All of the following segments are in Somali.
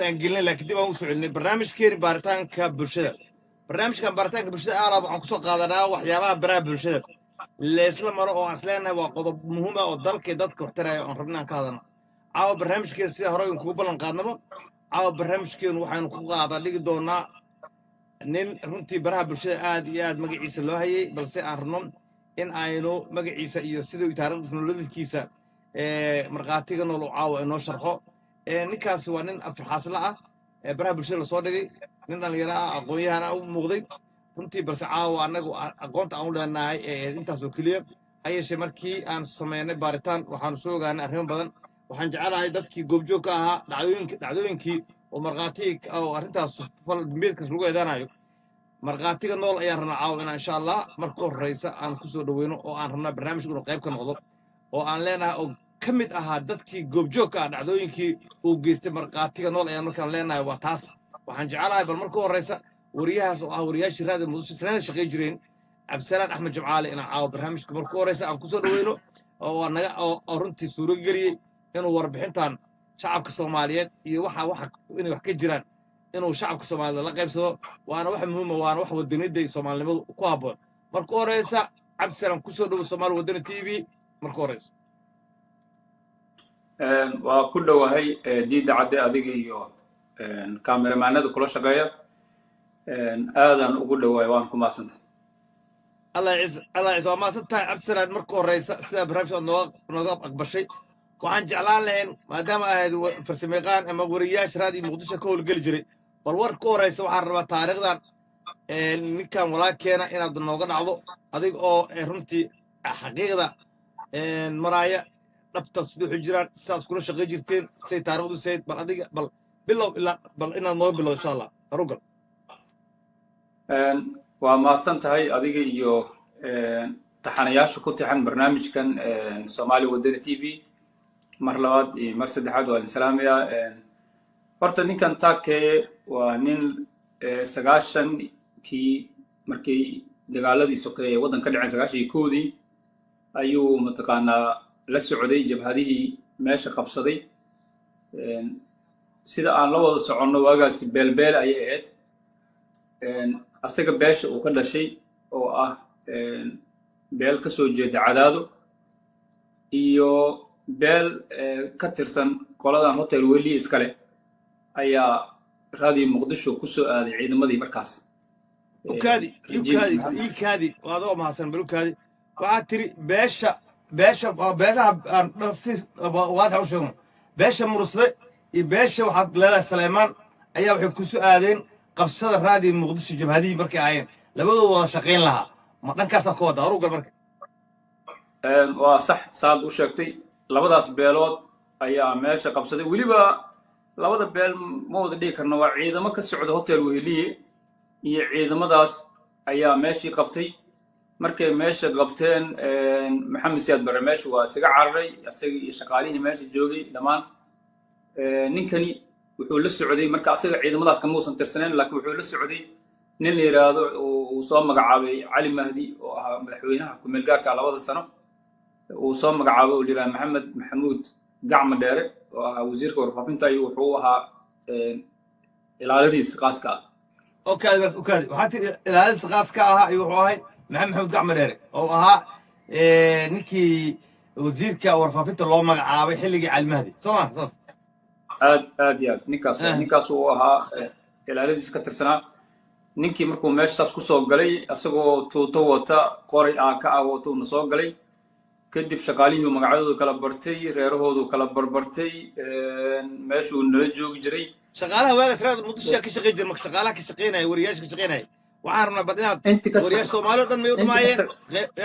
Aan gelinay, laakiin dib aan u soo celinay barnaamijkeeni baaritaanka bulshada. Barnaamijkan baaritaanka bulshada aalaab waxaan kusoo qaadanaa waxyaabaha baraha bulshada leesla maro oo aan isleenahay waa qodob muhiim ah oo dalka iyo dadka waxtaraya oon rabna aan ka hadalno. Caawa barnaamijkeena, sida hore kugu ballan qaadnaba, caawa barnaamijkeenu waxaynu ku qaada dhigi doonaa nin runtii baraha bulshada aad iyo aad magaciisa loo hayay, balse aan rabno in aynu magaciisa iyo siduu taariikhdiisa nololkiisa markhaatiga nool oo caawa inoo sharxo. Ninkaasi waa nin afarxaasla ah ee baraha bulshada lasoo dhigay, nin dhallinyaro ah, aqoon-yahan ah u muuqday runtii, balse caawa annagu aqoonta aan u leenahay intaas oo keliya. Ha yeeshee, markii aan samaynay baaritaan, waxaanu soo ogaanay arrimo badan. Waxaan jecelahay dadkii goobjoog ka ahaa dhacdooyinkii oo markhaatigii oo arrintaas fal dambiyeedkaas lagu eedaanayo, markhaatiga nool ayaan rabnaa caawa inaan insha Allah marka horreysa aan kusoo dhoweyno, oo aan rabnaa barnaamijku inuu qayb ka noqdo, oo aan leenahay oo ka mid ahaa dadkii goobjoogka ah dhacdooyinkii uu geystay. Markhaatiga nool ayaan markaan leenahay waa taas. Waxaan jecelahay bal marka horreysa wariyahaas oo ah wariyaashii Raadiyo Muqdisho islaana shaqay jireen, Cabdisalaan Axmed Jimcaale, inaan caawa barnaamijka marka horreysa aan kusoo dhoweyno, oo naga oo runtii suuro geliyey inuu warbixintan shacabka Soomaaliyeed iyo waxa inay wax ka jiraan inuu shacabka Soomaaliyeed la qaybsado. Waana wax muhiima, waana wax wadaniyadda iyo Soomaalinimadu ku habboon. Marka horeysa, Cabdisalaan, kusoo dhowo Soomaali Wadani TV marka horeysa. Waa ku dhowahay, Diidda Cadde, adiga iyo kameramaanada kula shaqeeya. Aadaan ugu dhowahay, waan ku mahadsantay. Allah ciis, Allah ciis, waa mahadsan tahay, Cabdisalaan. Marka horeysa, sidaa barnaamijka aad nooga aqbashay, waxaan jeclaan lahayn, maadaama ahayd farsamayaqaan ama wariyaasha Raadiyo Muqdisho ka howlgeli jiray, bal war ka horeysa waxaan rabaa taariikhdan ninkan walaalkeena inaad nooga dhacdo, adiga oo runtii xaqiiqda maraaya dhabta sida waxu jiraan, sidaas kula shaqay jirteen, say taariikhdu sayd. Bal adiga bal bilow ilaa bal inaad nooga bilow insha Allah harugal. Waa mahadsan tahay adiga iyo taxanayaasha ku tixan barnaamijkan Somali Wadani TV. Mar labaad iyo mar saddexaad waa idin salaamayaa. Horta ninkan Taakeye waa nin 90-kii markii dagaaladii sokeeye waddan ka dhaceen, 91-dii ayuu mataqaanaa la socday jabhadihii meesha qabsaday. Sida aan la wada soconno, waagaasi beelbeel ayay ahayd. Asaga beesha uu ka dhashay oo ah beel ka soo jeeda Cadaado iyo beel ka tirsan qoladan Hotel Weliye iskale ayaa Raadiyo Muqdisho ku soo aaday ciidamadii markaas. Ukaadi, ukaadi, ikaadi, waa adoo mahadsan. Bal ukaadi, waxaad tiri beesha waa beeshaha aan dhan si waadax u sheegno, beesha Mursade iyo beesha waxaad leedahay Saleymaan ayaa waxay ku soo aadeen qabsada Raadiyo Muqdisho jabhadihii markay ahaayeen, labadooda wada shaqayn lahaa. Ma dhankaasaa ka wada arugal marka? Waa sax saad u sheegtay. Labadaas beelood ayaa meesha qabsaday. Weliba labada beel ma wada dhigi karno, waa ciidamo ka socda Hotel Weheliye iyo ciidamadaas ayaa meeshii qabtay. Markay meesha qabteen, Maxamed Siyaad Barre meesha waa isaga cararay, isaga iyo shaqaalihii meesha joogay dhammaan. Ninkani wuxuu la socday marka, asaga ciidamadaas kama uusan tirsaneyn, laakiin wuxuu la socday nin la yidhaahdo uu soo magacaabay Cali Mahdi, oo ahaa madaxweynaha ku-meel gaarka 2da sano uu soo magacaabay, oo la yidhahdo Maxamed Maxamuud Gacma Dheere, oo ahaa wasiirka warfaafinta, ayuu wuxuu u ahaa ilaaladiis qaaska ah. Okaadi, okaadi, waxaa tiri ilaaladiis qaaska ahaa ayuu wuxuu ahay Maxamed Maxamuud Gacma Dheere, oo ahaa ninkii wasiirka warfaafinta loo magacaabay xilligii Cali Mahdi, soo ma saas? Aad aad iyo aad, ninkaas ninkaas uu ahaa ilaaladiis ka tirsanaa. Ninkii markuu meesha saas kusoo galay, isagoo tuuto wata, qoray aaka ah watuuna soo galay. Kadib shaqaalihii magacyadoodu kala bartay, reerahoodu kala barbartay, meeshuu nala joogi jiray. Shaqaalaha waagaas Raad Muqdisho ka shaqayn jira marka, shaqaalaha ka shaqaynaya, wariyaasha ka shaqaynaya, waxaan rabnaa bal inaad wariyaasha Soomaali o dhan may u dhamaayeen?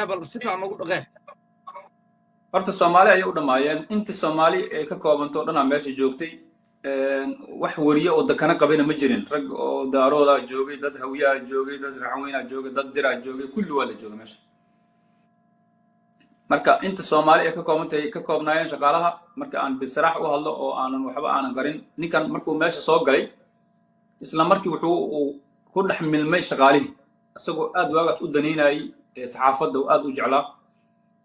Bal si fiican noogu dhaqee. Horta Soomaali ayay u dhammaayeen. Inta Soomaali ay ka koobanto o dhanaa meesha joogtay. Wax wariye oo dakana qabina ma jirin. Rag oo Daaroodaa joogay, dad Hawiyaha joogay, dad Raxweynaa joogay, dad Diraa joogay, kulli waa la joogay meesha. Marka inta Soomaali ay ka koobantahay ka koobnaayeen shaqaalaha. Marka aan bisraax u hadlo oo aanan waxba aanan qarin, ninkan markuu meesha soo galay, isla markii wuxuu uu ku dhex milmay shaqaalihii, isagoo aad waagaas u danaynayay saxaafadda oo aad u jeclaa.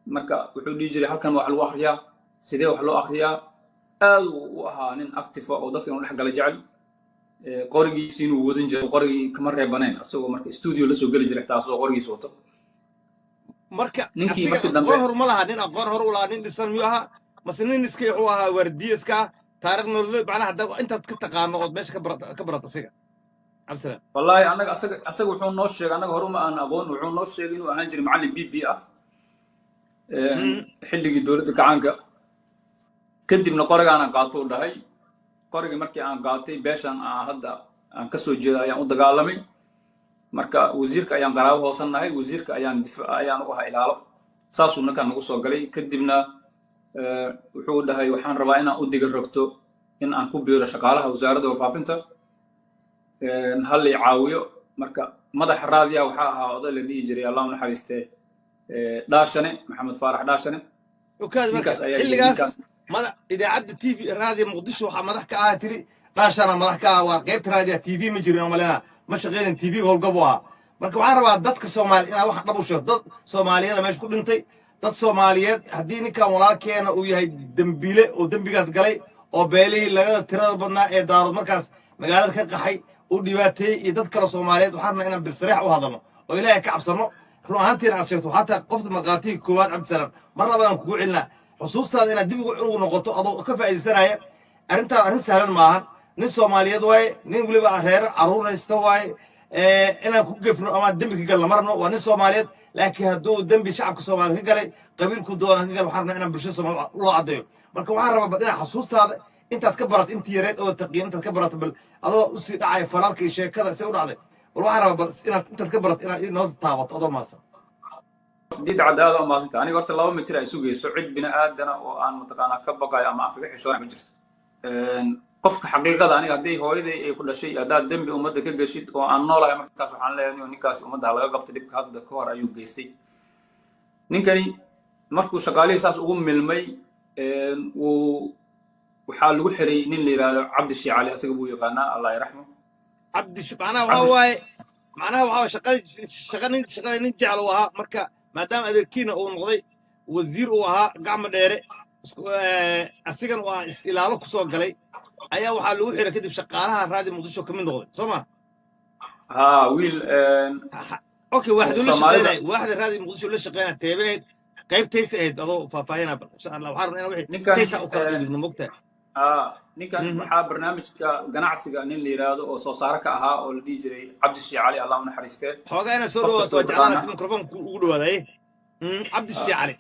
Marka wuxuu dhihi jiray, "Halkan wax lagu akriyaa, sidee wax loo akriyaa?" Aad uu u ahaa nin active oo dadka inuu dhex gala jecel. Qorigiisi inuu wadan jiray, qorigii kama reebanayn, asagoo marka studio la soo geli jiray xitaa asagoo qorigiisa wato. Marka ninkii asiga markii dambe aqoon hor ma laha, nin aqoon hor u lahaa, nin dhisan miyuu ahaa, mase nin iska wuxuu ahaa waardiye iska ah? Taariikh nololeed macnaha hadda intaad ka taqaano ood meesha ka barat asiga, Cabdisalaam. Wallaahi annaga asaga wuxuu noo sheegay, annaga hore uma aan aqoon, wuxuu noo sheegay inuu ahaan jiray macallin PE ah xilligii dowladda gacaanka. Kadibna qorigaana qaato u dhahay. Qorigii markii aan qaatay, beeshan aan hadda aan ka soo jeeda ayaan u dagaalamay. Marka wasiirka ayaan qaraabo hoosan nahay, wasiirka ayaan ayaan u ahaa ilaalo, saasuu ninkaan nagu soo galay. Kadibna wuxuu dhahay, waxaan rabaa inaan u diga rogto in aan ku biiro shaqaalaha wasaaradda warfaafinta, hal lay caawiyo. Marka madaxa raadiya waxaa ahaa oday la dhihi jiray, Allah u naxariiste, Dhaashane, Maxamed Faarax Dhaashane. Okaadi marka Ninkaas ayaa yidhi xilligaas ninkaan madax idaacadda TV Raadiya Muqdisho waxaa madax ka ahaa tiri Dhaashana madax ka ah. Waa qaybta raadiya, TV ma jirin malena, ma shaqeynin TV, howlgab u ahaa. Marka waxaan rabaa dadka Soomaali inaa wax dhab u sheegto. Dad Soomaaliyada meesha ku dhintay, dad Soomaaliyeed, haddii ninkan walaalkeena uu yahay dembiile oo dembigaas galay oo beelihii laga tirada badnaa ee Daarood markaas magaalada ka qaxay uu dhibaateeyey iyo dad kale Soomaaliyeed, waxaan rabnaa inaan bilsariix u hadalno oo Ilaahay ka cabsano. Run ahaantiina aad sheegto waxaa tahay qofta markhaatiga koowaad. Cabdisalaam, mar labaadaan kugu celinaa xusuustaada inaad dib ugu noqoto adoo ka faa'iidaysanaya arrintaan. Arrin sahlan maahan. Nin Soomaaliyeed waaye, nin weliba reer carruur haysta waaye. Inaan ku gefno ama dembi ka galno ma rabno. Waa nin Soomaaliyeed, laakiin hadduu dembi shacabka Soomaaliyeed ka galay, qabiilku doona ka galay, waxaan rabnaa inaan bulshada Soomaaliyeed loo caddeeyo. Marka waxaan rabaa bal inaad xasuustaada intaad ka barat, intii yareed oo taqiin intaad ka barato, bal adoo usii dhacaya falalka iyo sheekada se u dhacday, bal waxaan rabaa bal inaad intaad ka barat inaad inoo taabato adoo maasan. Didcad, aad u maasanta. Aniga horta 2 mitir ay sugayso cid bini aadana oo aan mataqaanaa ka baqayo ama aan kaga xishoonay ma jirto. Qofka xaqiiqada aniga hadday hooyaday ay ku dhashay, haddaad dembi ummadda ka geshid oo aan noolahay, markaas waxaan leeyahay ninkaas ummadda ha laga qabto, dhibka hadda ka hor ayuu geystay. Ninkani markuu shaqaalihii saas ugu milmay, wuu waxaa lagu xiray nin la yidhaahdo Cabdi Shiicali, asaga buu yaqaanaa, Allah yaraxmo. Cabdi macnaha waxaa waaye, macnaha waxaa waaye shaqada shaqa nin shaqada nin jecel uu ahaa. Marka maadaama adeerkiina uu noqday wasiir uu ahaa gacmo dheere asigan uu ah is ilaalo kusoo galay, ayaa waxaa lagu xiray kadib shaqaalaha Raadi Muqdisho ka mid noqday, soo ma? Ha, wiil. Okay, waaxdu la Soomaalida shaqeynaya, waaxda Raadi Muqdisho la shaqeynaya teebe ahayd, qaybtaysa ahayd, adoo faahfaahinaa bal insha Allah. Waxaan rabnaa inaan wixii Ninkan saytaa u kala dhigno, mogtahay? Ninkan waxaa barnaamijka ganacsiga nin la yidhaahdo oo soo saare ka ahaa oo la dhihi jiray Cabdi Shiicali, Allah u naxariistee. Xoogaa inaad soo Qof dhawaato kasta waa oo jeclaan taqaana. Si mikrofoonka ugu dhawaadaye. Cabdi Shiicali,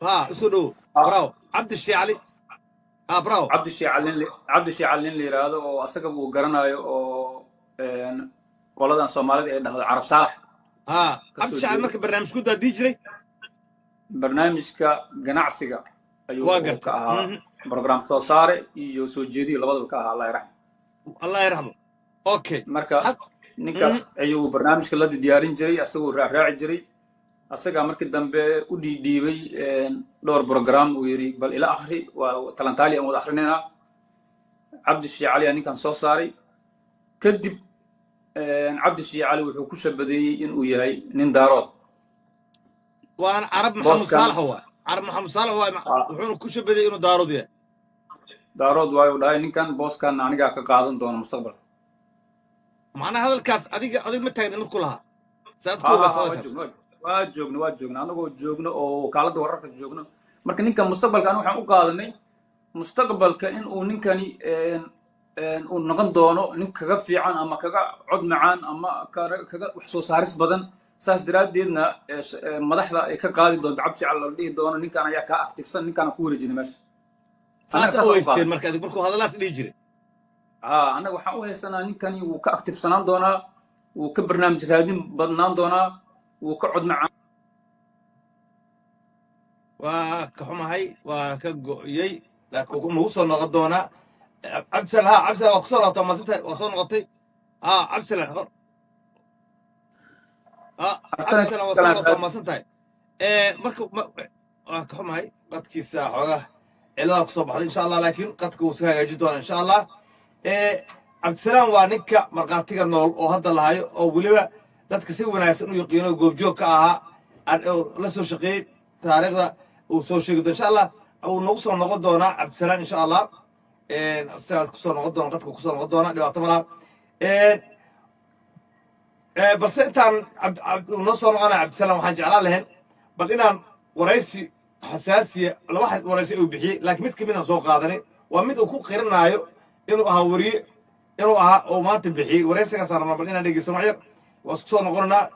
ha usoo dhowo. Bravo, Cabdi Shiicali, ha, bravo. Cabdi Shiicali nin la yidhaahdo oo asaga uu garanayo oo qoladan Soomaalida ay dhahdo Carab Saalax ha ka Cabdi soo Shiicali jeedo. Marka barnaamij ku daadii jiray Barnaamijka ganacsiga ayuu waa ka gartay ahaa program soo saare iyo soo jeediye labadaba ka ahaa, Allah yaraxmo. Allah yarxamo, okay. Marka ninkaas ayuu barnaamijka la diyaarin jiray, asagoo raacraaci jiray. Asagaa markii dambe u dhiidhiibay dhowr program, uu yidhi bal ila akhri, waa talantaali aan wada akhrinaynaa. Cabdi Shiicali aa ninkan soo saaray. Kadib Cabdi Shiicali wuxuu ku shabadeeyey inuu yahay nin Daarood. Waan Carab Maxamed Booskan Saalax waa Carab Maxamed Saalax waa, wuxuuna ku shabaday inuu Daarood yahay. Daarood waayu dhahay ninkan, booskan anigaa ka qaadan doona mustaqbalka. Macnaha hadalkaas adiga ma taagna markuu lahaa, saad ku ha ha ogaata ha waa hadalkaas? Joogno, waa joogna anagoo joogno oo wakaaladda wararka joogno. Marka ninkan mustaqbalka aniga waxaan u qaadanay mustaqbalka in uu ninkani uu noqon doono nin kaga fiican ama kaga cod macaan ama kaga wax soo saaris badan, saas daraaddeedna madaxda ay ka qaadi doonto Cabdi Jecel, la dhihi doono ninkan ayaa kaa active-san, ninkaana ku wareejina meesha. Annaga saas saasaan u u haysteen qaadanay. Marka adig markuu hadalaas dhihi jiray? Ha, annaga waxaan u haysanaa ninkani wuu ka active-sanaan doonaa, wuu ka barnaamij raadin badnaan doonaa, wuu ka cod macaan. Waa ka xumahay, waa ka go'yey, laakiin wuu nagu soo noqon doonaa Cabdisal. Ha, Cabdisal, waa kusoo noqotay, maasanta waa soo noqotay. Ha, Cabdisal hor ha. Cabdisal waa soo noqotay, maasan tahay. Marka waa ka xumahay, qadkiisa xoogaa ciladaa kusoo baxday insha Allah, laakiin qadka wuu iska hagaajin doonaa insha Allah. Cabdisalaam waa ninka markhaatiga nool oo hadda lahayo oo weliba dadka si wanaagsan u yaqiino, goobjoog ka ahaa oo la soo shaqeeyey, taariikhda uu soo sheegi doono insha Allah. Uu nagu soo noqon doonaa Cabdisalaam insha Allah, sidaas kusoo noqon doona, qadka kusoo noqon doona, dhibaato malaha. Balse intaan noo soo noqonaya Cabdisalaam, waxaan jeclaan lahayn bal inaan waraysi xasaasiya, laba waraysi uu bixiyey, laakiin mid kamid aan soo qaadanay waa mid uu ku qiranaayo inuu ahaa weriye inuu ahaa oo maanta bixiyey. Waraysigaasaan rabnaa bal inaan dhegeysano yar. Waa isku soo noqonaynaa.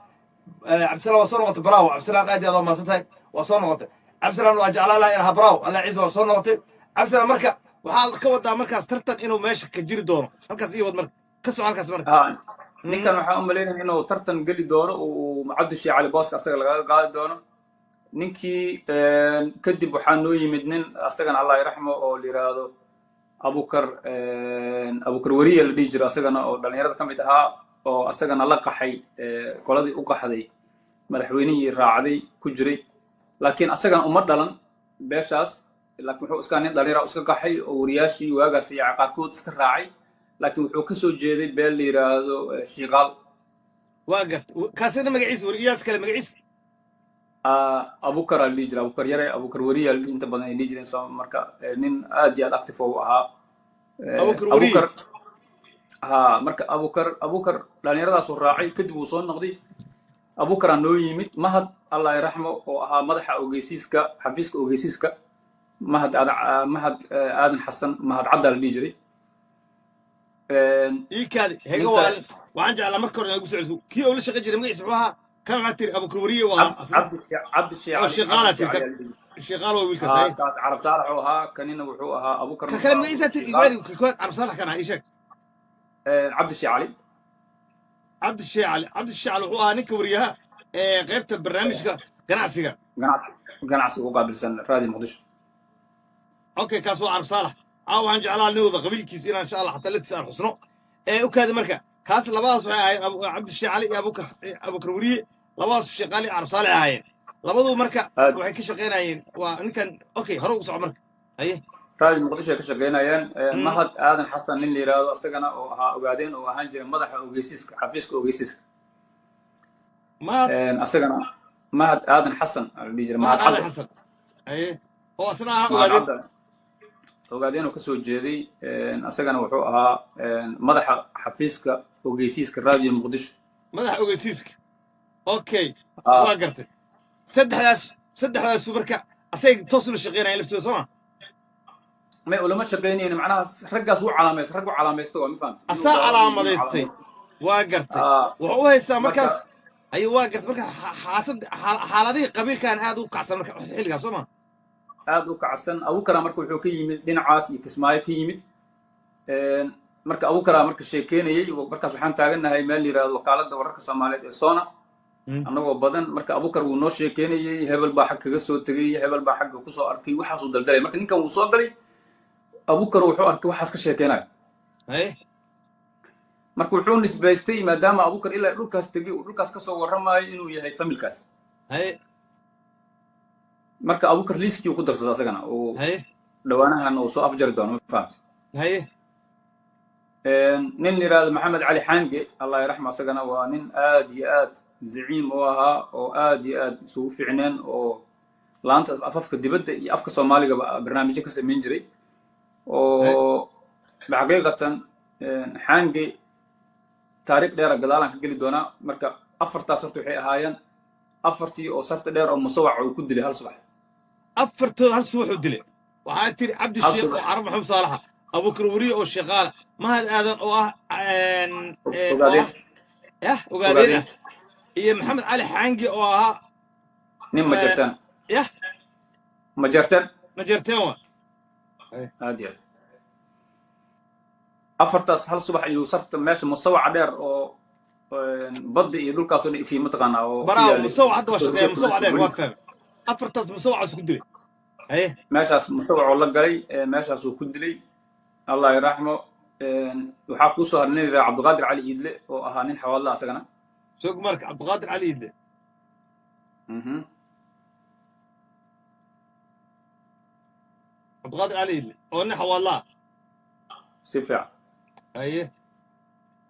Cabdisalaam, waa soo noqotay. Bravo Cabdisalaam, aad iyo aad waa mahadsan tahay. Waa soo noqotay Cabdisalaam. Waa jeclaan lahaa in ahaa. Bravo, Allah ciise, waa soo noqotay Cabdisalaam. Marka waxaad ka wadaa markaas tartan inuu meesha ka jiri doono halkaas iyo wad marka ka soco halkaas marka. Ninkan waxaan u malaynaya inuu tartan geli doono, uu Cabdisheekh Cali booska asaga lagaga qaadi doono ninkii. Kadib waxaa noo yimid nin asagana Allah yaraxmo oo la yidhaahdo Abukar, Abukar Weriye la dhihi jiro, asagana oo dhalinyarada ka mid ahaa, oo asagana la qaxay qoladii u qaxday madaxweynihii raacday ku jiray, laakiin asagana uma dhalan beeshaas, laakiin wuxuu iska nin dhalinyara iska qaxay oo wariyaashii waagaas iyo qaarkood iska raacay, laakiin wuxuu ka soo jeeday beel la yidhaahdo Shiiqaal. Waa garta. Kaasina magaciisa, weriyaas kale magaciis? Abukar aa la dhihi jiray, Abukar Yare, Abukar Weriya inta badan ay dhihi jireen. So marka nin aad iyo aad active u ahaa. Abukar Weriye. Abukar ha. Marka Abukar dhalinyaradaasuu raacay, kadib wuu soo noqday. Abukaraa noo yimid. Mahad Allah yaraxmo oo ahaa madaxa ogeysiiska, xafiiska ogeysiiska, Mahad Aadan, Mahad Aadan Xasan, Mahad Caddaa la dhihi jiray. Ii kaadi hega waalin. Waxaan jeclaa marka hore inaad igu soo celiso kii oo la shaqayn jiray. Magaciisa muxuu ahaa kan? Waxaad tiri Abukar Weriye waa Cabdisheekh oo Cali. Shiiqaalaa Cabdisheekh tiri Cali kan. aa la dhihi jiray. Shiiqaal waa wiilkaas. Haa. Haye. Kaas Carab Saalax uu ahaa, kanina wuxuu ahaa Abukar. Ka kale magaciisa tiri igu Shiiqaal. celi. Ka koowaad Carab Saalax kan ah ii sheeg. Cabdisheekh Cali. Cabdisheekh Cali. Cabdisheekh Cali wuxuu ahaa ninka wariyaha ee qaybta barnaamijka ganacsiga. Ganacsiga u qaabilsan Raadi Muqdisho. Okay, kaas waa Carab Saalax. Caawa waxaan jeclaa nin walba qabiilkiisa inaan insha Allah xataa laftiisa aan xusno ee u kaadi. Marka kaas labadaas waxay ahaayeen Cabdisheekh Cali iyo Abukar Weriye. Labadaas Sheekh Cali, Carab Saalax ahaayeen labadu. Marka aad waxay ka shaqaynayeen waa ninkan. Okay, hore ugu soco marka, haye. Raadi Muqdisho ay ka shaqaynayeen. Mahad Aadan Xasan nin la yidhaahdo isagana oo ahaa Ogaadeen oo ahaan jiray madaxa ogeysiiska, xafiiska ogeysiiska. Mahad? Asagana Mahad Aadan Xasan aa la dhihi jiray. Mahad Mahad Aadan Cadde. Xasan, haye, oo asna ahaa Mahad Ogaadeen. Cadde Ogaadeen oo kasoo jeeday. Asagana wuxuu ahaa madaxa xafiiska ogeysiiska Raadiyo Muqdisho. Madaxa ogeysiiska, okay. Waa gartay. Saddexdaasu marka asay toos ula shaqeynayaan laftooda, soo ma? May, ulama shaqaynaynin. Macnaha raggaas wuu calaamaysta, rag u calaamaysta waa, ma fahamtay? Inuu Asaa gaalo iyo inuu calaamadaystay. calaamaysta. Waa gartay. Wuxuu u haystaa marka markaas ayu. Waa gartay. Marka xaasad xaaladihii qabiilkan aad u kacsan marka xilligaas, soo ma? Aad u kacsan. Abukara marka wuxuu ka yimid dhinacaas iyo Kismaayo ka yimid. Marka Abukara marka sheekeynayey, markaas waxaan taagannahay meel la yidhahdo Wakaaladda Wararka Soomaaliyeed ee SONA, annagoo badan. Marka Abukar wuu noo sheekeynayey, hebel baa xag kaga soo tegey, hebel baa xagga kusoo arkay, waxaasuu daldalay. Marka ninkan wuu soo galay Abukar, wuxuu arkay waxaas ka sheekeynayo. Haye. Marka wuxuu nisbaystay, maadaama Abukar ilaa dhulkaas tegey uu dhulkaas kasoo warramayo, inuu yahay familkaas. Haye. Marka Abukar liiskii uu ku darsaday asagana uu Haye. dhowaanahan uu soo afjari doono, ma fahamtay? Haye. Nin la yidhahdo Maxamed Cali Xaange, Allah yaraxma, asagana waa nin aad iyo aad zaciim u ahaa oo aad iyo aad isugu fiicneen, oo laanta afafka dibadda iyo afka Soomaaligaba barnaamijyo ka samayn jiray, oo xaqiiqatan Xaange taariikh dheera gadaalaan ka geli doonaa. Marka afartaas horta waxay ahaayeen afartii oo sarta dheer oo Musawac uu ku dilay hal subax. Afartooda hal subax uu dilay waxaa tiri Hal Cabdisheekh oo subax. Carab Maxamed Saalaxa, Abukar Weriye oo Shaqaala, Mahad Aadan oo ah oo Ogaadeen. ah yah Ogaadeen Ogaadeen. ah, iyo Maxamed Cali Xaangi oo ahaa nin Majartaan. Yah. Majartaan. Majarteen wa. Aad iyo aad. Afartaas hal subax ayuu sarta meesha Musawaca dheer oo badda iyo dhulkaas oo dhan ifiye, mataqaanaa, oo ku Baraawo. yaalay. Musawac hadda waa shaqeeya, Musawac dheer waa fahmay. Afartaas Musawacaas ku dilay, haye. Meeshaas Musawacoo la galay, meeshaasuu ku dilay, Allah yaraxmo. Waxaa kuu soo haray nin yidhaha Cabdiqaadir Cali Iidle oo ahaa nin Xawaadla asagana. Soog marka Cabdiqaadir Cali Iidle. Cabdiqaadir Cali Iidle oo nin Xawaadla ah. Si fiican. Haye,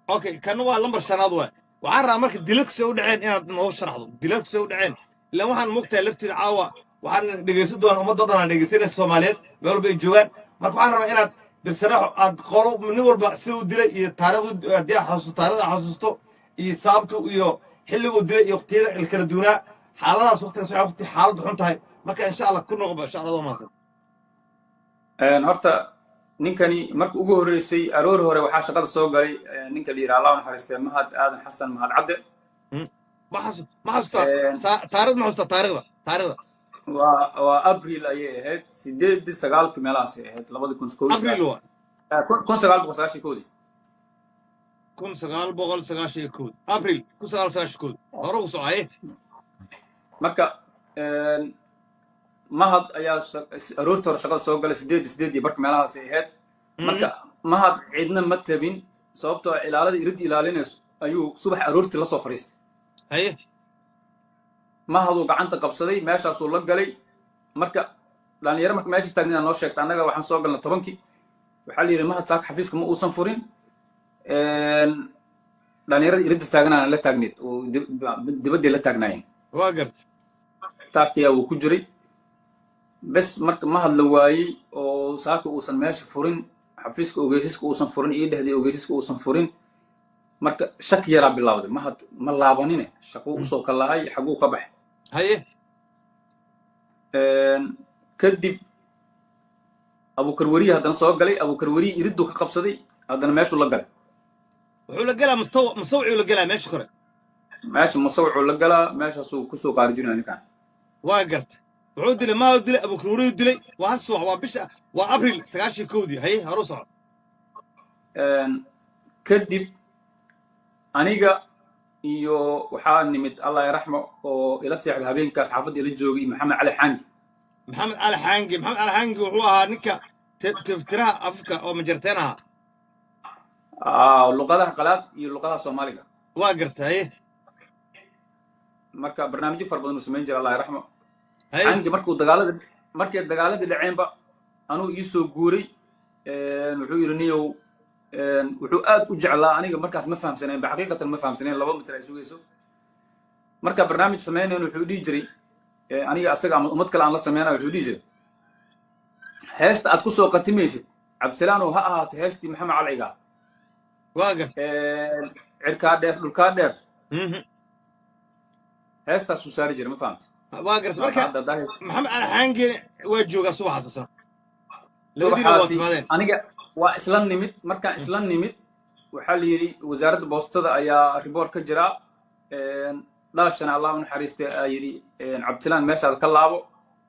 okay, kana waa lambar shanaad waay. Waxaan rabaa marka dilalku say u dhaceen inaad noo sharaxdo, dilalku say u dhaceen. Ilaan waxaan mogtahay lafteeda caawa waxaan dhegeysan doonaa ummadda dhan aan dhegeysanaysa Soomaaliyeed meel walba ay joogaan. Marka waxaan rabaa inaad Bisaraxo aad qolo nin walba sida u dilay iyo taariikhdu, haddii aad xasuusto, taariikhda xasuusto iyo sababtu iyo xilliguu dilay iyo waqtiyada kala duwanaa, xaaladaas waqtigaas waxay waqti xaaladdu xun tahay. Marka insha Allah ku noqba, insha Allah, waa mahadsan. Horta ninkani marka ugu horreysay aroor hore waxaa shaqada soo galay ninka la yidhaha, Allah u naxariistee, Mahad Aadan Xasan, Mahad Cadde. Ma xasuustaa taariikhda? Ma xasuustaa taariikhda? Waa Abril ayay ahayd, 8-dii 9-kii meelahaasay ahayd, 2001. Abril waa 1991-dii. 1991, Abril 1991. Hore ugu socaye. Marka Mahad ayaa aroortii hore shaqada soo galay, 8-dii 8:15 meelahaasay ahayd. Marka Mahad cidna ma tabin, sababtoo ilaalada irid ilaalinayso ayuu subax aroortii la soo fadhiistay. Mahaduu gacanta qabsaday, meeshaasuu la galay. Marka dhalinyaro marka meesha taagnadaa noo sheegta, annaga waxaan soo galnay 10-kii. Waxaa la yidhi Mahad saaka xafiiska ma uusan furin, dhalinyarada iridda taagnaana la taagneed oo dibadday la taagnaayeen. Waa garta. Taakiyaa wuu ku jiray bes. Marka Mahad la waayey oo saaka uusan meesha furin, xafiiska ogeysiska uusan furin, ii dhehday ogeysiska uusan furin, marka shaki yaraa bilowday. Mahad ma laabanine, shaquu usoo kalahay, xaguu ka baxay? Kadib Abuukar Weriye haddana soo galay. Abuukar Weriye iriduu ka qabsaday, haddana meeshuu la galay. Wuxuu la gelaa mustawcuu la gelaa meesha kore. Meesha musawcuu la galaa, meeshaasuu kusoo qaarijinaya ninkan. Waa garta. Wuxuu dilay, maa dilay, Abuukar Weriyu dilay. Waa hal subax, waa bisha, waa Abril 91-dii. Haye, hore u soco. Kadib aniga iyo waxaa nimid, Allah yaraxmo, oo ila seexday habeenkaas xaafadda ila joogay, Maxamed Cali Xaangi. Maxamed Cali Xaangi. Maxamed Cali Xaangi wuxuu ahaa ninka tiftiraha afka oo Majarteen ahaa. Luqadaha qalaad iyo luqadaha Soomaaliga. Waa garta, haye. Marka barnaamijyo fara badan uu samayn jira, Allah yaraxmo. Xaangi markuu dagaalada, markay dagaaladii dhaceenba anuu ii soo guuray. Wuxuu yidhi niyow, wuxuu aad u jeclaa, aniga markaas ma fahamsanayn ba, xaqiiqatan ma fahamsanayn, 2 mitir ay sugayso. Marka barnaamij samaynayn wuxuu dhihi jiray, aniga asaga ama ummad kale aan la sameynaya, wuxuu dhihi jiray: "Heesta aad kusoo qatimaysid, Cabdisalaan, ha ahaato heestii Maxamed Cali Cigaal." Waa garta. "Cirkaa dheer, dhulkaa dheer." Heestaasuu saari jiray, ma fahamta? Waa garta. Marka Maxamed Cali Xaangi waa joogaa subaxaas isna, labadiina waa timaadeen. Aniga waa isla nimid. Markaan isla nimid waxaa la yidhi Wasaaradda Boostada ayaa report ka jira. Dhaashana, Allah u naxariistay, aa yidhi: "Cabdisalaan, meeshaad ka laabo,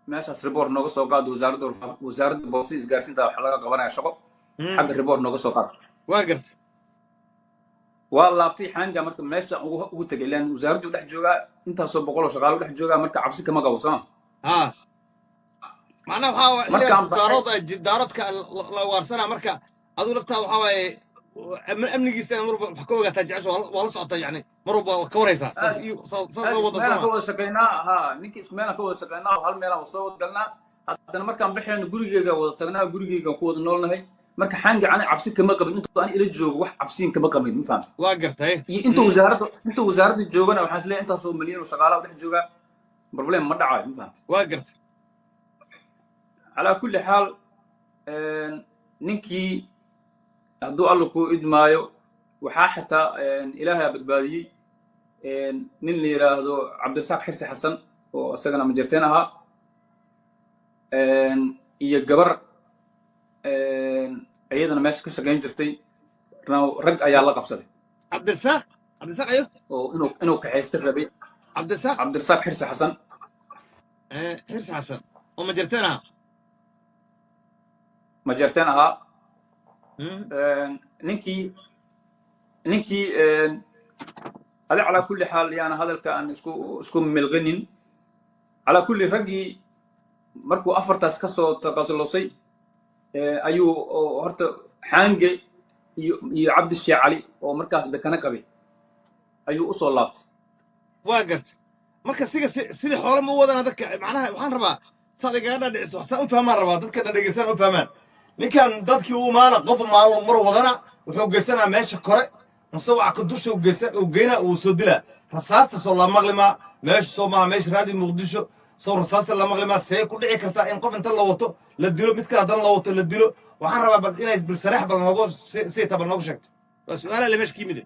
meeshaas report nooga soo qaado. Wasaaradda Boostada Isgaarsiinta waxa laga qabanaya shaqo, xagga report nooga soo qaado." Waa garta. Waa laabtay Xaanga. Marka meesha ugu tegay, ilaan wasaaraddu dhex joogaa, intaasoo boqol oo shaqaalo dhex joogaa, marka cabsi kama qabo, sooma? Ha, macnaha waxaa xilligaas daarood daaroodka la ugaarsanaa. Marka adigu laftaa waxaa waaye amnigiisa inaad mar walba wax ka ogaataa jecesho, waa la socotaa, yani mar walba waa ka waraysaa, saas iyo saas oo wada. Meelaan ka wada shaqaynaa. Ha, ninkii isku meelaan ka wada shaqaynaa oo hal meelaan soo wada galnaa. Haddana markaan baxayno gurigeyga wada tagnaa, gurigeygaan ku wada noolnahay. Marka Xaangi ani cabsi kama qabin intuu ani ila joogo, wax cabsiin kama qabin, ma fahamta? Waa gartay. Iyo intuu wasaaradda joogana waxaan isleeyahay intaasoo milyan oo shaqaalaha dhex joogaa, problem ma dhacayo, ma fahamta? Waa gartay. Calaa kulli xaal, ninkii hadduu Alla kuu idmaayo, waxaa xitaa Ilaahay badbaadiyey nin la yidhaahdo Cabdirasaaq Xirsi Xasan oo isagana Majarteen ahaa iyo gabar iyadana meesha ka shaqayn jirtay. Rag ayaa la qabsaday. Cabdirasaaq, Cabdirasaaq ayo? Oo inuu kaxaysta rabay. Cabdirasaaq. Cabdirasaaq Xirsi Xasan. Xirsi Xasan oo Majarteen ahaa. Majarteen ahaa. Ninkii adi, calaa kulli xaal, yaana hadalka aan isku milqinin. Calaa kulli, raggii markuu afartaas ka soo taqasulosay ayuu horta Xaange iyo Cabdishee Cali oo markaas dekana qabay ayuu usoo laabtay. Waa garta. Marka siga sidii xoolo ma u wadana dadka? Macnaha waxaan rabaa saad igaga dhadhiciso, saa u fahmaan rabaa, dadka dhadhegeysan u fahmaan. Ninkan dadkii u imaana, qof maalin mar wadana, wuxuu geysanaa meesha kore mase waxa ka dusha uu geysa uu geynaa, uu soo dilaa. Rasaasta soo la maqlimaa meesha, soo maaha meesha Raadi Muqdisho soo rasaasta la maqlimaa? See ku dhici kartaa in qof inta la wato la dilo, mid kale haddana la wato la dilo? Waxaan rabaa bal inay bilsareex bal noogu sita, bal noogu sheegto. Waa su-aalaha le meesha ka yimid.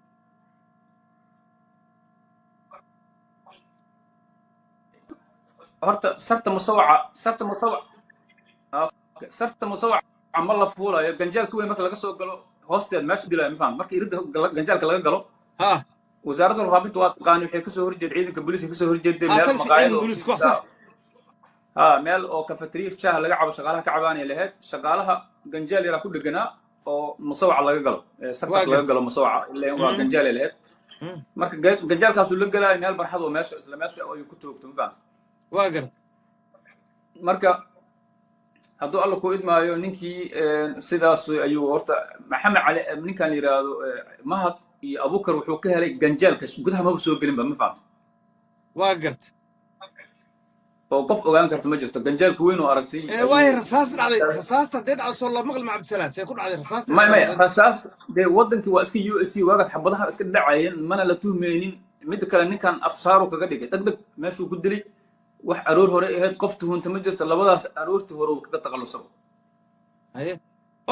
Horta sarta musawaca, sarta musawac, sarta musawaca ma la fuulayo. Ganjaalka weyn marka laga soo galo hoosteed meesha dilaayo, ma fahamta? Marka iridda ganjaalka laga galo, wasaaradda warfaafinta waa taqaani, waxay kasoo horjeed ciidanka booliiska, kasoo horjeeday meel maqaayad, ha, meel oo cafeteria shaaha laga cabo, shaqaalaha ka cabaanay lahayd. Shaqaalaha ganjaal yaraa ku dheganaa oo musawaca laga galo, sartaas laga galo musawaca, ileen waa ganjaalay lahayd. Marka ganjaalkaasuu la gelaayo meel barxad oo meesha, isla meesha ayuu ku toogto, ma fahamta? Waa garta. Marka hadduu Alla ku idmaayo, ninkii sidaas ayuu horta Maxamed Cali, ninkan la yidhaahdo Mahad iyo Abukar, wuxuu ka helay ganjaalka gudaha, maba soo gelinba, ma fahamta? Waa garta. Oo qof ogaan karta ma jirto ganjaalka weyn oo aragtay. Waayo rasaas dhacday, rasaasta haddee dhacdo soo loo maqli ma, Cabdisalaan? See ku dhacday rasaasta? May, rasaas dee waddankii waa iska u s c waagaas, xabadaha iska dhacayeen, mana la tuhmaynin. Midda kale, ninkan afsaaru kaga dhigay, deg deg meeshuu ku dilay, wax aroor hore ahayd, qof tuhunta ma jirto. Labadaas aroortii hore uu kaga takhallusabo. Haye,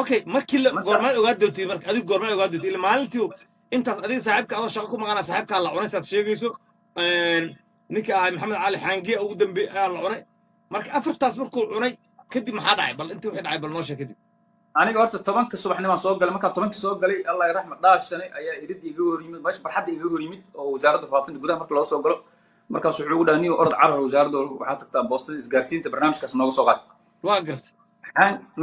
okay. Markii la goormaad ogaa doontay? Marka adigu goormaad ogaa doontay? Ila maalintii intaas adiga saaxiibka adoo shaqo ku maqana saaxiibkaa la cunay, saad sheegayso, ninka ahay Maxamed Cali Xaange ugu dambe ayaa la cunay. Marka afartaas markuu cunay kadib maxaa dhacay? Bal intii wixii dhacay bal noo sheeg kadib. Aniga horta 10-ka subaxnimaan soo galay. Markaan 10-kii soo galay, Allah raxma, Dhaashane ayaa irid iga hor yimid, meesha barxadda iga hor yimid oo wasaaradda faafinta gudaha marka loo soo galo. Markaas wuxuu ugu dhahay, "Niyo, orod carar, wasaaradda waxaa tagtaa boostada isgaarsiinta, barnaamijkaas nooga soo qaad." Waa gartay.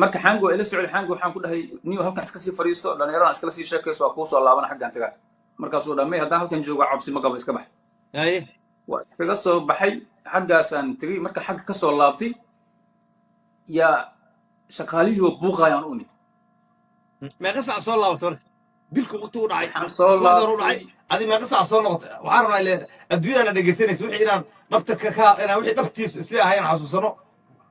Marka Xaangi waa ila socday. Xaangi waxaan ku dhahay, "Niyo, halkan iska sii fadhiisto, dhallinyaradan iskala sii sheekayso, waa kuu soo laabana, xaggaan tagaa." Markaasuu dhaha, "May, haddaan halkan joogo cabsi ma qabo, iska bax." Haye. Waa iskaga soo baxay, xaggaasaan tegey. Marka xagga ka soo laabtay, yaa shaqaalihii oo buuqayaan u imid. Meeqa saac soo laabatay marka dilka waqti u dhacay? Waxaan soo Subaxdii hore u dhacay. laabtay. Adi meeqa saac soo noqotay? Waxaan rabnaa ile adduunyadana dhegeysanaysa wixii inaan dhabta ka inaan wixii dhabtiis sidii ahay aan xasuusano.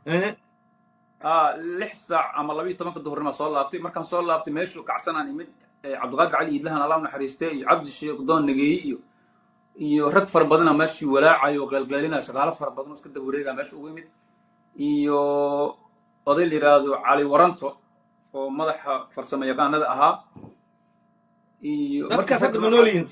6 saac ama 12-ka duhurnima soo laabtay. Markaan soo laabtay, meeshuu kacsanaan imid. Cabdiqaadir Cali Iidlahan, Allah u naxariistay, iyo Cabdi Sheekh Doon Nageeye iyo rag fara badana meeshii walaacayo oo qeylqeylinaya, shaqaalo fara badan oo iska daba wareegaya meesha ugu imid, iyo oday la yidhaahdo Cali Waranto oo madaxa farsamo yaqaanada ahaa iyo marka Dadkaas rag hadda ma nool yihiin?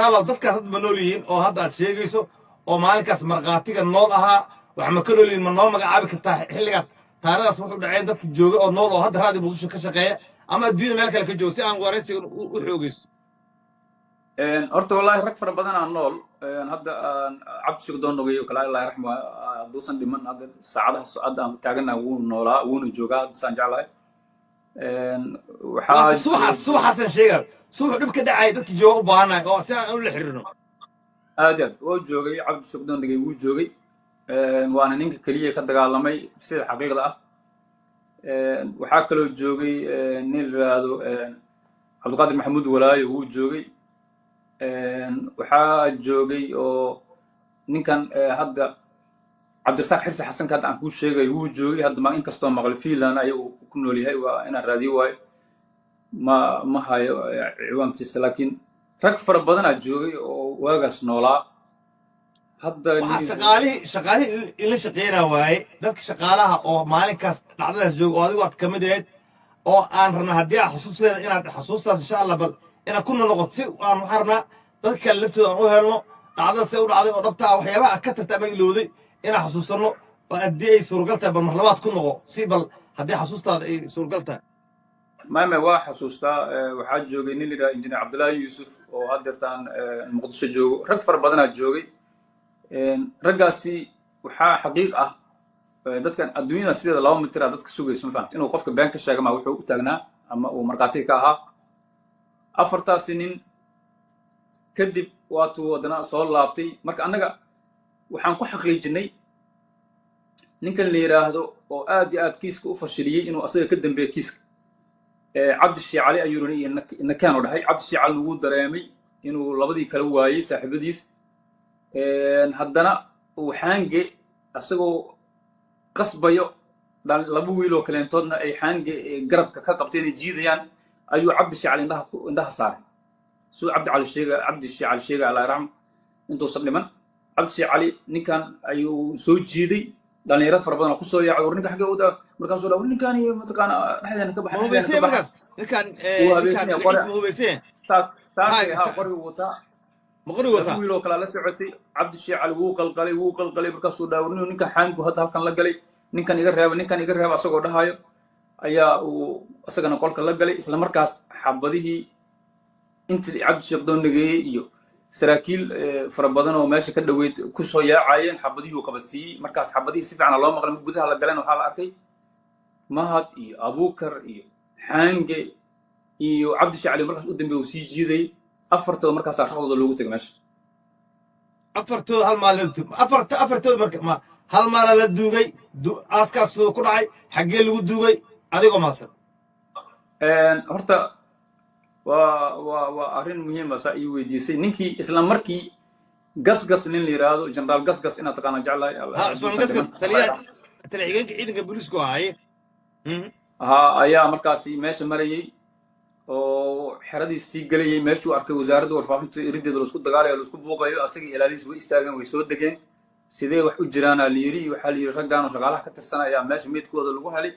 Raalow, dadkaas hadda ma nool yihiin oo hadda aad sheegayso oo maalinkaas markhaatiga nool ahaa? Wax ma ka nool yihiin? Ma noo magacaabi kartaa xilligaas taarikhdaas wuxuu dhaceen dadka jooga oo nool oo hadda Raadi Muqdisho ka shaqeeya ama adduunyada meel kale ka jooga, si aan waraysiga u xoogeysto? Horta wallahi rag fara badan aan nool. Hadda Cabdi Sheekh Doon Nogey oo kale, Allah raxma, hadduusan dhiman hadda saacadaha hadda aan taaganaha, wuu noolaa, wuuna joogaa hadda, saan jeclahay. Waxaa Waata subaxaas, subaxaasan sheegaa, subaxu dhib ka dhacaya dadka jooga u baahanahay oo si aan ula xiriirno. Aad iyo aad wuu joogay. Cabdi Sheekh Doon Nogey wuu joogay, waana ninka keliya ka dagaalamay sida xaqiiqda ah. Waxaa kaloo joogay nin la yidhaahdo Cabdiqaadir Maxamuud Walaayo, wuu joogay. Waxaa joogay oo ninkan hadda Cabdirasaaq Xirsi Xasanka hadda aan kuu sheegayo wuu joogay. Hadda ma inkastoo maqlay Finland ayagu ku nool yahay, waa inaan raadiyo waayo, ma hayo ciwaankiisa, laakiin rag fara badanaa joogay oo waagaas noolaa hadda. Waxaa shaqaalihii in la shaqeynaa waaye, dadka shaqaalaha oo maalinkaas dhacdadaas jooga oo adigu aad ka mid ahayd oo aan rabnaa haddii aad xasuus leedahay inaad xasuustaas insha Allah bal inaad ku noqoto, si aan waxaan rabnaa dadka kale laftooda aan u helno dhacdada see u dhacday oo dhabta ah, waxyaabaha aad ka tagta ama ilowday inaan xasuusanno. Oo haddii ay suuragal tahay, bal mar labaad ku noqo si bal haddii xasuustaada ay suuragal tahay. Mame, waa xasuustaa. Waxaa joogay nin la yidhaha Injineer Cabdullaahi Yuusuf oo haddeertaan Muqdisho joogo. Rag fara badanaa joogay. Raggaasi waxaa xaqiiq ah, dadkan adduunyada sideeda 2 mitir a dadka sugayso, ma fahamta, inuu qofka been ka sheega ma wuxuu u taagnaa ama uu markhaatiga ka ahaa afartaasi nin. Kadib waatuu haddana soo laabtay. Marka annaga waxaan ku xaqiijinay ninkan la yidhaahdo oo aad iyo aad kiiska u fashiliyey inuu asaga ka dambeeyo kiiska. Cabdi Shiicali ayuuna iyo nakaan oo dhahay. Cabdi Shiicalina wuu dareemay inuu labadii kala waayey saaxiibadiis. Haddana uu Xaange isagoo qasbayo laba wiil oo kaleentoodna ay Xaange garabka ka qabteen ay jiidayaan ayuu Cabdi Shiicali indhaha saaray. Suu Cabdi Cali sheega, Cabdi Shiicali sheega, Allah raxmo, intuusan dhiman, Cabdi Shiicali ninkan ayuu soo jiiday. Dhalinyaro fara badan oo kusoo yaacay, war ninka xaggee u daa? Markaasuu dhaa, war ninkaan iyo mataqaana dhexdeena ka Ma baxa, dhexdeena hubaysanya ka baxa. Markaas ninkaan Wuu ninkaan habeysanya magaciisa qore. Ma hubaysanya? Taak taakay. Taaga Haa, qorigu wataa. Ma qori Laba wataa? wiil oo kalaa la socotay. Cabdisheekh Cali wuu qalqalay, wuu qalqalay. Markaasuu dhaa, war ninka xaanku hadda halkan la galay, ninkan iga reeba, ninkan iga reeba, asagoo dhahayo ayaa uu isagana qolka la galay. Isla markaas xabadihii intii Cabdisheekh doon nageeyey iyo saraakiil fara badan oo meesha ka dhoweyd kusoo yaacayeen, xabadihii uu qabadsiiyey. Markaas xabadihii si fiican loo maqlay. Gudaha la galeen, waxaa la arkay Mahad iyo Abuukar iyo Xaange iyo Cabdisheekh Cali. Markaas u dambeey uu sii jiiday afartooda. Markaasaa raqdooda loogu tegay meesha. Afartooda hal maalin, afartooda marka ma hal maala la duugay? Aaskaas siduu ku dhacay? Xaggee lagu duugay, adigoo mahadsan? Horta waa arrin muhiima saa ii weydiisay. Ninkii isla markii Gasgas nin la yidhaahdo, Generaal Gasgas, inaad taqaana jeclahay. Ha, Cusmaan Gasgas, taliya taliya xigeenka ciidanka booliisku ahaaye. Ha, ayaa markaasi meesha marayey oo xeradiis sii gelayay. Meeshuu arkay wasaaradda warfaafinta erideeda laisku dagaalayo, laisku buuqayo. Asaga ilaalihiis way istaageen, way soo degeen. Sidee wax u jiraanaa la yidhi. Waxaa la yidhi raggaan oo shaqaalaha ka tirsan ayaa meesha meydkooda lagu helay,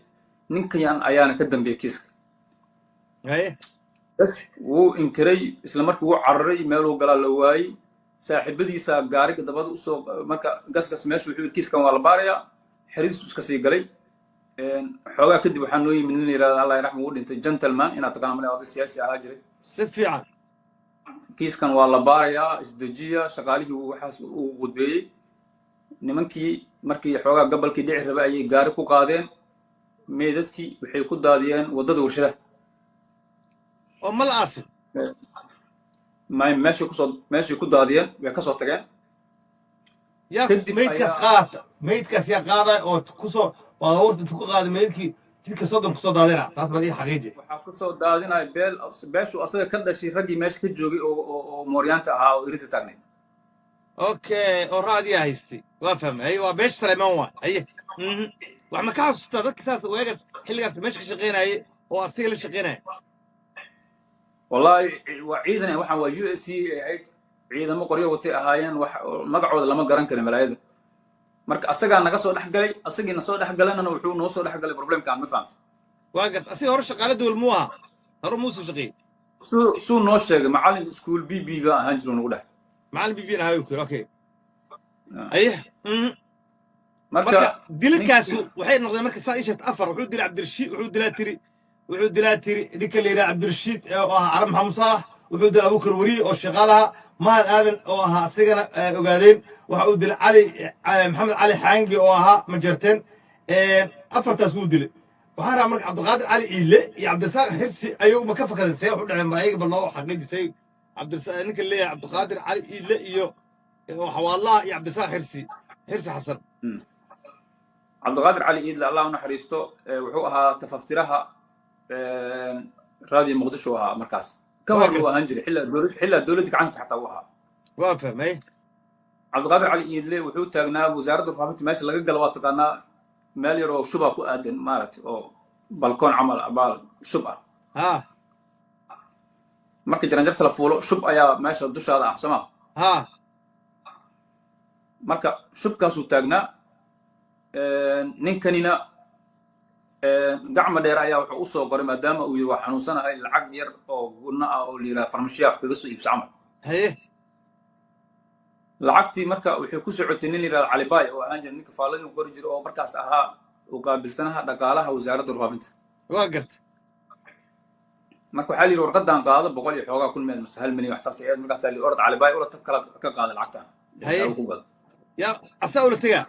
ninkan ayaana ka dambeeyey kiiska. Bas wuu inkiray. Isla markii wuu cararay, meeluu galaa la waayey. Saaxiibadiisa gaariga dabada usoo. Marka Gasgas meesha wuxuu yidhi, kiiskan waa la baarayaa. Xeradiisu iska sii galay. Xoogaa kadib waxaa noo yimid nin la yidhahdo, Allah yarxmu, uu dhintay, Gentleman, inaad taqaana malay, oday siyaasi ahaa jiray. Si fiican. Kiiskan waa la baarayaa, isdejiya. Shaqaalihii waxaas uu qudbeeyey. Nimankii markii xoogaa gabalkii dhici rabay ayay gaari ku qaadeen meydadkii, waxay ku daadiyeen waddada warshadaha. Oo ma la aasin? Meeshay kusoo, meeshay ku daadiyeen, way kasoo tageen. Yaa Kadib meydkaas qaata? Meydkaas yaa qaaday oo kusoo baabuurta intuu ku qaaday meydkii jidka 30 kusoo daadina? Taas bal ii xaqiiji. Waxaa kusoo daadinaya beel, beeshuu asaga ka dhashay, raggii meesha ka joogay oo mooryaanta ahaa oo iridda taagnayd. Okay, oo raadiyaa haystay, waa fahmay. Haye, waa beesha Saleymaan waa. Haye, wax ma ka xasuustaa dadka saas waagaas xilligaas meesha ka shaqaynayay oo asiga la shaqaynaya? Wallahi waa ciidan, waxaan waa USC ahayd, ciidamo qoryo watay ahaayeen. Wax magacooda lama garan karin malaayada. Marka asagaa naga soo dhex galay, asagii na soo dhex galanana wuxuu noo soo dhex galay problemkan, ma fahamta? Waa gart. Asiga hore shaqaale dowal muu ahaa? Hore muusa shaqeeyey? Suu noo sheegay, macallin iskuul b baa ahaan jiro nagu dhex. Macallin b ahaa ku yiri. Okay, haye. Marka marka dilalkaasu waxay noqdeen, marka saa ii sheegta, afar. Wuxuu dilay Cabdirashiid, wuxuu dilaa tiri, wuxuu dilaa tiri ninka la yidhaha Cabdirashiid oo ahaa Carab Maxamed Saalax, wuxuu dilay Abuukar Weriye oo shaqaalaha, Mahad Aadan oo ahaa asigana ogaadeen, waxa uu dilay Cali Maxamed Cali Xaangi oo ahaa Majarteen. Afartaas wuu dilay. Waxaan rabaa marka Cabdiqaadir Cali Iile iyo Cabdirasaaq Xirsi ayagu ma ka fakadeen? See wax u dhaceen? Bal ayaga bal noo xaqiijisay. Cabdirasaaq, ninka leeyahay Cabdiqaadir Cali Iile iyo oo xawaalaha iyo Cabdirasaaq Xirsi, Xirsi Xasan. Cabdiqaadir Cali Iidle, Allah u naxariisto, wuxuu ahaa tafaftiraha Raadiyo Muqdisho ahaa markaas. Ka Waa hor uu gartay. ahaan jiray xillaa dowladda gacanka xataa uu ahaa. Waa fahmay. Cabdiqaadir Cali Iidle wuxuu taagnaa wasaaradda warfaafinta meesha laga galo, waa taqaanaa, meel yar oo shubaa ku aadan maaragtay, oo balkoon camal ah, baal shub ah. Marka jaranjarta la fuulo, shub ayaa meesha dushaada ah, soo ma? Ha. Marka shubkaasuu taagnaa. Ninkanina Gacma Dheer ayaa wuxuu usoo qoray, maadaama uu yidhi waa xanuunsanahay, lacag yar oo gunno ah oo la yidhaha farmashiya wax kaga soo iibso camal. Lacagtii marka waxay ku socotay nin la yidhahdo Cali Baay oo ahaan jiray ninka faalladii qori jiray, oo markaas ahaa uu qaabilsanaha dhaqaalaha wasaaradda warfaafinta. Waa gartay. Marka waxaa la yidhi warqadan qaado, boqol iyo xoogaa kun meel mase 1 milyan wax saas ahayd. Markaasaa la yidhi orod Cali Baay ula tag, kala ka qaada lacagtan. Ku gado. Yaa asaa ula tegaa?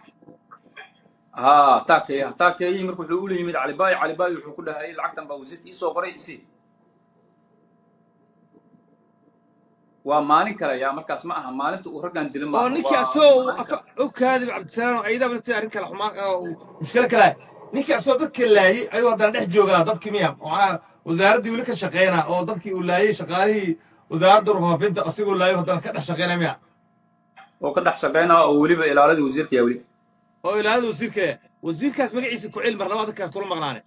Haa, taakeeya, taakeeyihii. Marka wuxuu ula yimid Cali Baay. Cali Baay wuxuu ku dhahay lacagtan baa wasiirka iisoo qoray, isi. Waa maalin kale yaa, markaas ma aha maalinta uu raggan dilin. Oo maaha. Ninkii waa asagoo maalin kale. U kaadib Cabdisalaam oo ayadaaba lafteeda arrin kale xumaan oo mushkilo kale ah. Ninkii asagoo dadka laayay ayuu haddana dhex joogaa dadkii miya? Macnaha wasaaraddii weli ka shaqeynaa oo dadkii uu laayay, shaqaalihii wasaaradda warfaafinta asigoo laayo haddana ka dhex shaqeynaa miya? Oo ka dhex shaqeynaa, oo weliba ilaaladii wasiirka yaa weli. Oo ilaalada wasiirka. Wasiirkaas magaciisa ku celi mar labaad, dadka kula maqnaane.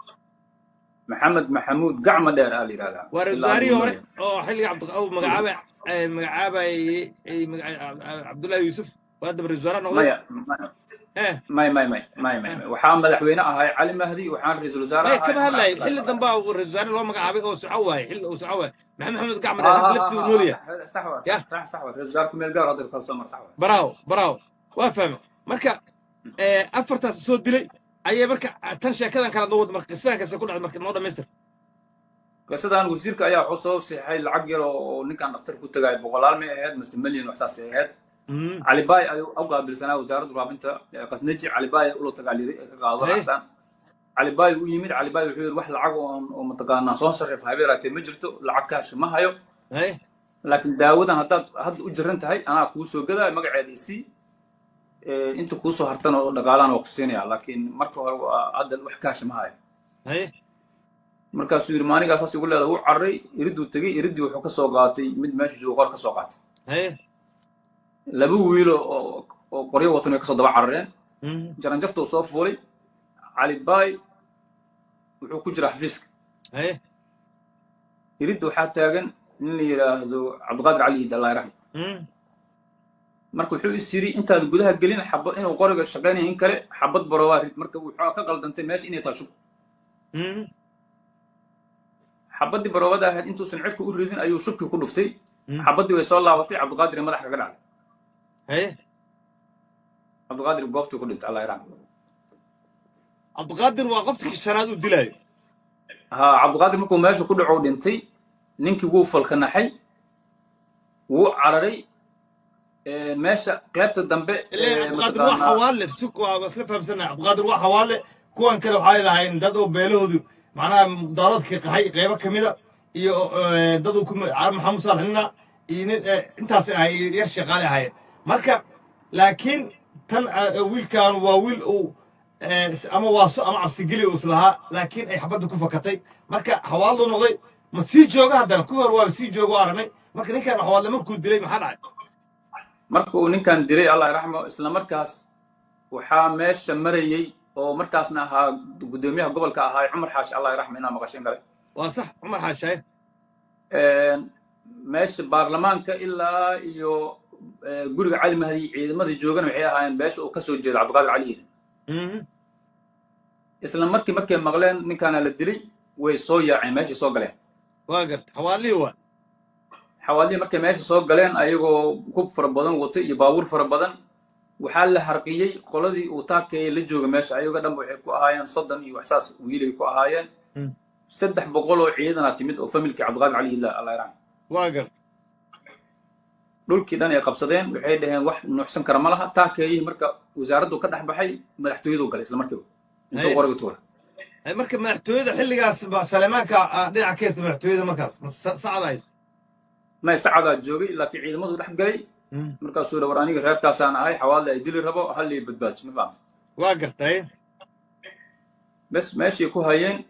Maxamed Maxamuud Gacma Dheer aa la yidhahdaa. Waa ra-iisul Ilaa wasaarihii hadda hore wuu nool. Oo xilliga cabdi uu magacaabay magacaabayay Cabdullaahi Yuusuf, waa daba ra-iisul wasaare noqday. Maya, maya. Eh. May, may, may, may, may, may. Waxaa madaxweyne ahay Cali Mahdi, waxaan ra-iisul wasaare May ahay kama Cumar hadlayo. Cabdullaahi. Xilli dambe uu ra-iisul wasaare loo magacaabay oo soco waaye, xilli uu soco waaye Maxamed Maxamed Gacmar Ha hadda ha laftiidu ha nool yahay. Ha, sax waa. Ya. Sax waa, ra-iisul wasaare ku meel gaar hadda kala soo mar, sax waa. Bravo, bravo, waa fahmay. Marka afartaas soo dilay ayay marka tan sheekadan kala noo wad. Marka qisadan kase ku dhacday, marka noo dhamaystir. Qisadan wasiirka ayaa wuxuu soo seexay lacag yar oo ninkan dhakhtar ku tagay, boqolaal may ahayd mase milyan, wax saas ay ahayd. Cali Baay ayuu u qaabilsanaa wasaaradda warfaafinta, qasnaji Cali Baay ula tagaalyiray ee ka qaado lacagtan. Cali Baay u yimid, Cali Baay wuxuu yidhi wax lacag oo mataqaanaa soo sarrif habeeraatee ma jirto, lacag kaash ma hayo, laakiin daawadan haddaad hadda u jiran tahay anaa kuu soo gadaayo, magaceeda isii, inta kuu soo hartana oo dhaqaalaan waa ku siinaya, laakiin marka hore waa hadda wax kaash ma hayo. Markaasuu yidhi maanigaa saas igu leedahay. Wuu cararay, iriduu tegey, iriddii wuxuu ka soo qaatay mid meesha joogo, qor ka soo qaatay. Laba wiilo oo qoryo watan way kasoo daba carareen. Jaranjartuu soo fuulay, Cali Baay wuxuu ku jiraa xafiiska. Iridda waxaa taagan nin la yidhaahdo Cabdiqaadir Cali Iid, Allah raxma. Marka wuxuu is yidhi intaad gudaha gelin xaba inuu qoriga shaqaynaya in kale xabad barowaa rid. Marka wuxuu ka qaldantay meesha inay tahay shub. Xabaddii baroowada ahayd intuusan cirka u ridin ayuu shubkii ku dhuftay. Xabaddii way soo laabatay, Cabdiqaadir madaxa kaga dhacday. Cabdiqaadir goobtii ku dhintay, Allah raxma. Cabdiqaadir waa qofkii shanaad uu dilaayo. Ha, Cabdiqaadir markuu meesha ku dhaco dhintay, ninkii wuu falkanaxay, wuu cararay meesha qaybta dambe. Ileen Cabdiqaadir waa xawaale suk, waa isla fahamsanahay. Cabdiqaadir waa xawaale, kuwan kale waxay lahayn dad oo beelahoodu macnaha daaroodkii qaxay qaybo ka mida iyo dad uu ku Carab Maxamuud Saalax nina iyo nin intaas ahay yar shaqaale ahaayeen. Marka laakiin tan wiilkan waa wiil uu ama waaso ama cabsigeli uu islahaa, laakiin ay xabadda ku fakatay. Marka xawaaluu noqday, ma sii jooga haddana? Kuwii hore waaba sii jooga, waa aragnay. Marka ninkan xawaadle markuu dilay maxaa dhacay? Marka uu ninkan dilay, Allah raxmo, isla markaas waxaa meesha marayey oo markaasna ahaa guddoomiyaha gobolka ahaa Cumar Xaashi, Allah raxmo, inaa maqashin kale. Waa sax, Cumar Xaashaye. Meesha baarlamaanka ilaa iyo guriga Cali Mahdi ciidamadii joogana waxay ahaayeen beesha uu kasoo jeedo Cabdiqaadir Cali Iidan. Isla markii markay maqleen ninkaana la dilay way soo yaaceen, meeshay soo galeen. Waa garta, xawaalihii waa. Xawaalihii markay meesha soo galeen ayagoo hub fara badan watay iyo baabuur fara badan, waxaa la harqiyey qoladii uu taakaya la jooga meesha. Ayaga dhanba waxay ku ahaayeen 30 iyo waxsaas wiilay ku ahaayeen. 300 oo ciidanaa timid oo familkii Cabdiqaadir Cali Iidla, Allah yarxam. Waa garta. Dhulkii dhan ay qabsadeen, waxay dhaheen wax nuuxsan kara ma laha. Taakeeyihii marka wasaaraddu ka dhex baxay, madaxtooyadu galay isla markiiba intuu qoriga tuura. Marka madaxtooyada xilligaas Salemaanka dhinaca ka haysta madaxtooyada markaas sacada haysta? May, sacadaa joogay, laakiin ciidamadu dhex galay. Markaasuu yidhi war aniga reerkaasaan ahay, xawaadle ay dili rabo, hallii badbaadso, ma fahamta? Waa gartay. Bes meeshay ku hayeen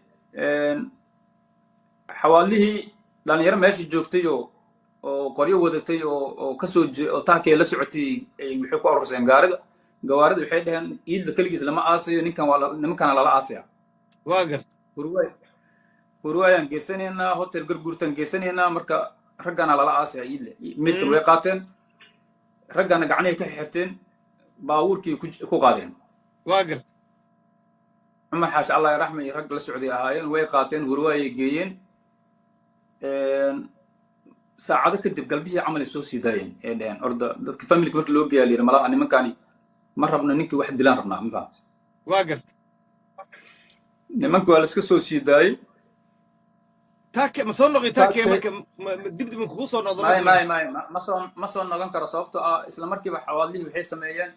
xawaadlihii dhalinyaro meesha joogtay oo qoryo wadatay oo kasoo oo taakee la socotay waxay ku arurseen gaarida gawaarida. Waxay dhaheen Iidla keligiis lama aasayo ninkan, waa nimankana lala aasaya. Waa garta. Hurwaay hurwaayaan geysanaynaa, hotel Garguurtaan geysanaynaa, marka raggana lala aasaya Iidle. Meydkan way qaateen, raggana gacnahay ka xirteen, baabuurkii ku qaadeen. Waa garta. Cumar Xaashi, Allah raxma, iyo rag la socday ahaayeen, way qaateen, hurwaayay geeyeen. Saacado kadib galbihii camal ay soo sii daayeen, ee dheheen orda dadka familka. Marka loo geeyaa layidhi malaha nimankani ma rabno, ninkii wax dilaan rabnaa, ma fahamta? Waa garta. Nimanki waa la iska soo sii daayey. Taake ma soo noqi taake? Marka dib dib kugu soo noqdo? May, may, may, ma soo noqon karo, sababtoo ah isla markiiba xawaadlihii waxay sameeyeen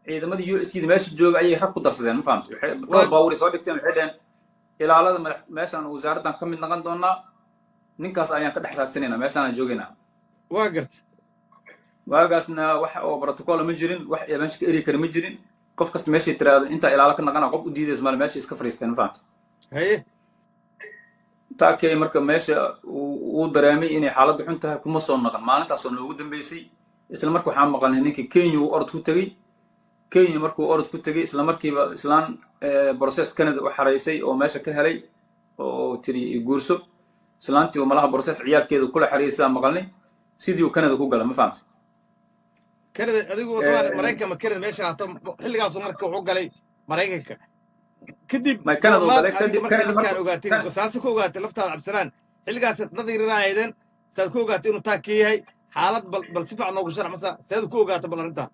ciidamadii USC da meesha jooga ayay rag ku darsadeen, ma fahamtay? Waxay dhowr baabuuray soo dhigteen, waxay dheheen ilaalada madax meeshaan wasaaraddan ka mid noqon doonaa, ninkaas ayaan ka dhex raadsanaynaa, meeshaanaan joogaynaa. Waa garta. Waagaasna wax oo protocol ma jirin, wax meesha ka eri kara ma jirin. Qof kasta meeshay tiraahdo intaa ilaalo ka naqana qof u diidaysa male, meesha iska fariisteen, ma fahamtay? Taakay marka meesha uu dareemay inay xaaladdu xun tahay, kuma soo naqan. Maalintaasoo noogu dambeysay. Isla marka waxaan maqalnay ninkii Kenya uu orod ku tegey. Kenya markuu orod ku tegey, isla markiiba islaan process Canada u xaraysay oo meesha ka helay oo tiri guurso. Islaantii oo malaha process ciyaalkeeda kula xaraysay maqalnay, sidii uu Canada ku gala, ma fahamtay? Canada adigu wadamada Maraykan ma Canada meesha hata xilligaasu marka wuxuu galay Maraykanka kadib. May Canada uu goormaad galay adiga kadib marka Canada ninkaan markuu ogaatay, saasi ku ogaatay laftaada Cabdisalaan, xilligaas dad yaryar ahaydeen, saad ku ogaatay inuu taag ka yahay xaalad? Bal si fiican noogu sharax masa seed ku ogaatay bal arrintan.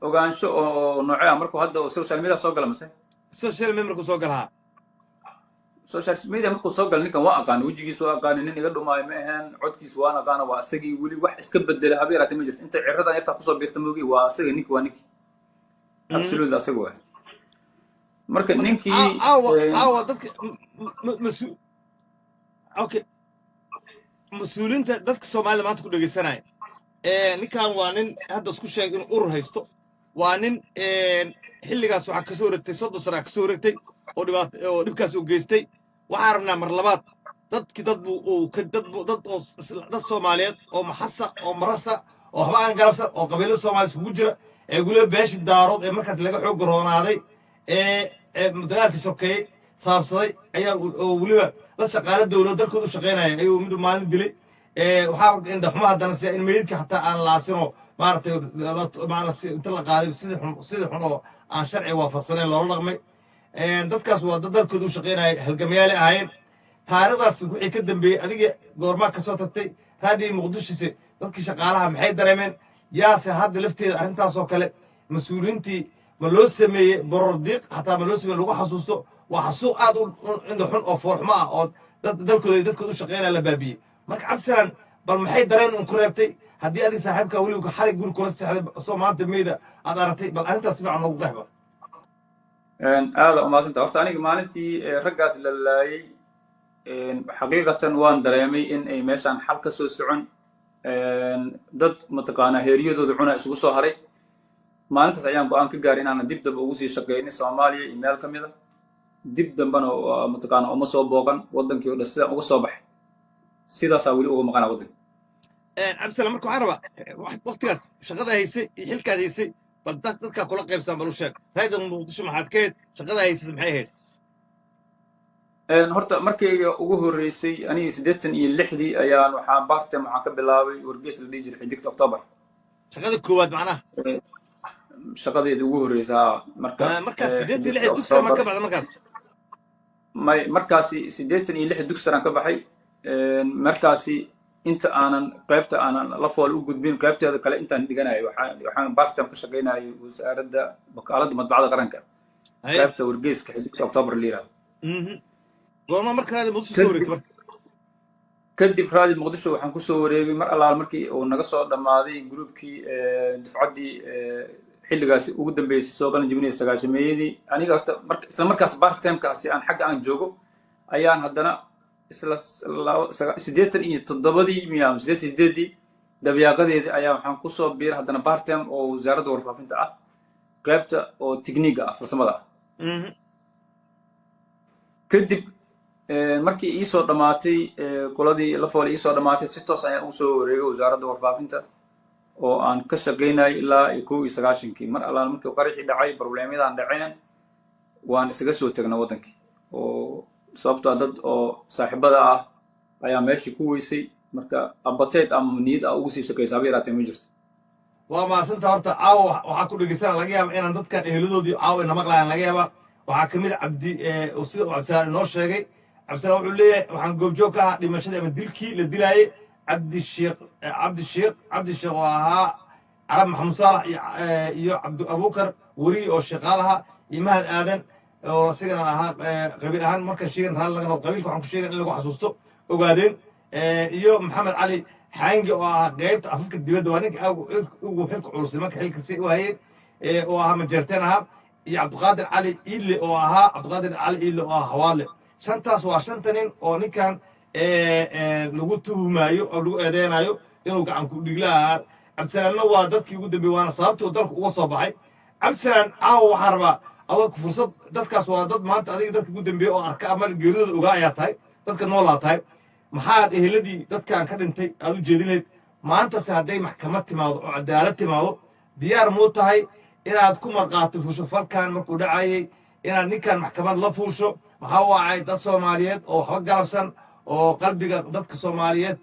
Ogaansho oo noocee ah? Markuu hadda social media soo gala mase? Social media markuu soo galahaa. Social media markuu soo gala ninkan waa aqaana, wejigiisa waa aqaana, nin iga dhumaayo ma ahayn, codkiisa waan aqaana, waa isagii. Weli wax iska bedelay haba yaraatee ma jirto, inta ciradan yartaa kusoo biirta moogi, waa isaga ninki, waa ninki, absolutely asaga waay. Marka Marka ninkii caawa caawa dadka okay, mas-uuliyiinta dadka Soomaalida maanta ku dhegeysanaya, ninkan waa nin hadda isku sheegay inuu urur haysto. Waa nin xilligaas waxaa kasoo wareegtay 30 sana kasoo wareegtay oo dhibaato oo dhibkaas uu geystay. Waxaan rabnaa mar labaad dadki dad buu uu ka dad buu dad oo dad Soomaaliyeed oo maxasa oo marasa oo waxba aan galabsan oo qabiilo Soomaali iskugu jira ee weliba beeshi Daarood ee markaas laga xoog roonaaday ee dagaalkii sokeeyey saabsaday ayaa oo weliba dad shaqaale dowlad dalkooda u shaqaynaya ayuu mid maalin dilay. Waxaa indhaxumo haddana sida in meydka xataa aan laasinoo maaragtay inta la qaaday sidii xun oo aan sharciga waafaqsanayn loola dhaqmay. Dadkaas waa dad dalkooda u shaqaynaya, halgamayaali ahaayeen. Taariikhdaas wixii ka dambeeyey adiga goormaa kasoo tagtay Raadiyo Muqdishose? Dadkii shaqaalaha maxay dareemeen? Yaase hadda lafteeda arrintaasoo kale mas-uuliyiintii ma loo sameeyey boror diiq xataa ma loo sameeyey lagu xasuusto? Waa xasuuq aad u indha xun oo foolxumo ah oo dad dalkooda iyo dadkooda u shaqaynaya la baabiyey. Marka Cabdisalaan, bal maxay dareen un ku reebtay haddii adiga saaxiibkaa weliba xalig guri kula seexday soo maanta meyda aad aragtay? Bal arrintaas si fiican noogu qeexba. Aada umaadsanta. Horta aniga maalintii raggaas la laayay, xaqiiqatan waan dareemay in ay meeshaan xal ka soo socon. Dad mataqaanaa heeryadooda cuna isugu soo haray. Maalintaas ayaan go'aan ka gaaray inaanan dib dambe ugu sii shaqeynin Soomaaliya iyo meel ka mid a. Dib dambena mataqaanaa uma soo booqan waddankii oo dhan. Sidaan uga soo baxay sidaasaa weli uga maqanaa waddanka. Cabdisalaan, marka waxaan rabaa waqtigaas shaqada haysay iyo xilkaad haysay bal dadkaa kula qaybsaan bal u sheeg. Raadiyo Muqdisho maxaad ka ahayd? Shaqada haysay maxay ahayd? Horta markayga ugu horreysay aniga 86-dii ayaan waxaan part-time waxaan ka bilaabay wargeys la dhihi jiray Xidigta October. Shaqada koowaad macnaha? Shaqadeeda ugu horreysa haa. Marka Markaas 86 Xidigta dugsiga ma October ka baxda markaas? May, markaasi 86 dugsiran ka baxay. Markaasi inta aanan qaybta aanan la fool u gudbin qaybteeda kale intaan dhiganayo waxaan part-time ka shaqaynayay wasaaradda wakaaladda madbacada qaranka, qaybta wargeyska Xidigta October la yihahdo. Goorma marka Raadi Muqdisho soo wareegtay marka? Kadib Raadi Muqdisho waxaan kusoo wareegay mar allaal markii uu naga soo dhammaaday groupkii, dufcaddii xilligaasi ugu dambeysay soo qalin jebinaysa sagaashameeyadii. Aniga horta marka isla markaas part timekaasi aan xagga aan joogo ayaan haddana isla 87-dii miya ama 88-dii dabyaaqadeedii ayaa waxaan kusoo biiray haddana part time oo wasaaradda warfaafinta ah, qaybta oo tikniiga ah, farsamada ah. Kadib markii iisoo dhammaatay qoladii la fool iisoo dhammaatay, si toos ayaan ugu soo wareegay wasaaradda warfaafinta oo aan ka shaqaynayay ilaa iyo 91-kii. Mar allaan markii qaraxii dhacay, problemyadan dhaceen, waan isaga soo tagnay waddankii oo sababtoo ah dad oo saaxiibada ah ayaa meeshii ku weysay. Marka abateed ama niyad ah ugu sii shaqaysa haba yaraatee ma jirto. Waa mahadsanta. Horta caawa waxaa ku dhegeystana laga yaaba inaan dadkan eheladoodii caawa ina maqlayaan laga yaaba. Waxaa kamid a Cabdi sida uu Cabdisalaan inoo sheegay. Cabdisalaan wuxuu leeyahay waxaan goobjoog ka ahaa dhimashadii ama dilkii la dilaayey Cabdisheekh, Cabdisheekh, Cabdisheekh oo ahaa Carab Maxamuud Saalax iyo Cabdi Abuukar Weriye oo shaqaal ahaa iyo Mahad Aadan oo isagana ahaa qabiil ahaan markaan sheegan raalli laga noqdo, qabiilka waxaan ku sheegan in lagu xasuusto Ogaadeen, iyo Maxamed Cali Xaangi oo ahaa qaybta afafka dibadda, waa ninka ugu xilka culusay marka xilka si u hayeen, oo ahaa Majeerteen ahaa, iyo Cabdiqaadir Cali Iidle oo ahaa, Cabdiqaadir Cali Iidle oo ahaa Hawaadle. Shantaas waa shanta nin oo ninkan lagu tuhmaayo oo lagu eedeynayo inuu gacan ku dhigla ahaa. Cabdisalaamna waa dadkii ugu dambeeyey, waana sababtii uu dalka uga soo baxay. Cabdisalaan, caawa waxaan rabaa adoo fursad, dadkaas waa dad maanta adiga dadka ugu dambeeyey oo arka ama geeridooda ogaa ayaa tahay, dadka noolaa tahay. Maxaad eheladii dadkan ka dhintay aad u jeedin lahayd maantase hadday maxkamad timaado oo cadaalad timaado? Diyaar muu tahay inaad ku marqaati fuusho falkan markuu dhacayay, inaad ninkan maxkamad la fuusho? Maxaa wacay dad Soomaaliyeed oo waxba galabsan oo qalbiga dadka Soomaaliyeed,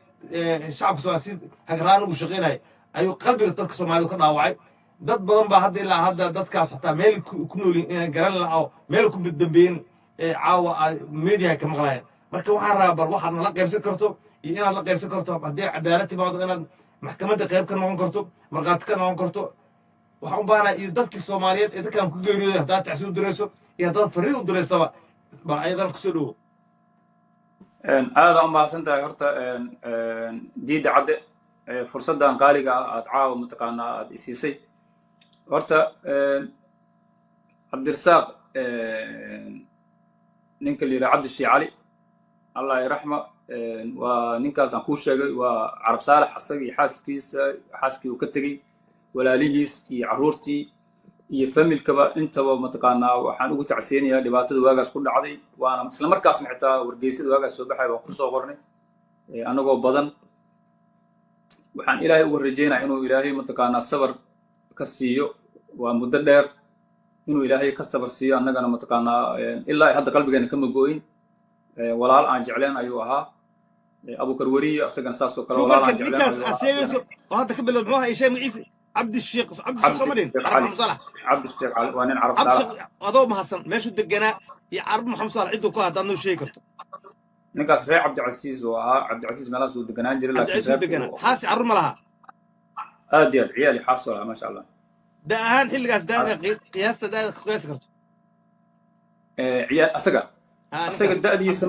shacabka Soomaaliyeed si hagraan ugu shaqaynaya Ayuu qalbiga dadka Soomaalida ka dhaawacay. Dad badan baa hadda ilaa hadda dadkaas xataa meel ku noolyihin inaan garan laha oo meel ku dambeeyin caawa media ka maqlayaan. Marka waxaan rabaa bal waxaad nala qaybsan karto iyo inaad la qaybsan karto, haddii cadaalad timaado, inaad maxkamadda qayb ka noqon karto, markhaati ka noqon karto. Waxaan u baahanahay iyo dadkii Soomaaliyeed ee dadkan ku geeriyooday, haddaad tacsi u dirayso iyo haddaad fariin u diraysaba, bal ayadana kusoo dhowo. Aada u mahadsan tahay. Horta Diida Cadde, fursaddan qaaliga ah aad caawa mataqaanaa aad isiisay. Horta Cabdirasaaq, ninka la yidhaha Cabdishii Cali, Allah iraxma, waa ninkaas aan kuu sheegay, waa Carab Saalax. Asaga iyo xaaskiisa, xaaskii uu ka tegey, walaalihiis iyo carruurtii iyo familkaba intaba mataqaanaa waxaan ugu tacsiyanayaa dhibaatada waagaas ku dhacday. Waana isla markaasna xitaa wargeysyada waagaas soo baxay waan kusoo qornay anagoo badan. Waxaan Ilaahay uga rajeynaya inuu Ilaahay mataqaanaa sabar ka siiyo. Waa muddo dheer, inuu Ilaahay ka sabar siiyo. Annagana mataqaanaa ilaa hadda qalbigeena kama go'in. Walaal aan jecleen ayuu ahaa. Abukar Weriye asagana saas oo kale walaal aan jecleen ninkaas aad sheegayso oo hadda ka bilowd, muxuu ahaa sheeg magaciisa? Cabdisheekh, Cabdisheekh Somalin, Carab Maxamed Saalax. Cabdisheekh Cali waa nin Carab Saalax. Cabdisheekh, adoo mahadsan, meeshuu deganaa iyo Carab Maxamed Saalax cidduu ku haddaad noo sheegi karto. Ninkaas reer Cabdicasiis uu ahaa. Cabdicasiis meelahaas uu deganaan jiray. Laakiin Cabdicasiis uu deganaa. Xaasi carruur ma laha? Aad iyo aad, ciyaal iyo xaas oo lahaa, maasha Allah. Da ahaan xilligaas daada qiyaasta daada ku qiyaasi karto? Ciyaal asaga asaga da'diisa,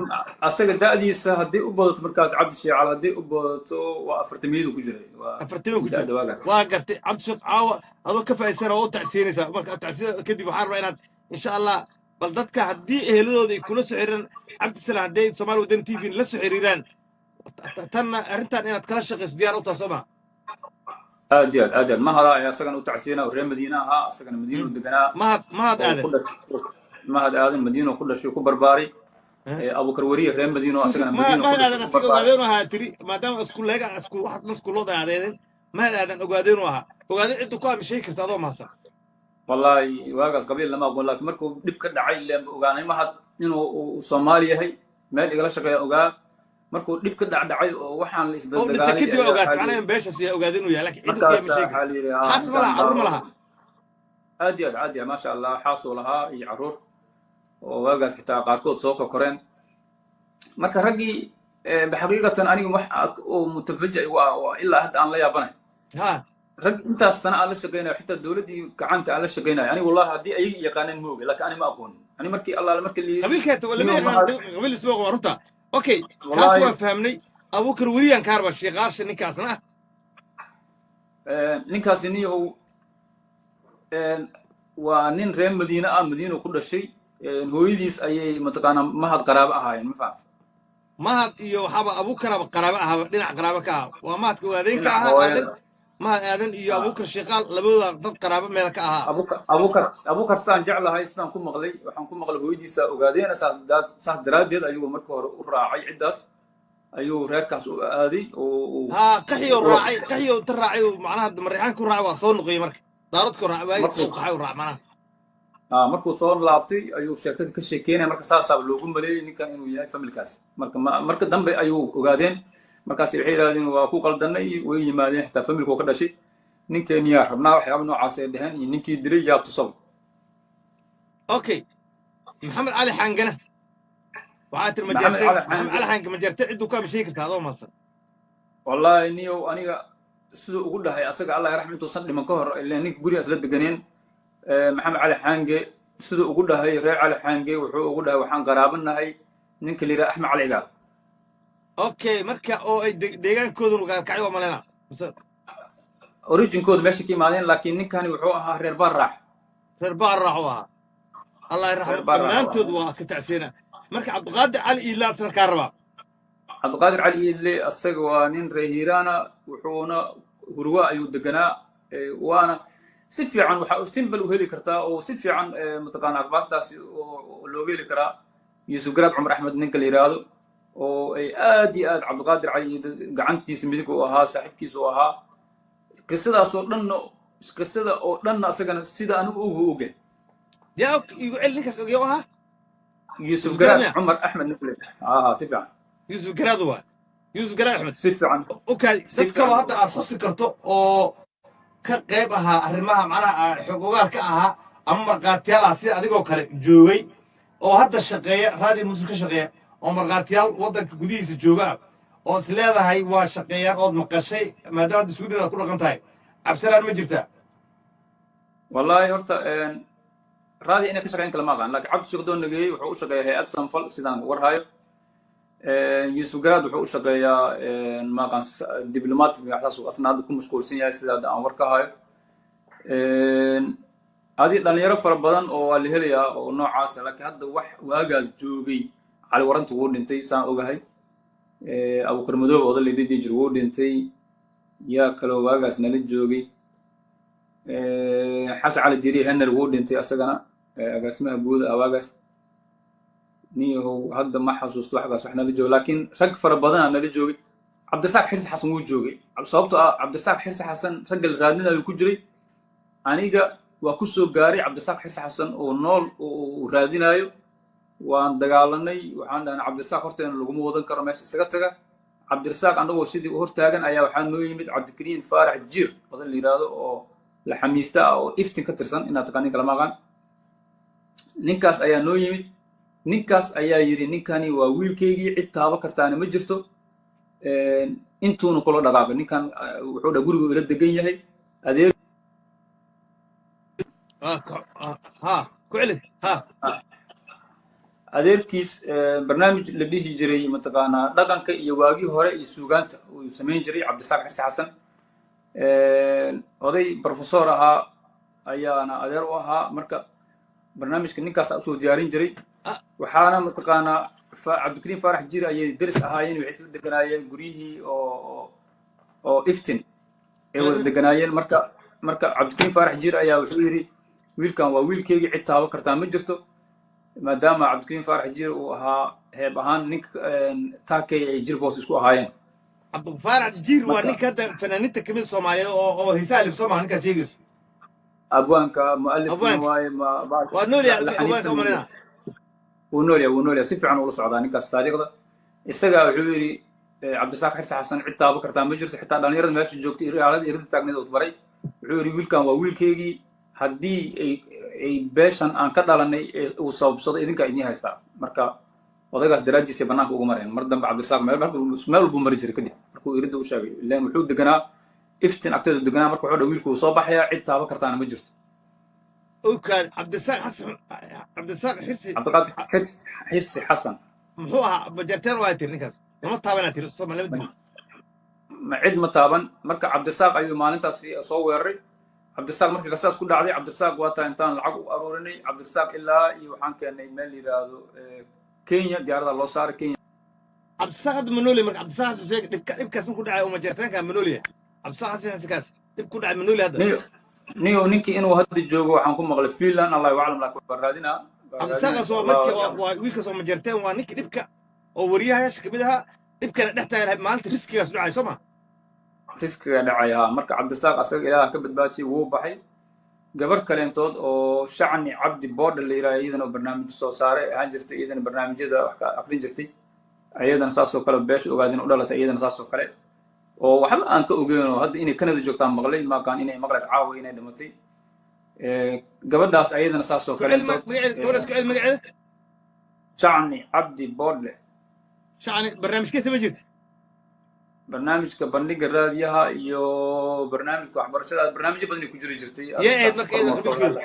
asaga da'diisa hadday u badato markaas, Cabdisheecal hadday u badato waa 40-miyadu ku jiray. 40 ku jiray, waa gartay. Cabdisheekh, caawa adoo ka faa'iidsana oo u tacsiinaysaa. Marka tacsida kadib waxaan rabaa inaad insha Allah bal dadka haddii eheladooda ay kula soo xiriiraan, Cabdisalaam, hadday Soomaali Wadani TV la soo xiriiraan, tanna arrintan inaad kala shaqayso diyaar u taha, soo ma? Aad iyo aad, aad iyo aad. Mahada ayaa isagana u tacsiina oo reer Madiine ahaa, asagana Madiina u deganaa. Mahad, Mahad Aadan. Mahad Aadan Madiino ku dhashay, ku barbaaray. Abukar Weriye reer Madiino, asagana Madiino. Mahad Aadan asiga ogaadeenu ahaa tiri, maadaama isku leega isku waxaas iskuulooda aadeedeen. Mahad Aadan ogaadeenu ahaa. Ogaadeen ciddu ku ama sheegi karta, adoo mahadsan? Wallahi waagaas qabiil lama aqoon, laakiin markuu dhib ka dhacay leen ogaanay Mahad inuu uu Soomaali yahay. Meel igala shaqeeya ogaa. Markuu dhib ka dhacdhacay oo waxaan la oo dhinta isdaldagaalay kadib ayaa ogaatay waxaa la macnaha yidhi in beeshaas yaa ogaadeen inuu yahay, laakiin ciddu ku markaas ama sheegi waxaa la yidhi haa xaas ma ninkan laha, carruur ma laha? Aad iyo aad, aad iyo aad, maasha Allah, xaasuu lahaa iyo carruur oo waagaas xitaa qaarkood soo kokoreen. Marka raggii xaqiiqatan aniga wax oo mutafajic igu ah oo ilaa hadda aan la yaabanay, rag intaas sana aan la shaqaynayo, xitaa dowladdii gacanka aan la shaqaynayo, aniga wallahi haddii ayaga yaqaaneen ma ogi, laakiin ani ma aqoonin. Ani markii Allaale markii la yidhi Qabiilkeeta wala ma niyow yaqaan. Mahad qabiil isma waa runta. Okay, kaas wallahi waa fahmnay. Abuukar Weriyaan kaarba Sheekh ninkaasna ah. Ninkaasi niyow waa nin reer Madiine ah, Madiina ku dhashay. Hooyadiis ayay mataqaanaa Mahad qaraabo ahaayeen, ma fahamta? Mahad iyo waxaaba Abuukaraba qaraabo ahaba, dhinac qaraabo ka ah. Waa Mahadka ogaadeenka dhinac ahaa Aadan hooyada. Mahad Aadan iyo Abuukar Sheekhaal labadooda dad qaraabo meel ka ahaa. Abukar, Abukar, Abukar sidaan jeclahay, sidaan ku maqlay, waxaan ku maqlay hooyadiisa ogaadeena. Saas daraaddeed ayuu marka hore u raacay ciddaas, ayuu reerkaas u aaday oo uu Haa, qaxiyoo ula raacay, qaxiyoo ta raacay oo macnaha Marixaan ku raacay. Waa soo noqoyey marka Daaradku raacay waagi markuu uu qaxay u raac macnaha. Markuu soo laabtay ayuu sheekada ka sheekeynaya. Marka saasaaba loogu maleeyey ninkan inuu yahay familkaas. Marka marka dambe ayuu ogaadeen. Markaas waxay yidhahdeen waa ku qaldanay. Way yimaadeen xitaa familkuu ka dhashay, ninkeeniyaa rabnaa, waxyaaba noocaas ay dheheen, iyo ninkii dilay yaa tusaba. Okay, Maxamed Cali Xaangana waxaa tiri Maxamed Majeerteen. Cali Maxamed Xaange Cali Xaange Majeerte cidduu ku ama sheegi kartaa, adoo mahadsan? Wallahi niyow, aniga siduu ugu dhahay asaga, Allah raxm, intuusan dhiman ka hor, ileen ninka gurigaas la deganeen. Maxamed Cali Xaange siduu ugu dhahay reer Cali Xaange, wuxuu ugu dhahay waxaan qaraabanahay ninka la yidhaha Axmed Cali Cigaal. Okay, marka oo ay deegaankooduna gaalkacyo waa malena mise? Originkooda meesha ka imaadeen, laakiin ninkani wuxuu ahaa reer Barraax. Reer Baaraax u ahaa, Allah reer yarxamo. Barraax u Dhammaantood ahaa. waa ka tacsiina. Marka Cabdiqaadir Cali Iilaa isna kaa rabaa. Cabdiqaadir Cali Iidle asaga waa nin reer Hiiraana, wuxuuna Hurwa ayuu deganaa. Waana si fiican waxa simbal u heli kartaa oo si fiican mataqaana akhbaartaasi oo looga heli karaa Yuusuf Garaad Cumar Axmed, ninka la yidhaahdo oo ay aad iyo aad Cabdiqaadir Cali Iidle gacantiisa midig u ahaa, saaxiibkiisa u ahaa. Qisadaas oo dhanna, qisada oo dhanna asagana sida anigu ugu oge. Yaa igu celi, ninkaas ogya u ahaa? Yuusuf Yuusuf Garaad Garaad miya? Cumar Axmed, ninka la yidhaahdo, si fiican. Yuusuf Garaad waa. Yuusuf Garaad Axmed. Si fiican. Okay. Si Dad kaloo fiican. Hadda aad xusi karto oo ka qayb ahaa arrimaha, macnaha xog ogaal ka ahaa ama markhaatiyaal ah, sida adigoo kale joogay oo hadda shaqeeya, Raadiyo Muqdisho ka shaqeeya, oo markhaatiyaal waddanka gudihiisa jooga ah oo is leedahay waa shaqeeyaan ood maqashay, maadaama hadda Sweden aad ku dhaqan tahay, Cabdisalaan, ma jirtaa? Wallaahi horta raadi inay ka shaqeyn kala ma aqaan, laakiin Cabdi Sheekh Nageeyey wuxuu u shaqeeyaa hay'ad samafal sidaan war hayo. Yuusuf Garaad wuxuu u shaqeeyaa, ma aqaan, diplomatic waxaas uu asna hadda ku mashquulsan yahay sida hadda aan war ka hayo. Adi dhalinyaro fara badan oo waa la helayaa oo noocaasa, laakiin hadda wax waagaas joogay, Cali Waranta wuu dhintay saan ogahay, Abukar Madoobe oda la dhihi jir wuu dhintay, yaa kaloo waagaas nala joogay, Xasan Cali Diri Henry wuu dhintay asagana, agaasimaha guud ah waagaas. Niyahow, hadda ma xasuusto waxgaas wax nala joogo, laakiin rag fara badanaa nala joogay. Cabdirasaaq Xirsi Xasan wuu joogay, sababtoo ah Cabdirasaaq Xirsi Xasan ragga la raadinayo ku jiray. Aniga waa ku soo gaaray Cabdirasaaq Xirsi Xasan oo nool oo uu raadinayo. Waan dagaalanay, waxaan dhahnay Cabdirasaaq horteena laguma wadan karo, meesha isaga taga. Cabdirasaaq annagoo sidii u hortaagan ayaa waxaa noo yimid Cabdikariim Faarax Jiir badan la yidhaahdo oo la xamiista ah oo Iftin ka tirsan, inaad taqaanin kalama aqaan. Ninkaas ayaa noo yimid, ninkaas ayaa yidhi: "Ninkani waa wiilkaygii, cid taabo kartaana ma jirto." Intuuna kula dhaqaaqay ninkan, wuxuu dha gurigu ila degan yahay adeer. Ha ku celi ha. Adeerkiis barnaamij la dhihi jiray mataqaanaa dhaqanka iyo waagii hore iyo suugaanta uu samayn jiray Cabdisaaq Xirsi Xasan. Oday professor ahaa ayaana adeer u ahaa. Marka barnaamijka ninkaas usoo diyaarin jiray. Waxaana mataqaanaa Cabdikariim Faarax Jiri ayay deris ahaayeen, waxay isla deganaayeen guryihii oo Iftin ay wada deganaayeen. Marka Cabdikariim Faarax Jiri ayaa wuxuu yidhi: "Wiilkan waa wiilkeygii, cid taabo kartaa ma jirto." Maadaama Cabdikariim Faarax Jiri uu ahaa heeb ahaan ninka taakey ay Jirboos isku ahaayeen. Cabdifaarax Jiir waa ninka hadda fanaaniinta kamid Soomaaliyeed oo heesaha lifsoo maa ninkaas sheegayso? Abwaanka, mualifna waaye. Waa nool yahay abwaanka, umalina. Wuu nool yahay, wuu nool yahay, si fiican ula socdaa ninkaas taariikhda. Isagaa wuxuu yidhi: "Cabdisaaq Xirsi Xasan cid taabo kartaa ma jirto." Xitaa dhalinyarada meesha joogtay, iraalada irida taagneed oo baray, wuxuu yidhi: "Wiilkan waa wiilkeygii, haddii ay beeshan aan ka dhalanay uu sababsado, idinkaa idiin haystaa." Marka odaygaas daraaddiisay bannaanka ugu mareen. Mar dambe Cabdirasaaq meel walbuu mari jiray kadib markuu iridda u sheegay, ilan wuxuu deganaa Iftin agteedu deganaa. Marka wuxuu dha: "Wiilku wuu soo baxayaa, cid taabo kartaana ma jirto." Okay, Cabdisaaq Xasan, Cabdisaaq Xirsi. Cabdiqaadir Xirsi Xasan. Muxuu ahaa? Majarteen waa tiri ninkaas lama taabanaa tiri, Soomaali lama dilin. Ma cid ma taaban. Marka Cabdirasaaq ayuu maalintaas soo weeraray. Cabdirasaaq markii rasaas ku dhacday, Cabdirasaaq waa taa intaan lacag u aruurinay Cabdirasaaq ilaa iyo waxaan keenay meel la yidhaahdo Kenya, diyaarada loo saaray Kenya. Cabdisaaq hadda ma nool yahay? Marka Cabdisaaq Xasan sheeg, dhibkaas markuu dhacay oo majarteenka ma nool yahay Cabdisaaq Xasan Xasankaas dhib ku dhacay? Ma nool yahay hadda? Niyo, ninkii inuu hadda joogo waxaan ku maqlay Finland, Allahu aclam, laakiin waa raadinaa. Cabdisaaqaas waa markii waa wiilkaas oo majarteen, waa ninkii dhibka oo wariyahayaasha kamid ahaa, dhibkana dhex taagan maalinta riskigaas dhacay, soo ma? Riskiga dhacay, haa. Marka Cabdirasaaq asaga Ilaah ka badbaadisay, wuu baxay. Gabar kaleentood oo Shacni Cabdi Boodha la yidhaha, iyadana barnaamij soo saaray ahaan jirtay, iyadana barnaamijyada wax ka aqrin jirtay, iyadana saasoo kale beesha Ogaadin u dhalatay, iyadana saasoo kale oo waxba aan ka ogeyn oo hadda inay Canada joogtaan maqlay, maaqaan inay maqlays caawa inay dhimatay gabadhaas, ayadana saasoo Ku celi. kale. Magaceeda gabadhaas, ku celi magaceeda. Shacni Cabdi Boodle. Shacni barnaamijkiisa ma jirta? Barnaamijka bandhiga raadiyaha iyo barnaamijka waxbarashada, barnaamijyo badan ay ku jiri jirtay. Yay ahayd marka iyada qabiilkeedu?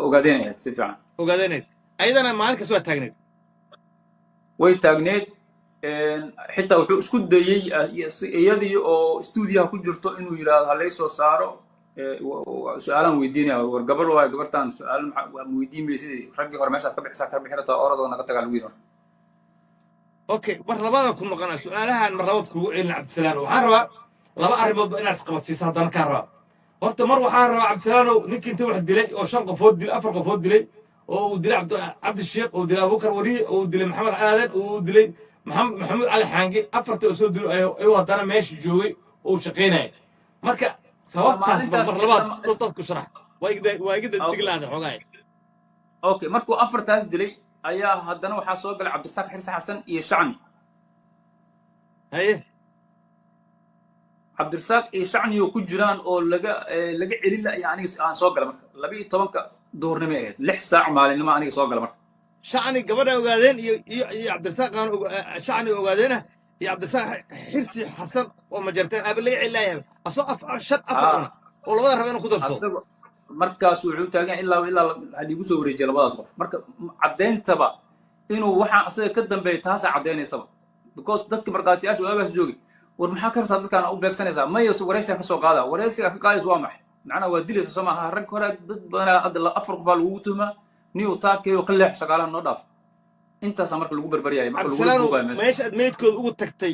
Ogaadeen ahayd si fiican. Ogaadeenayd ayadana maalin kasta waa taagneed? Way taagneed. Xitaa wuxuu isku dayey iyadii oo stuudiyaha ku jirto inuu yidhaahdo ha lay soo saaro, su-aalaan weydiinaya. War gabar waayo gabartaan, su-aal waa weydiin maysid, raggii hore meeshaad ka bixisaa ka bixi rabtaa, oradoo naga tagaa lagu yidhi. Okay, mar labaada ku noqonaa su-aalahan, mar labaad kugu celin. Cabdisalaan, waxaan rabaa laba arrimoodba inaad isqabadsiiso haddana kaa rabaa. Horta mar waxaan rabaa, Cabdisalaanow, ninkii inta wax dilay oo shan qofood dilay, afar qofood dilay, oo uu dilay Cabdisheekh, uu dilay Abuukar Wariye, oo uu dilay Maxamed Aadan, oo uu dilay Maxamuud Cali Xaange, afarta oo soo dilay ayuu haddana meesha joogay oo uu shaqaynaya. Marka sababtaas bal mar labaad dadku sharax, waa iga diglaada xoogaay. Okay, markuu afartaas dilay ayaa haddana waxaa soo galay Cabdirasaaq Xirsi Xasan iyo Shacni. Haye. Cabdirasaaq iyo Shacniyo ku jiraan oo laga celin la ayaa aniga aan soo gala. Marka 12-ka duhurnimo ahayd, 6 saac maalinimo aniga soo gala marka. Shacni gabadha Ogaadeen iyo Cabdirasaaq aan Shacni Ogaadeena iyo Cabdirasaaq Xirsi Xasan oo Majarteen aba laga celilayahay asoo af shan afar una oo labada raba inuu ku darsado. Asago markaas wuxuu taagan ilaa ilaa haliigu soo wareejiya labadaas qof. Marka caddayntaba inuu waxaan asaga ka dambeeya taasaa caddaynaysaba, because dadka markhaatiyaasha waagaas joogay, war maxaa ka rabtaa dadkaan u beegsanaysaa? Maya, waraysigaan ka soo qaada. Waraysigaa ka qaadaysa waa maxay macnaha? Waa dilaysa soo maaha? Rag hore dad badanaa hadda afar qofaa lagugu tuhmaa, niyu taakeeyo ka leex, shaqaalaha noo dhaaf. Intaasaa marka lagu berberyaya, marka lagula Cabdisalaanow, duubayo meesha. Meesha aad meydkooda ugu tagtay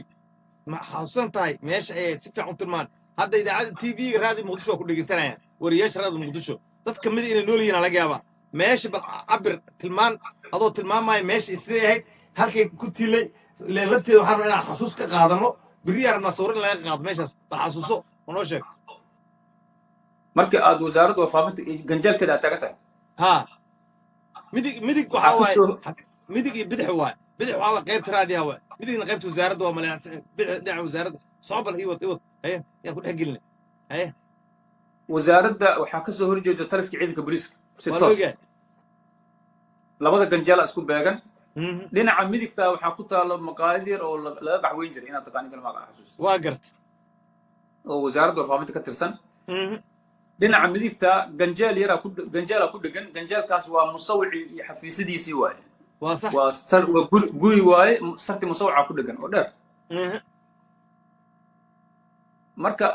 ma xasuusan tahay? Meesha ay si fiican u tilmaan. Hadda idaacadda TV-ga Raadi Muqdisho waa ku dhegeysanayaan, wariyaasha Raadi Muqdisho dad ka mida inay nool yihiin laga yaabaa. Meesha bal cabir, tilmaan adoo tilmaamaya meesha siday ahayd, halkay ku tilay. Ileen lafteeda waxaan rabnaa inaan xasuus ka qaadano, berriyaa rabnaa sawir in laga qaado meeshaas. Bal xasuuso oo noo sheeg. Marka aad wasaaradda warfaafinta ganjaalkeeda aad taagan tahay. Haa, midig midig waxaa waxaa waaye kasoo midig iyo bidix waaye. Bidix waxaa waaye qaybta raadiyaha waaye, midigna qaybta wasaaradda waa malaya. Bidix dhinaca wasaaradda soo bal iwad iwad. Haye, yaan ku dhex gelina. Haye. Wasaaradda waxaa kasoo horjeeda taliska ciidanka booliiska si waa la toos. Ogyahay. Labada ganjaala isku beegan. Dhinaca midigta waxaa ku taalo maqaayad yar oo laga qaxweyn jiray, inaad taqaanin kala maaqa xasuus. Waa garta. Oo wasaaradda warfaafinta ka tirsan. Dhinaca midigta ganjeel yaraa ku ganjeela ku dhegan. Ganjeelkaas waa musawicii iyo xafiisyadiisii waaye. Waa sax. Waa sar, waa guri, guri waaye, sarti musawica ku dhegan oo dheer. Marka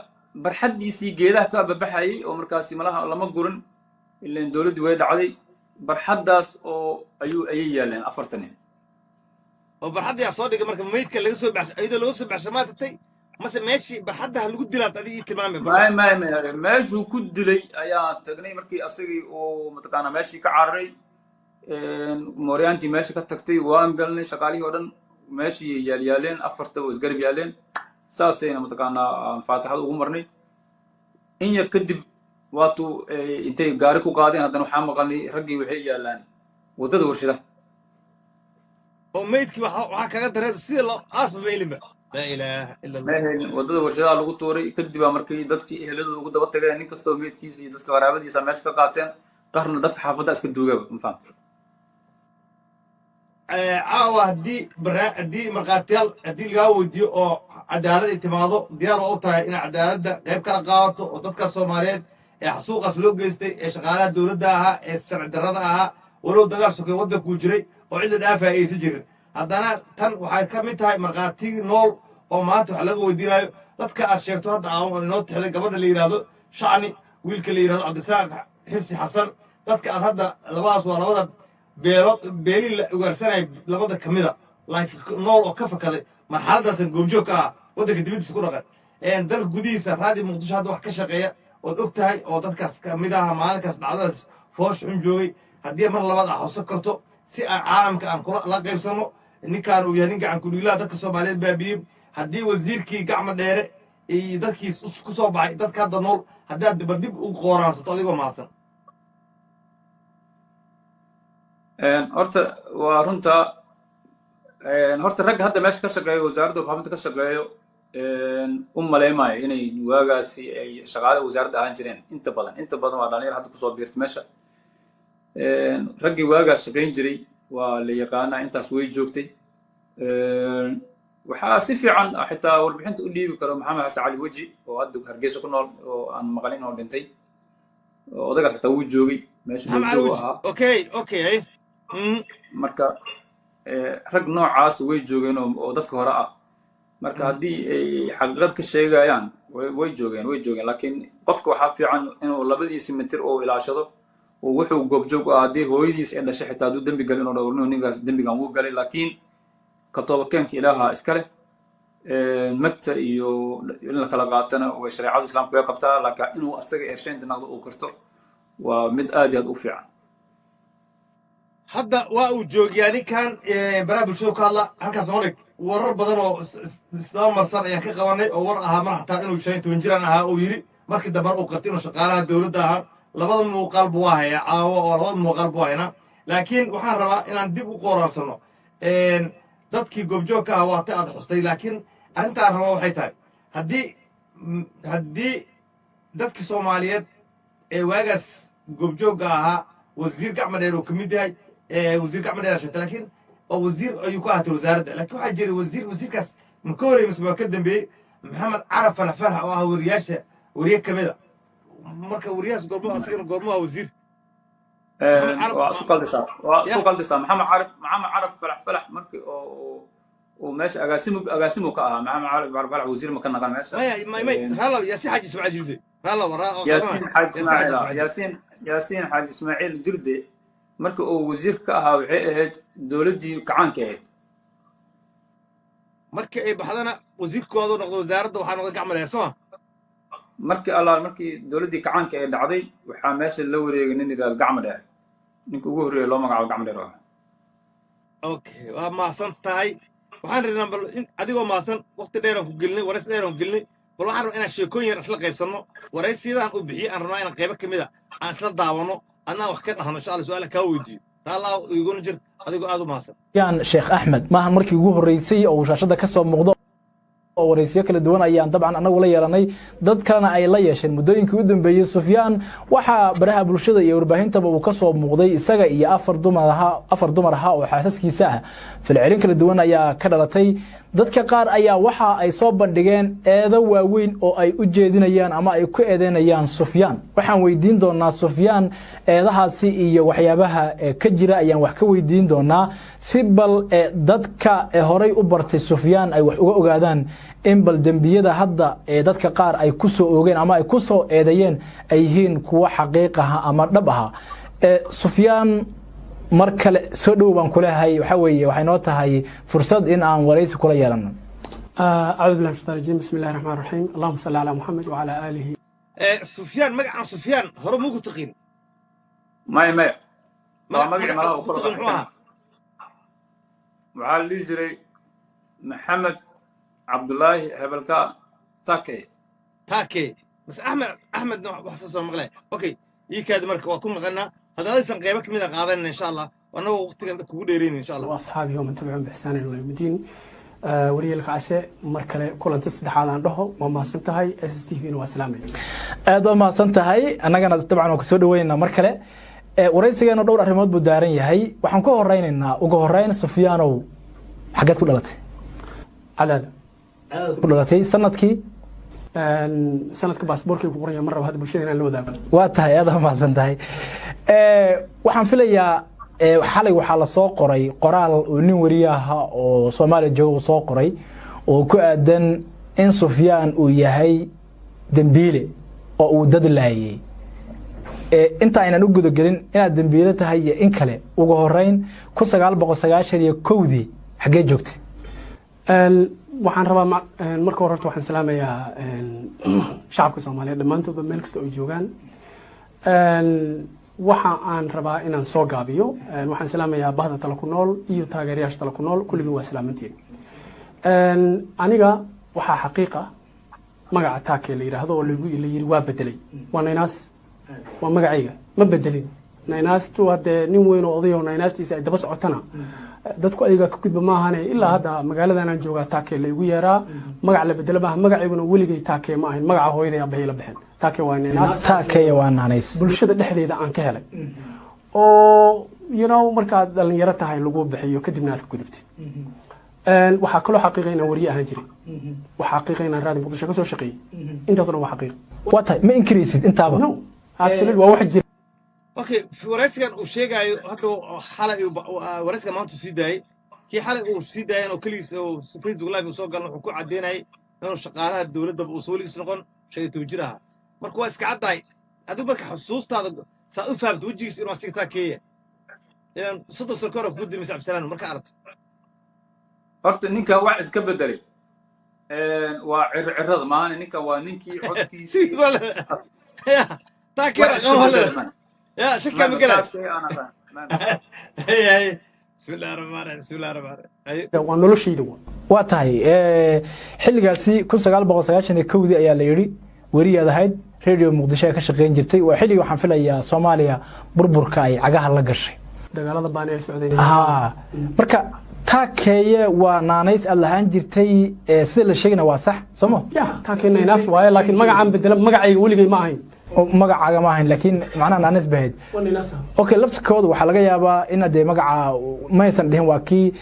barxaddiisii geedaha ka babaxayay oo markaasi malaha lama gurin, ileen dowladdii way dhacday. Barxaddaas oo ayuu ayay yaaleen afartan nin. Oo barxadda yaa soo dhigay marka meydka laga soo baxshay? Iyadoo laga soo baxshay maa tagtay mase meeshii barxadda ha lagu dilaad adiga ii tilmaamay bal? May, may, may, meeshuu ku dilay ayaa tagnay. Markii asagii uu mataqaanaa meeshii ka cararay, mooryaantii meesha ka tagtay, waan galnay. Shaqaalihii oo dhan meeshii yaalyaaleen, afartaba oo isgarab yaaleen, saasayna mataqaanaa aan faatixada ugu marnay. In yar kadib waatuu intay gaari ku qaadeen, haddana waxaa maqalnay raggii waxay yaalaan waddada warshadaha. Oo meydkii waxaa kaga dareen sida loo aasba ma elinba, laa ilaaha ila Allah. Ma helin, waddada warshadaha lagu tuuray. Kadib baa markii dadkii eheladooda ugu daba tageen, nin kastoo meydkiisa iyo dadka qaraabadiisa meesha ka qaateen, qaarna dadka xaafadda iska duugaba, ma fahamta? Caawa haddii markhaatiyaal haddii lagaa weydiiyo oo cadaalad ay timaado, diyaar oo u tahay inay cadaaladda qayb kala qaadato oo dadka Soomaaliyeed ee xasuuqaas loo geystay, ee shaqaalaha dowladda ahaa, ee sharci darrada ahaa, walow dagaal sokay waddankuu jiray oo cid la dhaafaya aysan jirin, haddana tan waxay ka mid tahay markhaatigii nool oo maanta wax laga weydiinayo dadka aad sheegto. Hadda aan inoo tixday gabadha la yidhaahdo Shacni, wiilka la yidhahdo Cabdisaaq Xirsi Xasan. Dadka aad hadda labadaas waa labada beelood, beelii la ugaarsanaya labada ka mida, laakiin nool oo ka fakaday marxaladaasan goobjoog ka ah, waddanka dibaddiisa ku dhaqan, dalka gudihiisa Raadi Muqdisho hadda wax ka shaqeeya ood og tahay oo dadkaas ka mid aha maalinkaas dhacdadaas foosh xun joogay, haddii mar labaad aad xusan karto si aan caalamka aan kula la qaybsano ninkaan uu yahay nin gacan kudhiiglaha dadka Soomaaliyeed baabiyey, haddii wasiirkii Gacmo Dheere iyo dadkiis ku soo baxay, dadka hadda nool, haddaad bal dib u qooraansato adigoo mahadsan. Horta waa runta. Horta ragga hadda meesha ka shaqeeyo, wasaaradda warfaafinta ka shaqeeyo, u malaymaayo inay waagaasi ay shaqaale wasaaradda ahaan jireen. Inta badan waa dhalinyar hadda kusoo biirta meesha. Raggii waagaas shaqayn jiray waa la yaqaanaa, intaas way joogtay. Waxaa si fiican xitaa warbixinta u dhiibi karo Maxamed Xasan Cali Weji oo hadda Hargeysa ku nool oo aan maqalin oo dhintay. Odagaas xitaa wuu joogay meesha, Maxamed Cali goobjoog Weji ahaa. Okay. Marka rag noocaas way joogeen oo dadka hore ah. Marka haddii ay xaqiiqad ka sheegayaan, way joogeen, way joogeen. Laakiin qofka waxaa fiican inuu labadiisi mitir oo ilaashado oo wuxuu goobjoog u ah. Haddii hooyadiis ay dhashay xitaa, hadduu dembi galay, inuu dhaho ninkaas dembigan wuu galay, laakiin ka toobakeenka Ilaaha iska leh. Magta iyo in la kala qaatana way shareecadu Islaamka way qabtaa, laakiin inuu asaga ershaynta naqdo uu qirto waa mid aad iyo aad u fiican. Hadda waa uu joogiyaa ninkan baraha bulshada ka hadla. Halkaas noo dhig. Warar badan oo isdaba marsan ayaan ka qabanay oo war ahaa mar xataa inuu 15 jiraan ahaa uu yidhi, markii dambena uu qabtay inuu shaqaalaha dowladda ahaa. Labada muuqaal buu waa hayaa caawa oo labada muuqaal buu haynaa, laakiin waxaan rabaa inaan dib u qooraansano dadkii goobjoogka ah. Waa ta aad xustay, laakiin Arrintaan raba waxay tahay, haddii dadka Soomaaliyeed ee waagaas goobjoogga ahaa, wasiir Gacma Dheer uu ka mid yahay, wasiir Gacma Dheer sheegtay, laakiin oo wasiir ayuu ku ahaatay wasaaradda, laakiin waxaa jiray wasiir, wasiirkaas ma ka horreeyey mise waa ka dambeeyey, Maxamed Carab Falax Falax oo ah wariyaasha, wariye ka mid a. Marka wariyahaas goormo asigana goormo waa wasiir Maxamed Carab? Waa isu qaldisaa, waa Ya. isu qaldisaa. Maxamed Carab, Maxamed Carab Falax Falax markii oo uu meesha agaasimu ka ahaa, Maxamed Carab Falax Falax wasiir ma ka naqan meesha. Maya, may, raalow, Yaasiin Xaaji Ismaaciil Jirde, raalow. Yaasiin Xaaji Yaasiin Xaaji Ismaaciil. Ismaaciil. Yaasiin Xaaji Ismaaciil Jirde markii uu wasiir ka ahaa waxay ahayd dowladdii kacaanka ahayd. Markii ay baxdana wasiirkoodu noqdo wasaaradda waxaa noqday Gacma Dheer, soo ma? Markii allaal markii dowladdii kacaanka ay dhacday, waxaa meesha la wareegay nin yidhahdo Gacma Dheer. Ninka ugu horreeya loo magacaabo Gacma Dheer oo ahaa. Okay, waa mahadsan tahay. Waxaan rabnaa bal adigoo mahadsan, waqti dheeraan ku gelinay, warays dheeraan ku gelinay, bal waxaan rabnaa inaan sheekooyin yar isla qaybsanno. Waraysiyadan uu bixiyey aan rabnaa inaan qaybo ka mid a aan isla daawano, adnaa wax ka dhahno, insha Allah, su-aala kaa weydiiyo. Taa Allah iguna jir, adigoo aad u mahadsan. Yaan Sheekh Axmed maahan markii ugu horreysay oo uu shaashadda ka soo muuqdo, oo waraysiyo kala duwan ayaan dabcan anagu la yeelanay, dad kalena ay la yeesheen muddooyinkii u dambeeyey. Sufyaan waxaa baraha bulshada iyo warbaahintaba uu ka soo muuqday isaga iyo afar dumar ahaa oo xaasaskiisa ah. Falcelin kala duwan ayaa ka dhalatay. Dadka qaar ayaa waxa ay soo bandhigeen eedo waaweyn oo ay u jeedinayaan ama ay ku eedeynayaan Sufyaan. Waxaan weydiin doonaa Sufyaan eedahaasi iyo waxyaabaha ka jira ayaan wax ka weydiin doonaa, si bal dadka horay u bartay Sufyaan ay wax uga ogaadaan in bal dembiyada hadda ee dadka qaar ay ku soo oogeen ama ay ku soo eedeeyeen ay yihiin kuwo xaqiiq aha ama dhab aha. Sufyaan, mar kale soo dhow baan kuleehay. Waxaa weeye waxay noo tahay fursad in aan waraysi kula yeelano. أعوذ بالله من الشيطان الرجيم، بسم الله الرحمن الرحيم، اللهم صل على محمد وعلى آله. Sufyaan, magacan Sufyaan hore muku taqiin? Maya, maya, waa magac magacii magaca malaha uu ku kala taqiin muxuu baxay. ahaa? Waxaa la dhihi jiray Maxamed Cabdullaahi Hebelka Take. Taake mase Axmed? Axmedna wax saas oo maqlay. Okay, ii kaadi. Marka waa ku maqanaa haddadaysan qaybo kamid a qaadanayna, insha Allah, annagoo waqtigan kugu dheerayna, insha Allah. وأصحابه ومن تبعهم بإحسان إلى يوم الدين. Wariyeel Kacse, mar kale kulanta saddexaad aan dhaho, waa mahadsan tahay. SSTV na waa salaamay. Aad waa mahadsan tahay. Annagana dabcan waan kusoo dhaweynaynaa mar kale. Waraysigeena dhowr arrimood buu daaran yahay. Waxaan ku horeynaynaa, ugu horeyn, Sufyaanow, xaggeed ku dhalatay? Cadaada. Ku dhalatay sanadkii? Sanadka baasboorkay ku qoran yahay, mar raba hadda bulshada inaan la wadaago. Waa tahay, aad waa mahadsan tahay. Waxaan filayaa xalay waxaa lasoo qoray qoraal uu nin wariyaha oo Soomaaliya jooga uu soo qoray oo ku aadan in Sufyaan uu yahay dembiile oo uu dad laayay. Inta aynan u gudagelin inaad dembiile tahay iyo in kale, ugu horeyn, 1991-dii xaggee joogtay? Waxaan rabaa marka hore horta waxaan salaamayaa shacabka Soomaaliyeed dhammaantoodba meel kasta ay joogaan. Waxa aan rabaa inaan soo gaabiyo. Waxaan salaamayaa bahda Tala ku Nool iyo taageerayaasha Tala ku Nool, kulligiin waa salaamantiin. Aniga waxaa xaqiiqa magaca Taake la yidhaahdo oo lagu la yiri waa bedelay, waa naynaas, waa magacayga, ma bedelin naynaastu. Haddee nin weyn oo odayo naynaastiisa ay daba socotana, dadku ayaga ka gudba maahane. Ilaa hadda magaaladan aan joogaa Taake la igu yeeraa, magac la bedelo maaha. Magacayguna weligay Taake ma ahayn, magaca hooyaday aabbahay la bixin. Taake waa naynaas. Taakeya waa naanays. Bulshada dhexdeeda aan ka helay oo markaad dhalinyaro tahay lagu bixiyo, kadibna aad ka gudubtid. Waxaa kaloo xaqiiqa inaan wariye ahaan jiray. Waxaa xaqiiqa inaan Raadi Muqdisho ka soo shaqeeyey. Intaas oo dhan waa xaqiiq. Waa tahay, ma inkiraysid intaaba? No, absolutely, waa wax jira. Okay, waraysigan uu sheegaayo hadda xalay waraysigan maanta uu sii daayey, kii xalay uu sii daayan oo keligiis oo Facebook Live uu soo galna, wuxuu ku caddeynayay inuu shaqaalaha dowladda uusan weligiis noqon, 15 jir ahaa. Marka waa iska caddahay. Adigu marka xusuustaada saa u fahamta wejigiis inuu asiga taa keeya inaan 30 sano ka hor kugu dimaysa, Cabdisalaan, marka aragto? Horta ninkan wax iska bedelay waa circirada maahane, ninkan waa ninkii codkiisii. Sidiisoo le ya taa keena wax iska qabo bedelay man. Ya shakaa ma gelay. Aan aqaan. Bismillahi raxmaan raxiim, bismillahi raxmaan raxiim. Waa noloshayda wa. Waa tahay, xilligaasi 1991-dii ayaa la yidhi weriyaad ahayd, Radio Muqdisho ee ka shaqayn jirtay. Waa xilligii waxaan filayaa Soomaaliya burburka ay cagaha la gashay. Dagaalada baan ay socday. Ha, marka Taakeeye waa naanays aad lahaan jirtay, sida la sheegayna waa sax, soo ma? Ya, Taakeeye naynaas waaye, laakiin magacaan bedela, magacayga weligay ma ahayn. Oo magacaaga ma ahayn, laakiin macnaha naanays bay ahayd. Waa naynaas. Okay, laftirkooda waxaa laga yaabaa in dee magaca maysan dhihin waa kii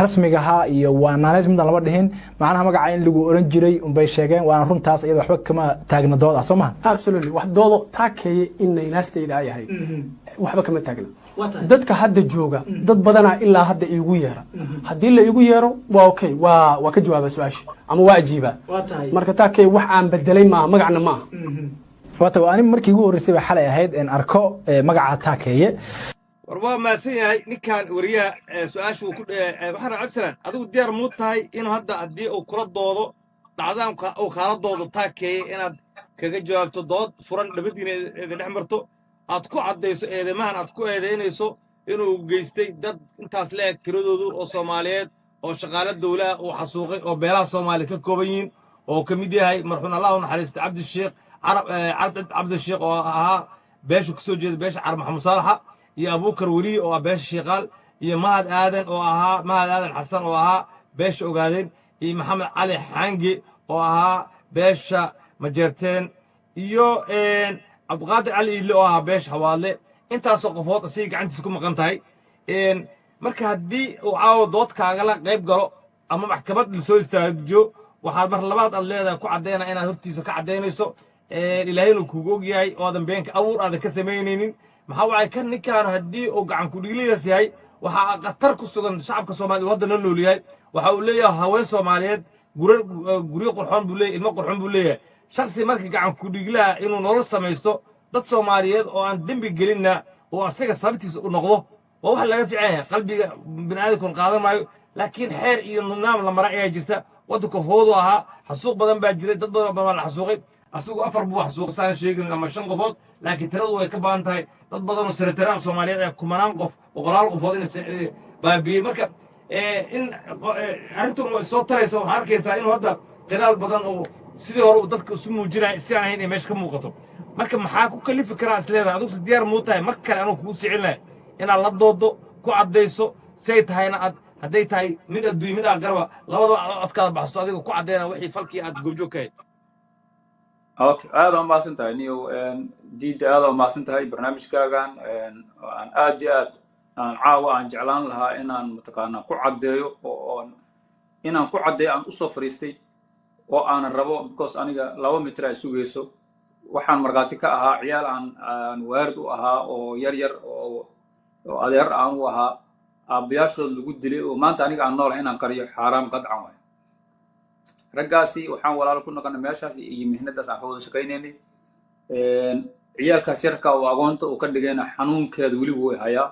rasmiga ahaa iyo waa naanays, midaan lama dhihin. Macnaha magaca in lagu oran jiray unbay sheegeen, waana runtaas, iyada waxba kama taagna dood ah, soo maha? Absolutely, wax doodo Taakeeye in naynaastayda ay ahayd waxba kama taagna. Dadka hadda jooga, dad badanaa ilaa hadda iigu yeera. Haddii la iigu yeero waa okay, waa ka jawaaba su-aasha ama waa ajiibaa. Marka Taakeeye wax aan bedelay maaha, magacna maaha. Waata waa ani markii ugu horreysay bay xalay ahayd in arko magaca Taakeeye. War waa mahadsan yahay ninkan wariyaha. Su-aasha uu ku waxaan Cabdisalaan, adigu diyaar muu tahay inuu hadda haddii uu kula doodo dhacdaan uu kaala doodo Taakeeye, inaad kaga jawaabto dood furan, dhabadiina idin dhex marto, aad ku caddayso eedeymahan aad ku eedaynayso inuu geystay dad intaas la-eg tiradoodu oo Soomaaliyeed oo shaqaale dowlaha uu xasuuqay oo beelaha Soomaaliya ka kooban yihiin, oo ka mid yahay marxuum, Allah u naxariista, Cabdisheekh Carab, Cabdisheekh oo ahaa beesha kasoo jeeda beesha Carab Maxamuud Saalaxa, iyo Abuukar Weliye oo ah beesha Shiiqaal, iyo Mahad Aadan oo ahaa Mahad Aadan Xasan oo ahaa beesha Ogaadeen, iyo Maxamed Cali Xange oo ahaa beesha Majeerteen, iyo Cabdiqaadir Cali Iidle oo ahaa beesha Xawaadle? Intaasoo qofood asiga gacantiisa ku maqan tahay. Marka haddii uu caawa dood kaagala qayb galo ama maxkamad lasoo istaajiyo, waxaad mar labaad aad leedahay ku caddayna inaad hortiisa ka caddaynayso, Ilaahayna kugu og yahay oo aadan beenka abuur aadan ka samaynaynin. Maxaa waay, kan ninkaan haddii uu gacan ku-dhiiglidaas yahay, waxaa khatar ku sugan shacabka Soomaaliya uu hadda la nool yahay. Waxa uu leeyahay haween Soomaaliyeed, guryo qurxoon buu leeyahay, ilmo qurxoon buu leeyahay. Shaksi marka gacan ku-dhiiglaha inuu nolol samaysto, dad Soomaaliyeed oo aan dembi gelinna oo asaga sababtiisa u noqdo, waa wax laga fiican yahay. Qalbiga biniaadamkun qaadan maayo, laakiin xeer iyo nidaam la mara ayaa jirta. Waddanka foodu ahaa, xasuuq badan baa jiray, dad badan baa la xasuuqay. Asigu afar buu xasuuqay saan sheegin ama shan qofood, laakiin tiradu way ka badan tahay. Dad badan oo sanataraan Soomaaliyeed ee kumanaan qof, boqolaal qofood in baabiyey. Marka in arrintan way soo taraysa, waxaa arkaysaa inuu hadda khilaal badan oo sidii hore uu dadka isu muujinaya si aan ahayn ay meesha ka muuqato. Marka maxaa ku kalifi karaa is leedahay? Adigu si diyaar muu tahay mar kale anuu kugu sicin lahay inaad la doodo, ku caddayso si ay tahayna, aad hadday tahay mid adduuny mid aakhiraba labadaba codkaada baxso, adiga ku caddayna wixii falkii aad goobjoog ka ahayd? Okay, aad aa umahadsan tahay niyow diidda, aad aa umahadsan tahay. Barnaamijkaagan aan aad iyo aad aan caawa aan jeclaan lahaa inaan mataqaanaa ku caddeeyo oo inaan ku caddeeyo aan usoo fadhiistay oo aanan rabo, because aniga 2 mitir ay sugayso. Waxaan markhaati ka ahaa ciyaal aan waarid u ahaa oo yar yar oo adeer aan u ahaa, aabbayaashood lagu dilay, oo maanta aniga aan noolahay inaan qariyo xaaraam qadcan waay. Raggaasi waxaan walaalo ku noqonay meeshaas iyo mihnadaas aan ka wada shaqaynaynay. Ciyaalkaas yarka oo agoonta uu ka dhigayna xanuunkeeda weli wuu hayaa,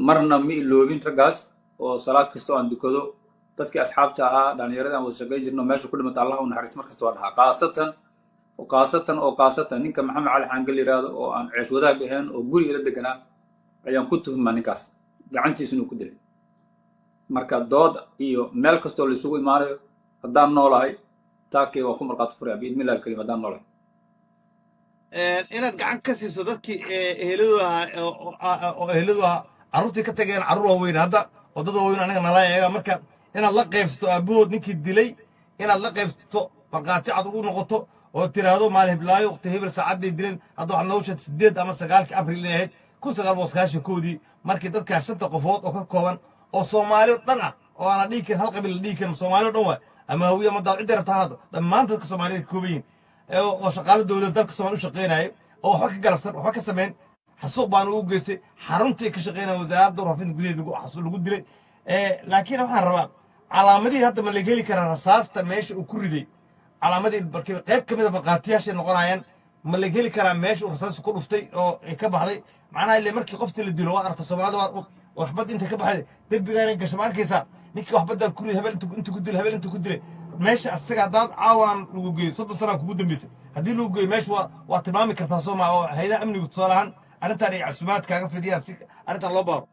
marna ma iloobin raggaas. Oo salaad kasta oo aan dukado, dadkii asxaabta ahaa, dhallinyaradii aan wada shaqayn jirno meesha ku dhimata, Allah u naxariis, mar kasta waa dhahaa, khaasatan khaasatan oo khaasatan ninka Maxamed Cali Xaangel yidhaahdo oo aan ceesh wadaag ahayn oo guri ila deganaa ayaan ku tuhmaa ninkaas gacantiisa inuu ku dilay. Marka dood iyo meel kastoo la isugu imaanayo, haddaan noolahay, Taakay waa ku markhaati furaya, biidni illahi alkarim, haddaan noolahay. Inaad gacan ka siiso dadkii eheladu ahaa oo eheladu ahaa carruurtii ka tageen, carruur waaweyn hadda oo dad waaweyn anaga nala eega. Marka inaad la qaybsato aabbahood ninkii dilay, inaad la qaybsato, markhaati cad ugu noqoto oo tiraahdo maal heblaayo, waqti hebel, saacadday dileen. Hadda waxaad noogu sheegtay 8 ama 9-kii Abril inay ahayd 1991-dii, markii dadkaa shanta qofood oo ka kooban oo Soomaali oo dhan ah, oo aan la dhihi karin hal qabiil la dhihi karin, Soomaali oo dhan waay, ama Hawiye ama Daal, cidday rabtaa hadda, dhammaan dadka Soomaalida ka kooban yihin oo shaqaalo dowladda dalka Soomaaliya u shaqaynaayo oo waxba ka galabsan, waxba ka samayn, xasuuq baan ugu geystay xaruntii ka shaqaynaya wasaaradda warfaafinta gudaheeda lagu dilay. Laakiin waxaan rabaa calaamadihii hadda ma laga heli karaa rasaasta meesha uu ku riday? Calaamadii qayb ka mid a markhaatiyaashay noqonayaan. Ma laga heli karaa meesha uu rasaasta ku dhuftay oo ay ka baxday? Macnaha ile markii qoftii la dilo, waa aragta Soomaalida, waa waxbad inta ka baxday derbigaana gasho. Ma arkaysaa ninkii waxbaddaa ku riday, hebel intu ku dilay, hebel intu ku dilay meesha asaga? Haddaad caawaan lagu geeyo, 30 sanaa kugu dambeysay, haddii lagu geeyo meesha waa tilmaami kartaa, soo maa? Oo hayadaha amnigu tusaale ahaan arrintan ay casumaad kaaga fidiyaan si arrintan loo baaro.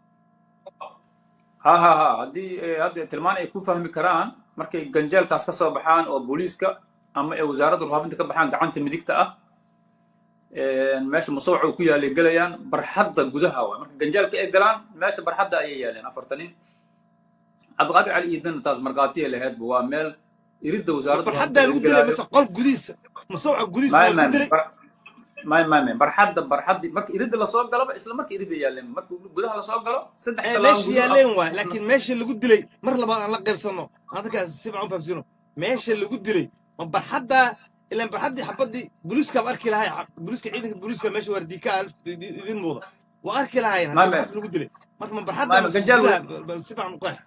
Ha ha ha, haddii hadda tilmaan ay ku fahmi karaan markay ganjeelkaas ka soo baxaan oo booliiska ama ay wasaaradda warfaafinta ka baxaan, gacanta midigta ah meesha musawaca uu ku yaalay gelayaan, barxadda gudaha waay. Marka ganjeelka ay galaan, meesha barxadda ayay yaaleen afartan nin. Cabdiqaadir Cali Iidan taas markhaatiya lahaydba, waa meel iridda wasaaradda Barxaddaa lagu dilay mase qol gudihiisa, mase waxa gudihiisa waa lagu dilay? May, barxadda, barxaddii marka iridda lasoo galaba, isla marka iridda yaaleen, marka gudaha lasoo galo, saddex tallaabo meesha gudaha. Yaaleen waay, laakiin meesha lagu dilay mar labaad aan la qaybsano, aan dadkaas si fiican u fahamsiino. Meesha lagu dilay ma barxadda? Ilaan barxaddii xabaddii booliiskaaba arki lahay, booliiska, ciidanka booliiska meesha waardiika idin muuqda waa arki lahaayeen haddii barxadda lagu dilay. Marka ma barxadda mase gudaha? Bal si fiican u qeex.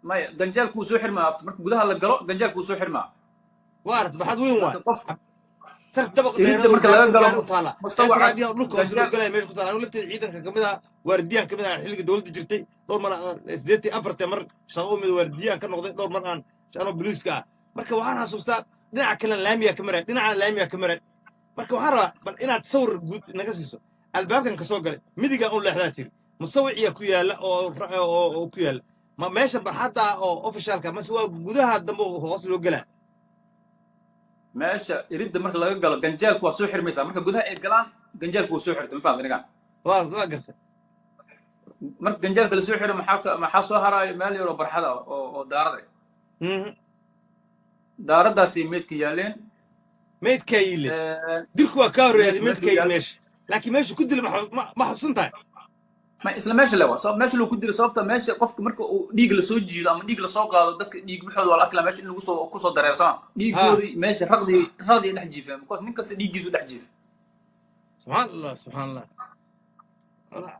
Maya, ganjaalku wuu soo xirmaa marka gudaha la galo, ganjaalku wuu soo xirmaa. Waa aragta, barxad weyn waay. Marka qof sar dabaq iridda dheerada marka laga wasaaradda galo gaari u taala mustawaca qaybta raadiyaha dhulka hoose loo galaya meesha ku taala. Anigu lafteeda ciidanka kamid ah, waardiyaan kamid ah xilliga dowladda jirtay. Dhowr mar, 84-tii mar shaqo u mid waardiyaan ka noqday, dhowr mar aan anoo booliiska ah. Marka waxaan xasuustaa dhinaca kalena laamiyaa ka maray, dhinacana laamiyaa ka maray. Marka waxaan rabaa bal inaad sawir guud naga siiso. Albaabkan kasoo galay, midigaa un leexdaa tiri, mustawiciyaa ku yaala oo ku yaala. Ma meesha barxadda ah oo officialka mase waa gudaha dambe oo hoos loo gelaa? Meesha iridda marka laga galo, ganjaalku waa soo xirmaysaa. Marka gudaha ay galaan, ganjaalku wuu soo xirtay. Ma fahamta ninkaan? Waa gartay. Marka ganjaalka lasoo xiro, maxaa soo haraayo? Meel yaroo barxada ah oo daarada ah. Daaradaasay meydka yaaleen. Meydkaa yiile? Dilku waa kaa horreeyay. Meydka meydkaa meesha yiil yaal meesha, laakiin meesha ku dilay ma xusuusan tahay? Ma isla meesha le waa sabab meesha lagu dilo, sababta meesha qofka marka uu dhiig lasoo jiido ama dhiig lasoo qaado, dadka dhiig bixooda waa la arki lahaa meesha in lagu soo kusoo dareersama. Dhiigoodii meesha raqdii dhex jiifeen, because nin kasta dhiiggiisu dhex jiifa. Subxaan Allah, subxaan Allah.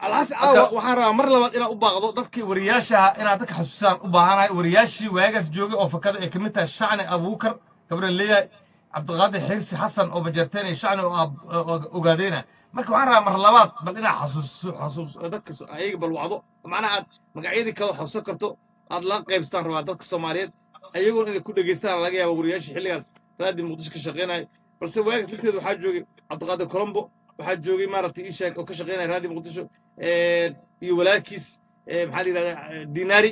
Alxasan, caawa waxaan rabaa mar labaad inaad u baaqdo dadkii wariyaasha ahaa, inaad dadka xasuusaan u baahanahay, wariyaashii waagaas joogay oo fakada ay kamid tahay Shacni Abuukar gabadha leeyahay, Cabdiqaadir Xirsi Xasan oo Majarteen iyo Shacni oo ogaadeyna. Marka waxaan rabaa mar labaad bal inaad xasuuso, xasuus dadka ayaga bal wacdo, macnaha aad magacyadii kale xasuusan karto aad la qaybstaan rabaa dadka Soomaaliyeed, ayagoon inay ku dhegeystaan laga yaabo wariyaashii xilligaas Raadi Muqdisho ka shaqeynaya. Balse waagaas lafteeda waxaa joogay Cabdiqaadir Colombo, waxaa joogay, maaragtay, ii sheeg, oo ka shaqeynaya Raadi Muqdisho, iyo walaalkiis, maxaa la yidhahdaa, Dinari.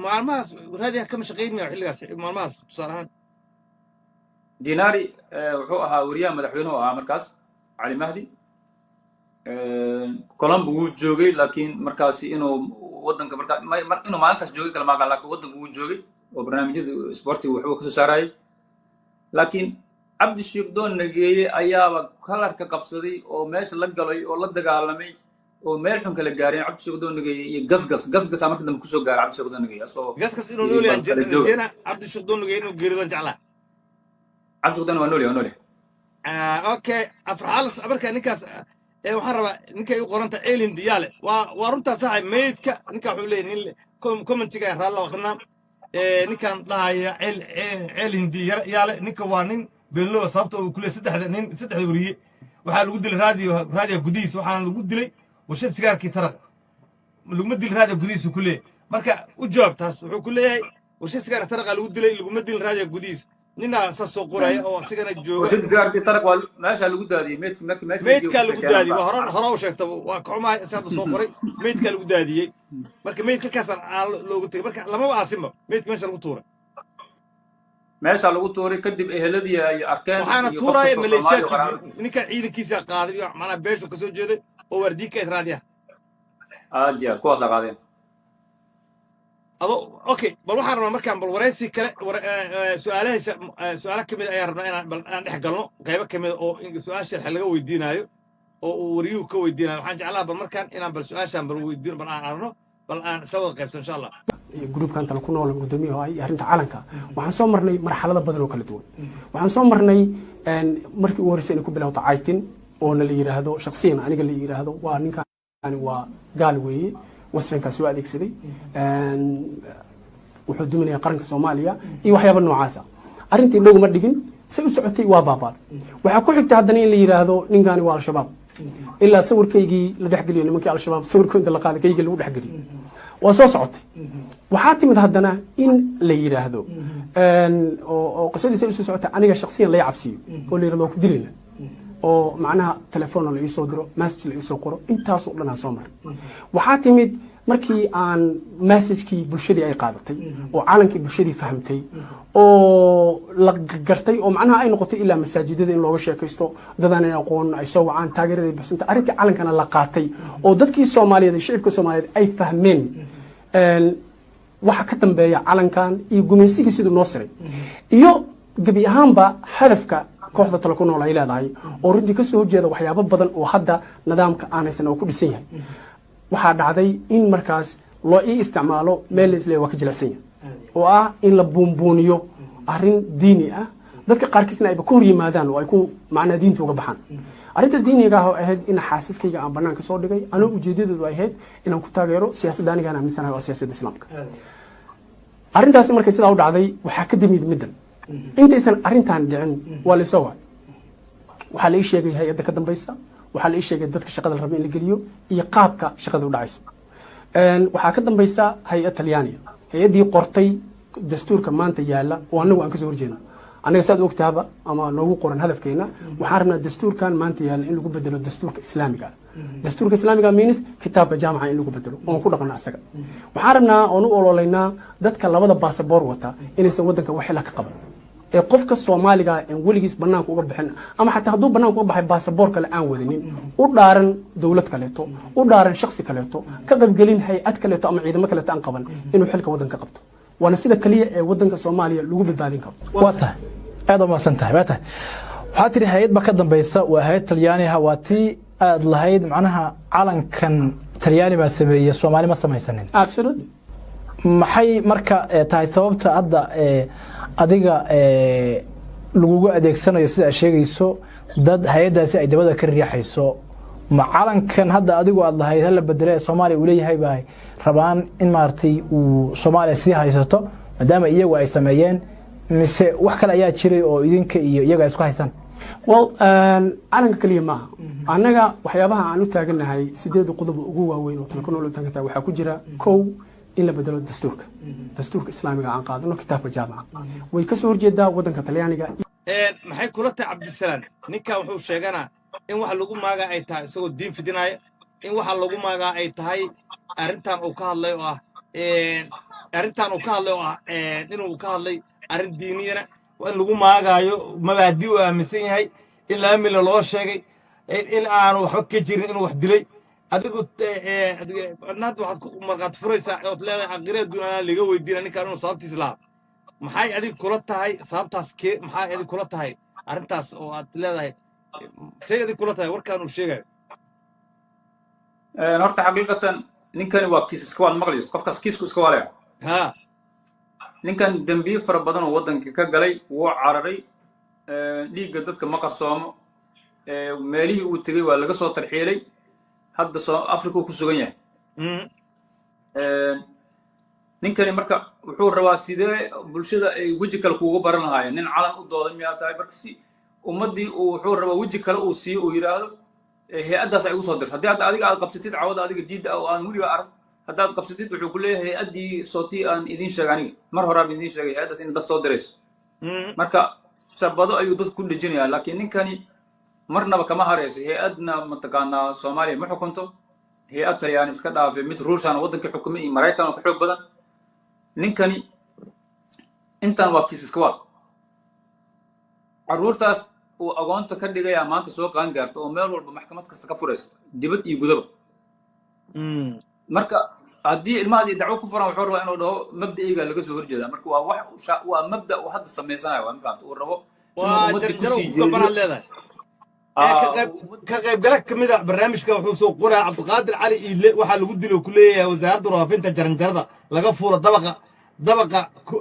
Maalmahaas raadiyaha kama shaqeynaya xilligaas, maalmahaas tusaale ahaan. Dinari wuxuu ahaa wariyaha madaxweynuhu ahaa markaas, Cali Mahdi. Colombo wuu joogay, laakiin markaasi inuu waddanka marka inuu maalintaas joogay kala maaqan, laakiin waddanka wuu joogay oo barnaamijyada sportiga waxbuu kasoo saarayay. Laakiin Cabdi Shiikhdoon Nageeye ayaaba kalarka qabsaday oo meesha la galay oo la dagaalamay oo meel xun kala gaareen, Cabdi Shiikhdoon Nageeye iyo Gasgas. Gasgasaa markii dambe kusoo gaaray Cabdi Shiikhdoon Nageeye asoo Gaskas inuu yiri nool yahay bal kala jooga. Rajeena Cabdi Shiikhdoon Nageeye inuu geeridoon jeclaa. Cabdi Shiikhdoon waa nool yahay, waa nool yahay. Okay, afraxaal. Marka ninkaas waxaan rabaa ninka ay u qoranta Celin Diyaale, waa runtaa saaxib. Meydka ninka wuxuu leeyahay nin commentiga raalla aqrinaa, ninkan dhahaya Celin Diyaale, ninka waa nin beenlooba, sababta uu ku leeyahay saddexda nin, saddexda wariye waxaa lagu dilay raadiyo gudihiisa, waxaana lagu dilay warshad sigaarkii Taraq, laguma dilin raadiyo gudihiisa ku leeyahay. Marka u jawaab taas. Wuxuu ku leeyahay warshad sigaarka Taraqa lagu dilay, laguma dilin raadiyo gudihiisa. Ninaa saas soo qoraya oo asigana jooga. Warshada sigaarkii Taraq waa meesha lagu daadiyey meydka markii meesha la geeyo Meydkaa kusoo lagu keenaan daadiyey ba. Waa hore hore u sheegta, waa ka xumahay si hadda soo qoray meydkaa lagu daadiyey. Marka meydka halkaas aa loogu tegay, marka lamaba aasinba, meydka meesha lagu tuuray. Meesha lagu tuuray kadib eheladii ay arkeen Waxaana iyo qof tuuraya kastoo Soomaali oo qaraabo. maleeshiyaadkii ninkan ciidankiisa qaaday iyo macnaha beeshu kasoo jeeday oo waardiye ka raadiyaha. Aad iyo aad, kuwaasaa qaadeen. Ado okay, bal waxaan rabnaa markaan bal waraysi kale, su-aalahiisa, su-aalo kamid ayaan rabnaa inaan bal aan dhex galno, qaybo kamid oo su-aasha laga weydiinaayo oo uu wariyuhu ka weydiinayo. Waxaan jeclaa bal markaan inaan bal su-aashaan bal weydiino, bal aan aragno, bal aan isla wada qaybsan, insha Allah. Iyo gruubkan Tala ku Nool guddoomiyaha iyo arrinta calanka, waxaan soo marnay marxalado badan oo kala duwan. Waxaan soo marnay markii ugu horreysay inay ku bilowto caytin oona la yidhaahdo, shakhsiyan aniga la yidhaahdo, waa ninkaani waa gaal weeye, westernkaa soo adeegsaday, wuxuu duminaya qaranka Soomaaliya iyo waxyaaba noocaasa. Arrintii dhowma dhigin, say u socotay waa baabaaday. Waxaa ku xigtay haddana in la yidhaahdo ninkaani waa Al-Shabaab, ilaa sawirkaygii la dhexgeliyo nimankii Al-Shabaab, sawirkooda la qaaday, kaygii lagu dhexgeliyo. Waa soo socotay. Waxaa timid haddana in la yidhaahdo oo qisadiisa usoo socotay, aniga shakhsiyan lay cabsiyo oo la yidhahdo waa ku dilayna, oo macnaha telefoonna la iisoo diro, message la iisoo qoro. Intaasoo dhan aan soo maray. Waxaa timid markii aan messagekii bulshadii ay qaadatay oo calankii bulshadii fahamtay oo la gartay oo macnaha ay noqotay ilaa masaajidada in looga sheekaysto, dadaan in aqoon ay soo wacaan, taageerada buxsanta, arrintii calankana la qaatay oo dadkii Soomaaliyeed iyo shicibka Soomaaliyeed ay fahmeen. Waxa ka dambeeya calankan iyo gumaysigii siduu noo siray iyo gebi ahaanba hadafka kooxda Tala ku Nool ay leedahay, oo runtii kasoo horjeeda waxyaabo badan oo hadda nidaamka aanaysan oo ku dhisan yahay. Waxaa dhacday in markaas loo ii isticmaalo meel la isleeyahay waa ka jilicsan yahay, oo ah in la buunbuuniyo arrin diini ah, dadka qaarkiisna ayba ka hor yimaadaan oo ay ku macnaa diinta uga baxaan. Arrintaas diiniga ah oo ahayd in xaasaskayga aan banaanka soo dhigay, anoo ujeedadoodu ay ahayd inaan ku taageero siyaasadda anigaan aaminsanahay, waa siyaasadda Islaamka. Arrintaasi markay sidaa u dhacday, waxaa ka damid middan. Intaysan arrintan dhicin waa laysoo wacay, waxaa la ii sheegay hay-adda ka dambaysa, waxaa la ii sheegay dadka shaqada la raba in la geliyo iyo qaabka shaqada u dhacayso. Waxaa ka dambaysa hay-ad Talyaaniya, hay-addii qortay dastuurka maanta yaalla oo annagu aan kasoo horjeedno. Annaga, saad ogtaaba ama noogu qoran hadafkeena, waxaan rabnaa dastuurkan maanta yaalla in lagu bedelo dastuurka Islaamiga. Dastuurka Islaamiga means kitaabka jaamaca in lagu bedelo oon ku dhaqano asaga. Waxaan rabnaa oon u ololeynaa dadka labada baasaboor wata inaysan waddanka wax xila ka qaban, ee qofka Soomaaliga aan weligiis banaanka uga bixin, ama xataa hadduu banaanka uga baxay baasaboor kale aan wadanin, u dhaaran dowlad kaleeto, u dhaaran shaksi kaleeto, ka qaybgelin hay-ad kaleeto ama ciidamo kaleeto aan qaban, inuu xilka waddanka qabto. Waana sida kaliya ee waddanka Soomaaliya lagu badbaadin karo. Waa tahay, aad umahadsan tahay. Waa tahay, waxaa tiri hay-ad ba ka dambaysa, waa hay-ad Talyaani ah. Waa tii aad lahayd macnaha calankan Talyaani baa sameeyey, Soomaali ma samaysanin. Absolutely. Maxay marka tahay sababta hadda adiga lagugu adeegsanayo, sida aad sheegayso, dad hay-addaasi ay dabada ka riixayso? Ma calankan hadda adigu aad lahayd hala bedele ee Soomaaliya uu leeyahay baa rabaan in maaragtay uu Soomaaliya sii haysato maadaama iyagu ay sameeyeen, mise wax kale ayaa jiray oo idinka iyo iyaga ay isku haystaan? Well, calanka keliya maaha. Annaga waxyaabaha aan u taagannahay, sideeda qodob ugu waaweyn oo Tala ku Nool u taagan tahay, waxaa ku jira kow in la bedelo dastuurka, dastuurka Islaamiga aan qaadano, kitaabka jaamaca. Way kasoo horjeedaa waddanka Talyaaniga. Maxay kula tahay, Cabdisalaan? Ninkan wuxuu sheeganaa in waxa lagu maagaa ay tahay isagoo diin fidinaya, in waxa lagu maagaa ay tahay arrintan uu ka hadlay oo ah arrintan uu ka hadlay oo ah inuu ka hadlay arrin diiniyana, in lagu maagaayo mabaadi uu aaminsan yahay, in 2 milyan loo sheegay, in aanu waxba ka jirin inuu wax dilay. Adigu hadda waxaad ku markhaati furaysaa ood leedahay aqire adduun anaa liga weydiina ninkaan inuu sababtiis lahaa. Maxay adig kula tahay sababtaas kee? Maxay adig kula tahay arrintaas oo aad leedahay? Say adig kula tahay warkaan uu sheegayo? Horta xaqiiqatan ninkani waa kiis iska waad maqlayso, qofkaas kiisku iska waalaya. Ninkan dembiye fara badan oo waddanka ka galay, wuu cararay, dhiigga dadka ma qarsoomo. Meelihii uu tegey waa laga soo tarxiilay. Hadda soo Africa uu ku sugan yahay. Ninkani marka wuxuu rabaa sidee bulshada ay weji kale kuuga baran lahaayeen. Nin calan u dooday miyaa tahay? Marka si ummaddii uu wuxuu rabaa weji kale uu siiyo, uu yidhaahdo hay-addaas ay ugu soo dirto. Haddii hadda adiga aad qabsatid cawada, adiga diidda oo aan weliga arag haddaad qabsatid, wuxuu ku leeyahay hay-addii sootii aan idiin sheegay, aniga mar horaaba idiin sheegay hay-addaas in dad soo dirayso. Marka shabado ayuu dadku ku dhejinayaa, laakiin ninkani marnaba kama harayso. Hay-adna mataqaanaa Soomaaliya ma xukunto, hay-ad Talyaani iska dhaafay, mid Ruushana waddanka xukumay iyo Maraykan oo ka xoog badan. Ninkani intan waa kiis iska waal. Carruurtaas uu agoonta ka dhigayaa maanta soo qaan gaarta oo meel walba maxkamad kasta ka furaysa, dibad iyo gudaba. Marka haddii ilmahaas ay dacwo ku furan, wuxuu rabaa inuu dhaho mabda'iyga laga soo horjeedaa. Marka waa wax waa mabda uu hadda samaysanayo, waa ma fahamta, uu rabo inuu waa ummadii jarjaro kusii ku gabanaad jeediyo. Leedahay ee ka qayb ka qaybgala ka mid a barnaamijka wuxuu soo qoraa Cabdiqaadir Cali Iile, waxaa lagu dilo ku leeyahay wasaaradda warfaafinta jaranjarada laga fuulo dabaqa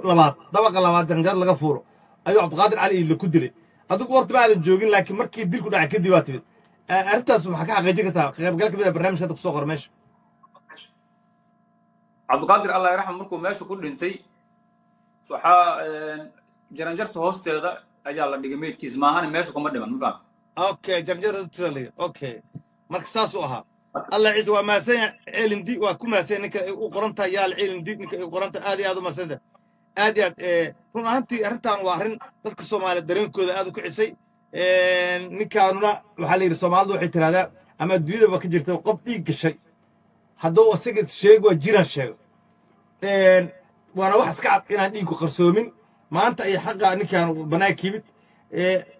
labaad, dabaqa labaad jaranjarada laga fuulo ayuu Cabdiqaadir Cali Iile ku dilay. Adigu horta ma aadan joogin, laakiin markii dilku dhacay kadib waa timid. Arrintaas waxaa ka xaqiijin kartaa ka qaybgala ka mid a barnaamijka hadda kusoo qora meesha. Cabdiqaadir, Allah yarxam, markuu meesha ku dhintay, waxaa jaranjarta hoosteeda ayaa la dhigay meydkiis, maahane meesha kuma dhiman, ma fahamta? Okay, jaranjarada hoosteeda la dhigay. Okay, marka saasuu ahaa. Allah ciise, waa mahadsan yahay Ceelindi, waa ku mahadsan yahay ninka ay u qoran tahay yaal Ceelindi, ninka ay u qoran tahay. Aad iyo aad u mahadsan tahay, aad iyo aad. Run ahaantii arrintan waa arrin dadka Soomaaliya dareenkooda aad u kicisay. Ninkaanuna waxaa la yidhi, Soomaalidu waxay tirahdaa ama adduunyadaba ka jirta, qof dhiig gashay hadduu isaga is sheego waa jiraan sheego. Waana wax iska cad inaan dhiigku qarsoomin. Maanta ay xaqa ninkaan bannaanka yimid.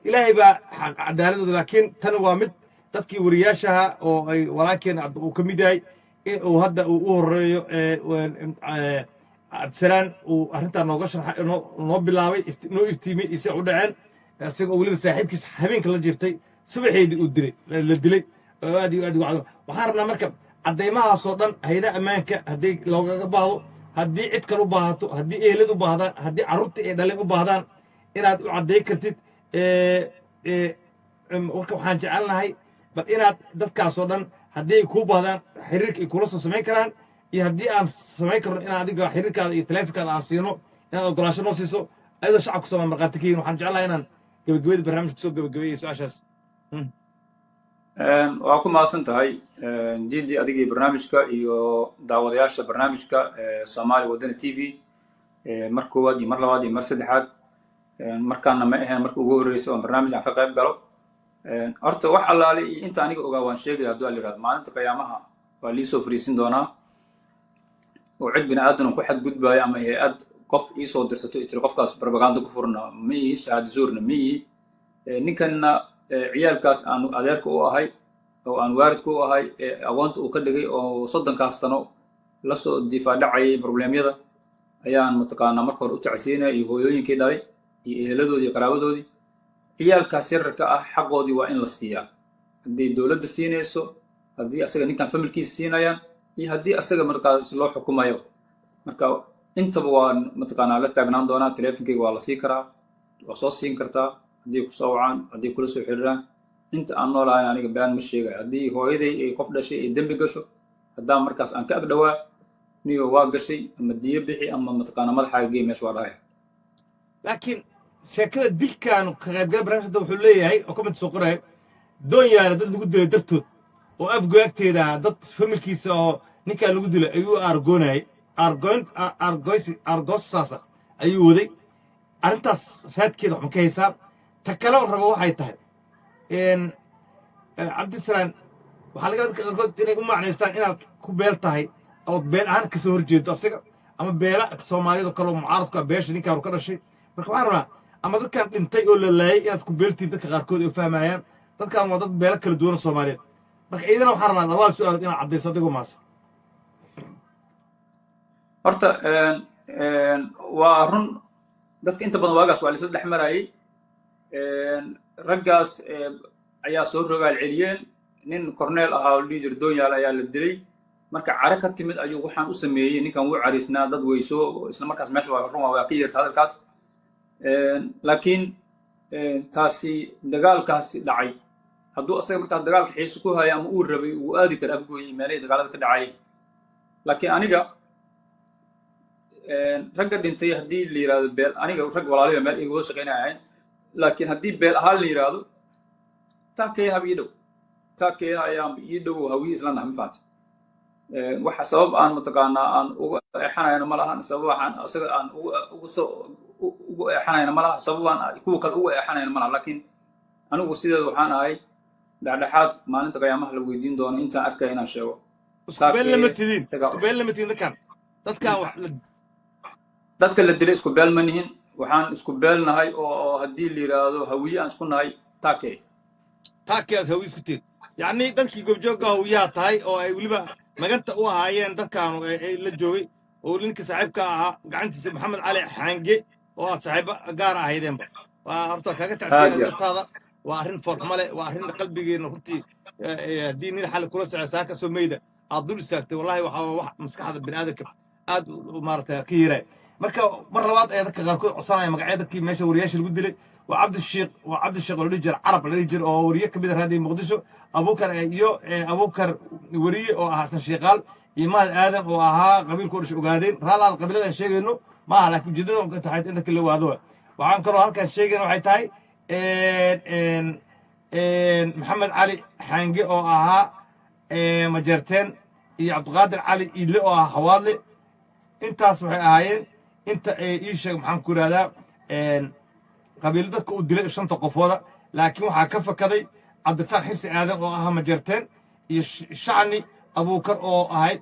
Ilaahay baa cadaaladooda, laakiin tan waa mid dadkii wariyaashaha oo ay walaalkeen uu ka mid yahay in uu hadda uu u horeeyo. Cabdisalaan uu arrintaa nooga sharxa, noo bilaabay, noo iftiimay iyo sida u dhaceen, isagoo weliba saaxiibkiis habeenka la jirtay, subaxeedii uu dilay, la dilay oo aad iyo aad ugu cado. Waxaan rabnaa marka caddaymahaasoo dhan hay'adaha ammaanka haddii loogaga baahdo, haddii cid kale u baahato, haddii ehelad u baahdaan, haddii carruurtii ay dhaleen u baahdaan, inaad u cadday kartid. Marka waxaan jecelnahay bal inaad dadkaasoo dhan haddii ay kuu baahdaan xiriirka ay kula soo samayn karaan, iyo haddii aan samayn karno inaan adiga xiriirkaada iyo taleefonkaada aan siino, inaad ogolaasho noo siiso, ayadoo shacabka Soomaali markhaati ka yihin. Waxaan jeclahay inaan gabagabada barnaamijka kusoo gabagabeeyey su-aashaas. Waa ku mahadsan tahay Didi, adigii barnaamijka iyo daawadayaasha barnaamijka Soomaali Wadani TV, mar koowaad iyo mar labaad iyo mar saddexaad. Markaana ma ahayn marka ugu horreysa oon barnaamij aan ka qayb galo. Horta wax allaale iyo inta aniga ogaa waan sheegaya. Hadduu al yidhahdo, maalinta qiyaamaha waa liisoo fariisin doonaa oo cid bini aadan ku xadgudbaayo ama hay-ad qof iisoo dirsato i tiri qofkaas propaganda ku furna ma ihi, shahaado zuurna ma ihi. Ninkanna ciyaalkaas aan adeerka u ahay oo aan waalidka u ahay, aqoonta uu ka dhigay oo 30kaas sano lasoo difaadhacayay problemyada ayaan mataqaanaa marka hore u tacsiinaya, iyo hooyooyinkii dhalay iyo eheladoodii iyo qaraabadoodii. Ciyaalkaas yararka ah xaqoodii waa in la siiyaa, haddii dowladda siinayso, haddii asaga ninkan familkiisa siinayaan, iyo haddii asaga markaas loo xukumayo. Marka intaba waan mataqaanaa la taagnaan doonaa. Teleefonkeyga waa la sii karaa, waa soo siin kartaa haddii kusoo wacaan, haddii kula soo xiriiraan. Inta aan noolahay aniga been ma sheegayo. Haddii hooyaday ay qof dhashay ay dembi gasho, haddaan markaas aan ka agdhowaa, niyo waa gashay, ama diyo bixi ama mataqaanaa madaxaaga gey meesha, waa dhahaya. Laakiin sheekada dilkan ka qaybgala barnaamijka wuxuu leeyahay oo comment soo qoraya, Doon Yaala dad lagu dilay dartood oo Afgoy agteeda dad familkiisa oo ninkaa lagu dilay ayuu aargoonayay, aargoyn, aargoysi, aargoosaasa ayuu waday. Arrintaas raadkeeda wax ma ka haysaa? Ta kale oo rabo waxay tahay, Cabdisalaan, waxaa laga dadka qaarkood inay u macnaystaan inaad ku beel tahay ood beel ahaan kasoo horjeedo asiga ama beela Soomaaliyada kale oo mucaaradku ah, beesha ninkaanu ka dhashay. Marka waxaan rabnaa, ama dadkan dhintay oo la laayay inaad ku beeltihin, dadka qaarkood ay fahmayaan dadkan waa dad beelo kala duwan oo Soomaaliyeed. Marka iyadana waxaan rabnaa labada su-aalood inaad caddayso adigoo maasa. Horta waa run, dadka inta badan waagaas waa laisla dhex marayay. Raggaas ayaa soo rogaal celiyeen. Nin corneel ahaa oo la dhihi jira Doonyaal ayaa la dilay. Marka care ka timid ayuu waxaan u sameeyey. Ninkan wuu cariisnaa, dad weyso isla markaas meesha. Waa run, waa ka yeerta hadalkaas, laakiin taasi dagaalkaasi dhacay, hadduu asaga markaas dagaalka xiise ku haya ama uu rabay, wuu aadi kara Afgooy iyo meelihii dagaalada ka dhacayay. Laakiin aniga ragga dhintay haddii la yidhahdo beel, aniga rag walaaliba meel igula shaqaynaya ahayn, laakiin haddii beel ahaan la yidhaahdo, taakeeyahaba ii dhow, taakeeyaha ayaanba ii dhow, Hawiye isla nahay, ma fahamta? Waxa sabab aan mataqaanaa aan uga eexanayno ma lahan, sabab waxaan isaga aan uga ugu soo ugu eexanayno ma laha, sabab aan kuwa kale uga eexanayno ma laha. Laakiin anigu sideeda waxaan ahay dhexdhexaad. Maalinta qiyaamaha la weydiin doono intaan arkaya inaan sheego. Isku beel lama tidin, isku beel lama tidin dadkan wax la Dadka la dilay isku beel ma nihin. Waxaan isku beelnahay oo haddii la yidhaahdo Hawiye aan isku nahay, taakey. Taakee aad Hawiye isku tihin, yacni dadkii goobjoogga Hawiyaha tahay oo ay weliba maganta u ahaayeen dadkaanu ay la joogay, oo ninka saaxiibka ahaa gacantiisa Maxamed Cali Xaange oo aad saaxiibo gaar ahaydeenba. Waa horta kaaga tacsiyana naftaada. Waa arrin foolxumo leh, waa arrin qalbigeena runtii. Haddii nin xalli kula socda saaka soo meyda aad dul istaagtay, wallahi waxaa wax maskaxda bini'aadamka aad maarata ka yeeraya. Marka mar labaad ayaa dadka qaarkood codsanaya magacyo dadkii meesha wariyaasha lagu dilay. Waa Cabdishiikh, waa Cabdishiikh oo la dhihi jira Carab la dhihi jira, oo wariye ka mid ah Raadiyo Muqdisho, Abuukar iyo Abuukar wariye oo ah Xasan Shiikaal, iyo Mahad Aadan oo ahaa qabiilka u dhashay Ogaadeen. Raalaad qabiilada aan sheegayno maaha, laakiin ujeedada ka tahay in dadka la ogaado. Waxaan kaloo halkaan sheegayna waxay tahay Maxamed Cali Xaange oo ahaa Majeerteen, iyo Cabdiqaadir Cali Iidle oo ahaa Xawaadle. Intaas waxay ahaayeen inta ii sheeg, maxaan ku yidhahdaa, qabiilo dadka u dilay shanta qofooda. Laakiin waxaa ka fakaday Cabdisaaq Xirsi Aadan oo ahaa Majeerteen, iyo Shacni Abuukar oo ahayd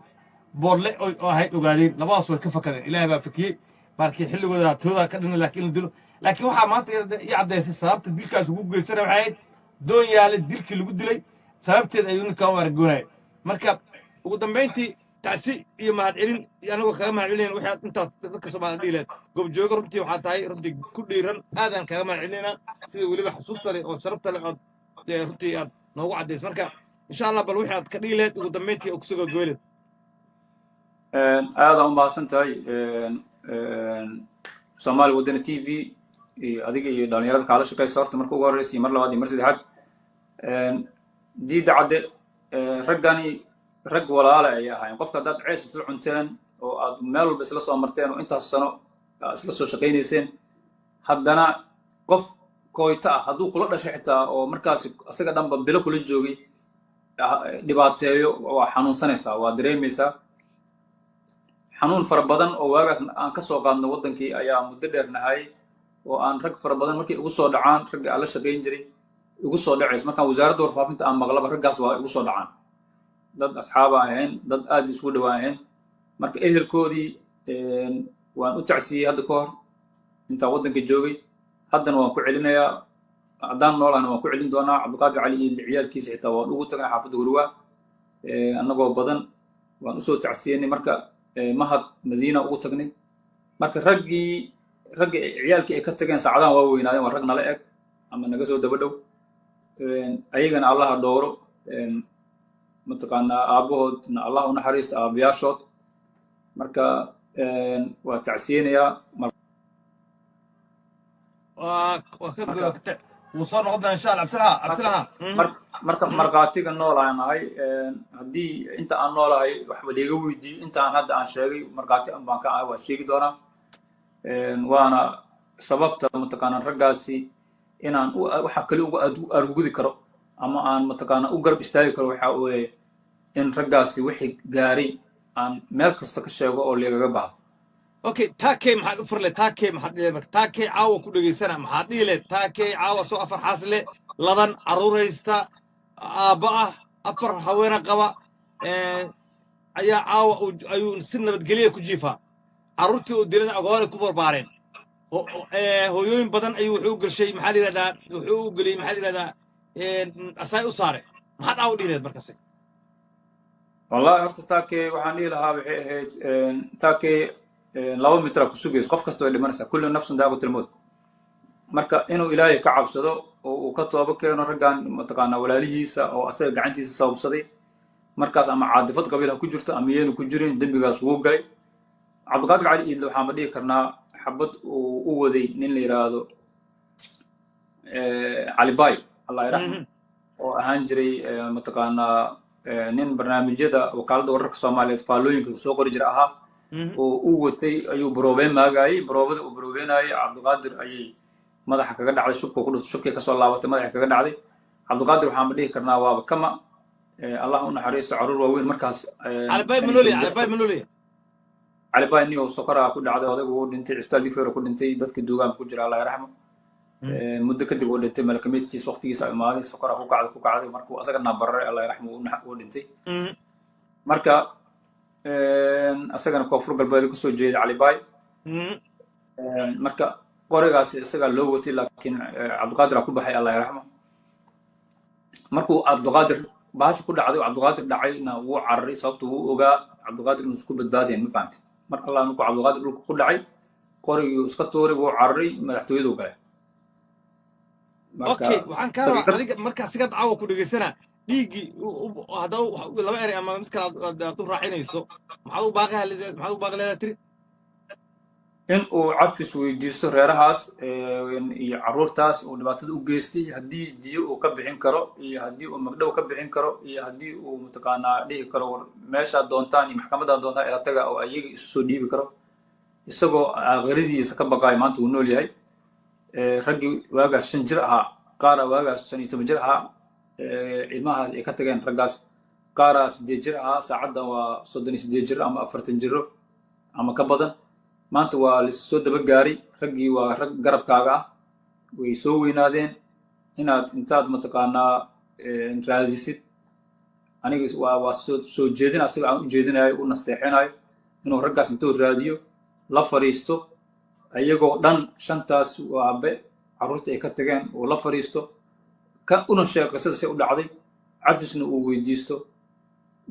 Boorle oo ahayd Ogaadeen. Labadaas way ka fakadeen, Ilaahay baa fakiyey markii xilligooda tooda ka dhina, laakiin la dilo. Laakiin waxaa maanta ii caddaysay sababta dilkaas ugu geysana waxay ahayd Doon Yaale dilkii lagu dilay sababteed ayuu ninkan u argoonaya. Marka ugu dambayntii Tacsi iyo mahadcelin iyo anagoo kaga mahadcelinayn waxaad intaad dadka Soomaalida dhihi lahayd. Goobjooga runtii waxaa tahay runtii ku dhiiran, aadaan kaga mahadcelinaynaa sida weliba xusuusta leh oo sharafta leh ood dee runtii aad noogu caddays. Marka insha Allah bal wixii aad ka dhihi lahayd ugu dambeyntii oo kusoo gabagabeyled. Aadaan u mahadsan tahay Soomaali Wadani TV iyo adiga iyo dhalinyarada kaala shaqeysa. Horta marka ugu horeysa iyo mar labaad iyo mar saddexaad, Diida Cadde, raggani rag walaale ayay ahaayeen. Qofka haddaad ceesh isla cunteen oo aad meel walba isla soo marteen oo intaas sano aad isla soo shaqaynayseen, haddana qof kooyta ah hadduu kula dhashay xitaa oo markaas isaga dhanba bilo kula joogay dhibaateeyo, waa xanuunsanaysaa, waa dareemaysaa xanuun fara badan. Oo waagaas aan ka soo qaadno waddankii ayaa muddo dheer nahay oo aan rag fara badan markay igu soo dhacaan, ragga aan la shaqayn jiray igu soo dhacayso. Markaan Wasaaradda Warfaafinta aan maqlaba, raggaas waa igu soo dhacaan. Dad asxaaba ahayn, dad aad isugu dhawaa ahayn. Marka ehelkoodii waan u tacsiyey hadda ka hor intaan waddanka joogay, haddana waan ku celinayaa, haddaan noolahna waan ku celin doonaa. Cabdiqaadir Cali iyo ciyaalkiisa xitaa waan ugu tagnay xaafadda Hurwaa annagoo badan, waan usoo tacsiyenay. Marka Mahad Madiina ugu tagnay. Marka raggii raggii ciyaalkii ay ka tageen saacadahan waa weynaadeen, waa rag nala eg ama naga soo daba dhow. Ayagana Allaha dhowro, mataqaanaa, aabbahoodna Allah u naxariisto, aabbayaashood. Marka waa tacsiyeynayaa. Waa ka wuu soo noqon doonaa insha Allah. Cabsilaha, cabsilaha. Marka markhaatiga nool aan ahay, haddii inta aan noolahay waxba liiga weydiiyo, intaan hadda aan sheegay markhaati baan ka ahay, waa sheegi doonaa. Waana sababta mataqaanaa raggaasi inaan waxa kale uga argudi karo ama aan mataqaanaa u garab istaagi karo waxa weeye in raggaasi wixii gaaray aan meel kasta ka sheego oo liigaga baahdo. Okay, Taakey, maxaad u furle? Taakey, maxaad dhihi marka? Taakey caawa ku dhegaysana, maxaad dhihi leed Taakey caawa soo afar xaasle ladan carruur haysta, aabba ah, afar haweena qaba ayaa caawa ayuu si nabadgelya ku jiifaa. Carruurtii uu dilana agoonay ku barbaareen. Hooyooyin badan ayuu wuxuu u gelshay, maxaa la yidhahdaa, wuxuu u geliyey, maxaa la yidhahdaa, asaay u saare. Maxaad caawa dhihi leed markaasi? Wallahi horta Taakey waxaan dhihi lahaa waxay ahayd, Taakey, 2 mitra ku sugayso, qof kasta way dhimanaysaa, kullu nafsun daa'iqatul mawt. Marka inuu Ilaahay ka cabsado oo uu ka toobo keeno raggan mataqaanaa walaalihiisa oo asaga gacantiisa sababsaday markaas, ama caadifad qabiil ha ku jirto ama yeenu ku jirin, dembigaas wuu galay. Cabdiqaadir Cali Iidle waxaan dhihi karnaa xabad uu u waday nin la yidhaahdo Cali Bay, Allah yaraxmo, oo ahaan jiray mataqaanaa nin barnaamijyada Wakaaladda Wararka Soomaaliyeed faallooyinka soo qori jira ahaa oo u watay ayuu baroobeyn maagaayey. Baroobada uu baroobeynayay Cabdiqaadir ayay madaxa kaga dhacday, shubka ku dhuftay, shubkay kasoo laabatay, madaxa kaga dhacday. Cabdiqaadir waxaan dhihi karnaa waaba kama. Allah u naxariisto, carruur waaweyn markaas. Calibay manoliya, Calibay manoliya. Calibay niyow sokoraa ku dhacday, odaygu uu dhintay, cisbitaal Digfeer ku dhintay, dadka duugaanka ku jira, Allah yaraxmo. Muddo kadib uu dhintay, malakamiidkiis waqtigiisa imaaday, sokoraa ku kacday, ku kacday, markuu asaga nabararay, Allah yaraxmo, uu dhintay. Marka asagana Koonfur Galbeed kasoo jeeday Calibay. Marka qorigaasi isagaa loo watay, laakiin Cabdiqaadir aa ku baxay, Allah yaraxmo. Markuu Cabdiqaadir bahasha ku dhacday oo Cabdiqaadir dhacayna, wuu cararay, sababta wuu ogaa Cabdiqaadir inuu isku badbaadayan, ma fahamtay? Mar Allah markuu Cabdiqaadir dhulka ku dhacay, qorigii iska tuuray, wuu cararay, madaxtooyadu galay. Okay, waxaan kaa rabaa adiga markaa sigad caawa ku dhegaysana dhiiggii haddaba laba erey ama mid kale aad u raacinayso, maxaad u baaqi maxaad u baaqi leedahay tiri? In uu cafis weydiisto reerahaas iyo carruurtaas uu dhibaatada u geystay, haddii diyo uu ka bixin karo iyo haddii uu magdhow ka bixin karo iyo haddii uu mataqaanaa dhihi karo war meeshaad doontaan iyo maxkamaddaad doontaan ila taga, oo ayaga isu soo dhiibi karo isagoo aakhiradiisa ka baqaayo. Maanta wuu nool yahay. Raggii waagaas 5 jir ahaa, qaara waagaas 15 jir ahaa, ilmahaas ay ka tageen raggaas, qaaraa 8 jir ahaa, saacaddan waa 38 jir ama 40 jiro ama ka badan. Maanta waa laissoo daba gaaray raggii, waa rag garabkaaga ah, way soo weynaadeen. Inaad intaad mataqaanaa raadisid, aniga waa soo jeedin asiga aan u jeedinayo, u nasteexinayo, inuu raggaas intuu raadiyo la fadhiisto ayagoo dhan, shantaas aabe carruurta ay ka tageen uu la fadhiisto, ka una sheego qisada say u dhacday, cafisna uu weydiisto.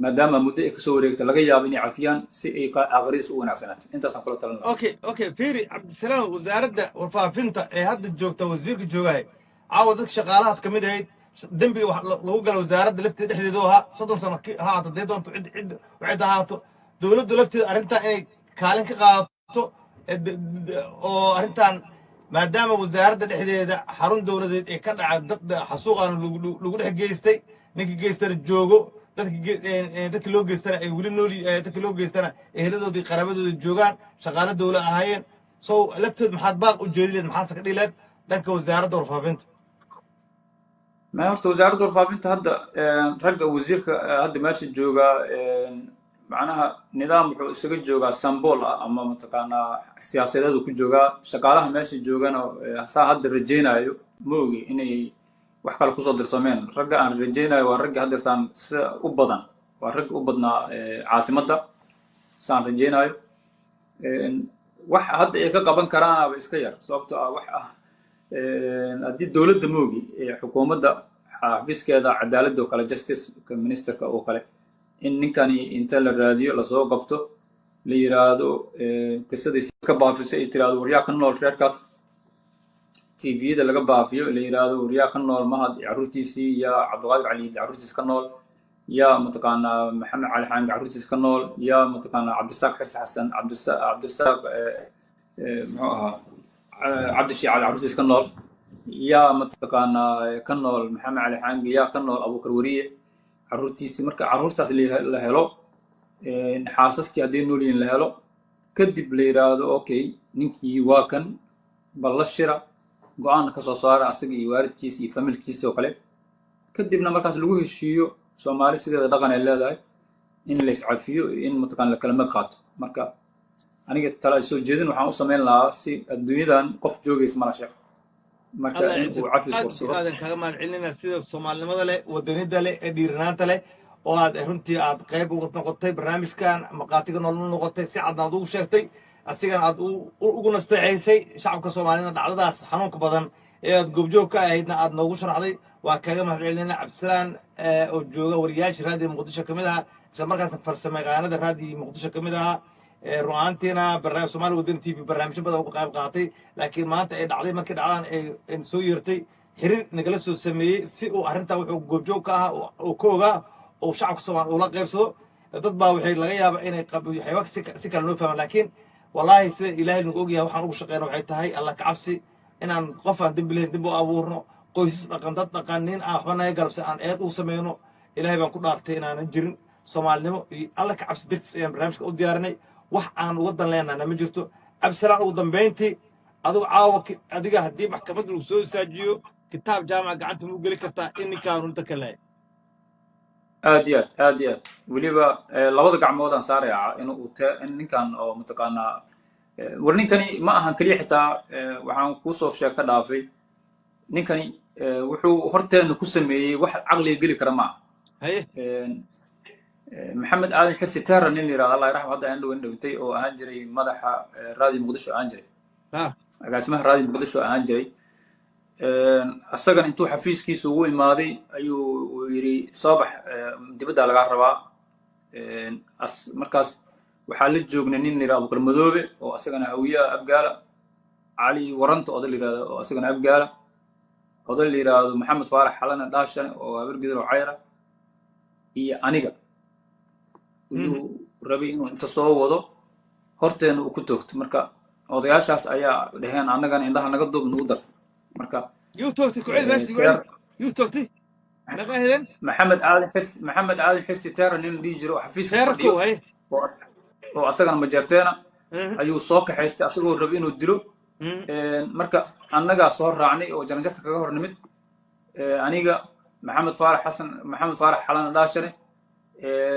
Maadaama muddo ay kasoo wareegta, laga yaabo inay cafiyaan si ay aakhiradiis u wanaagsanaato. Intaasaan kula talin lahaa. Okay, fiiri Cabdisalaam, wasaaradda warfaafinta ee hadda joogta, wasiirka joogahay caawa, dadka shaqaalahaad ka mid ahayd, dembiga wax lagu gala wasaaradda lafteeda dhexdeedu ahaa 30 sano ha ahaato dee doonto cid cid ahaato. Dowladdu lafteeda arrintan inay kaalin ka qaadato oo arrintan, maadaama wasaaradda dhexdeeda xarun dowladeed ee ka dhaca dad xasuuqan lagu dhex geystay, ninka geystana joogo, dadka loo geystana ay weli nool, dadka loo geystana eheladoodii qaraabadoodii joogaan, shaqaale dowla ahaayeen, so lafteed maxaad baaq u jeedi leed, maxaase ka dhihi leed dhanka wasaaradda warfaafinta? Ma horta wasaaradda warfaafinta hadda ragga wasiirka hadda meesha jooga, macnaha nidaam wuxuu isaga joogaa sambool ah ama mataqaanaa siyaasadeed uu ku joogaa. Shaqaalaha meesha joogana saa hadda rajaynayo, ma ogi inay wax kale kusoo dirsameen. Ragga aan rajaynayo waa ragga haddeertaan sida u badan, waa ragga u badnaa caasimadda saan rajaynayo. Wax hadda ay ka qaban karaanaaba iska yar, sababtoo ah wax ah haddii dowladda moogi xukuumadda xafiiskeeda cadaaladda oo kale, justice ministerka oo kale, in ninkani inta la raadiyo lasoo qabto, la yiraahdo qisadiisa ka baafisay, ay tiraahdo waryaa ka nool reerkaas, TV-yada laga baafiyo, la yiraahdo waryaa ka nool Mahad carruurtiisii, yaa Cabdiqaadir Cali carruurtiisa ka nool, yaa mataqaanaa Maxamed Cali Xaangi carruurtiisa ka nool, yaa mataqaanaa Cabdisaaq Xise Xasan, Cabdisaaq muxuu ahaa, Cabdishii Cali carruurtiisa ka nool, yaa mataqaanaa ka nool Maxamed Cali Xaangi, yaa ka nool Abuukar Wariye carruurtiisii. Marka carruurtaas la helo, xaasaskii hadday nool yihiin la helo, kadib la yidhaahdo okay, ninkii waa kan, bal la shira, go-aanna ka soo saara asaga iyo waalidkiisa iyo familkiisa oo kale, kadibna markaas lagu heshiiyo. Soomaali sideeda dhaqan ay leedahay in la iscafiyo iyo in mataqana la kala mag qaato. Marka aniga tala soo jeedin waxaan u samayn lahaa, si adduunyadan qof joogaysa mala sheekh, marka Allah in ciise uu cafis aad warsado. Aadan kaga mahad celinayna sida soomaalinimada leh, wadanida leh ee dhiiranaanta leh oo aad runtii aad qayb uga noqotay barnaamijkan, maqaatiga nolol noqotay, si cadna aad ugu sheegtay, asigana aad ugu nasteexaysay shacabka Soomaalida dhacdadaas xanuunka badan ee aad goobjoog ka ahaydna aad noogu sharaxday. Waa kaga mahad celinayna Cabdisalaan oo jooga wariyaasha Raadiyo Muqdisho ka mid ahaa, isla markaasna farsamayaqaanada Raadiyo Muqdisho ka mid ahaa. Run ahaantiina barnaamij Soomaali Wadani TV barnaamijyo badan uga qayb qaatay, laakiin maanta ay dhacday, markii dhacdaan ay soo yeertay, xiriir nagala soo sameeyey si uu arrintan wuxuu goobjoog ka ahaa uu ka ogaa uu shacabka Soomaali ula qaybsado. Dad baa waxay laga yaabaa inay waxyaaba si kale noo fahmaan, laakiin wallaahi sida Ilaahay nagu ogyahay waxaan ugu shaqeyna waxay tahay Allah ka cabsi, inaan qof aan dembi lahayn dembi u abuurno, qoysas dhaqan, dad dhaqan, nin aan waxba naga galabsan aan eed u sameyno. Ilaahay baan ku dhaartay inaanan jirin. Soomaalinimo iyo Allah ka cabsi dartiis ayaan barnaamijka u diyaarinay. Wax aan uga dan leenahna ma jirto. Cabdisalaan, ugu dambeyntii, adigu caawa adiga haddii maxkamad lagu soo istaajiyo, kitaab jaamaca gacanta ma u geli kartaa in ninkaanu inta ka lahay? Aad iyo aad, aad iyo aad. Weliba labada gacmood aan saarayaa in uu te in ninkan oo mataqaanaa war ninkani ma ahan keliya xitaa. Waxaan kuusoo sheeg ka dhaafay, ninkani wuxuu horteena ku sameeyey wax caqliga geli kara ma aha. Haye. Maxamed Aadan Xirsi Terra nin la yirahdo, Allah yarxam, hadda aan dhowan dhintay, oo ahaan jiray madaxa Raadiyo Muqdisho ahaan jiray, agaasimaha Raadiyo Muqdisho ahaan jiray, asagana intuu xafiiskiisa ugu imaaday ayuu uu yidhi soo bax, dibaddaa lagaa rabaa. Markaas waxaa la joognay nin la yidhahdo Abukar Madoobe oo asagana Hawiyaha Abgaala, Cali Waranta oday la yidhahdo oo asagana Abgaala, oday la yidhaahdo Maxamed Faarax Xalana Dhaashane oo Habargidir oo Cayra, iyo aniga. Ayuu rabay inuu inta soo wado horteena uu ku toogto. Marka odayaashaas ayaa dhaheen annagana indhaha naga duub, nagu dar. Marka Yuu toogtay? Ku celi meesha, igu celi. Yuu toogtay? Meeqa heleen? Maxamed Aadan Xirsi, Maxamed Aadan Xirsi Teera nin la dhihi jiro oo xafiiska Teera fadhiyo kow, haye. oo asagana majeerteena ayuu soo kaxaystay asagoo rabay inuu dilo. Marka annagaa soo raacnay oo jaranjarta kaga hor nimid, aniga, Maxamed Faarax Xasan, Maxamed Faarax Xalana Dhaashane,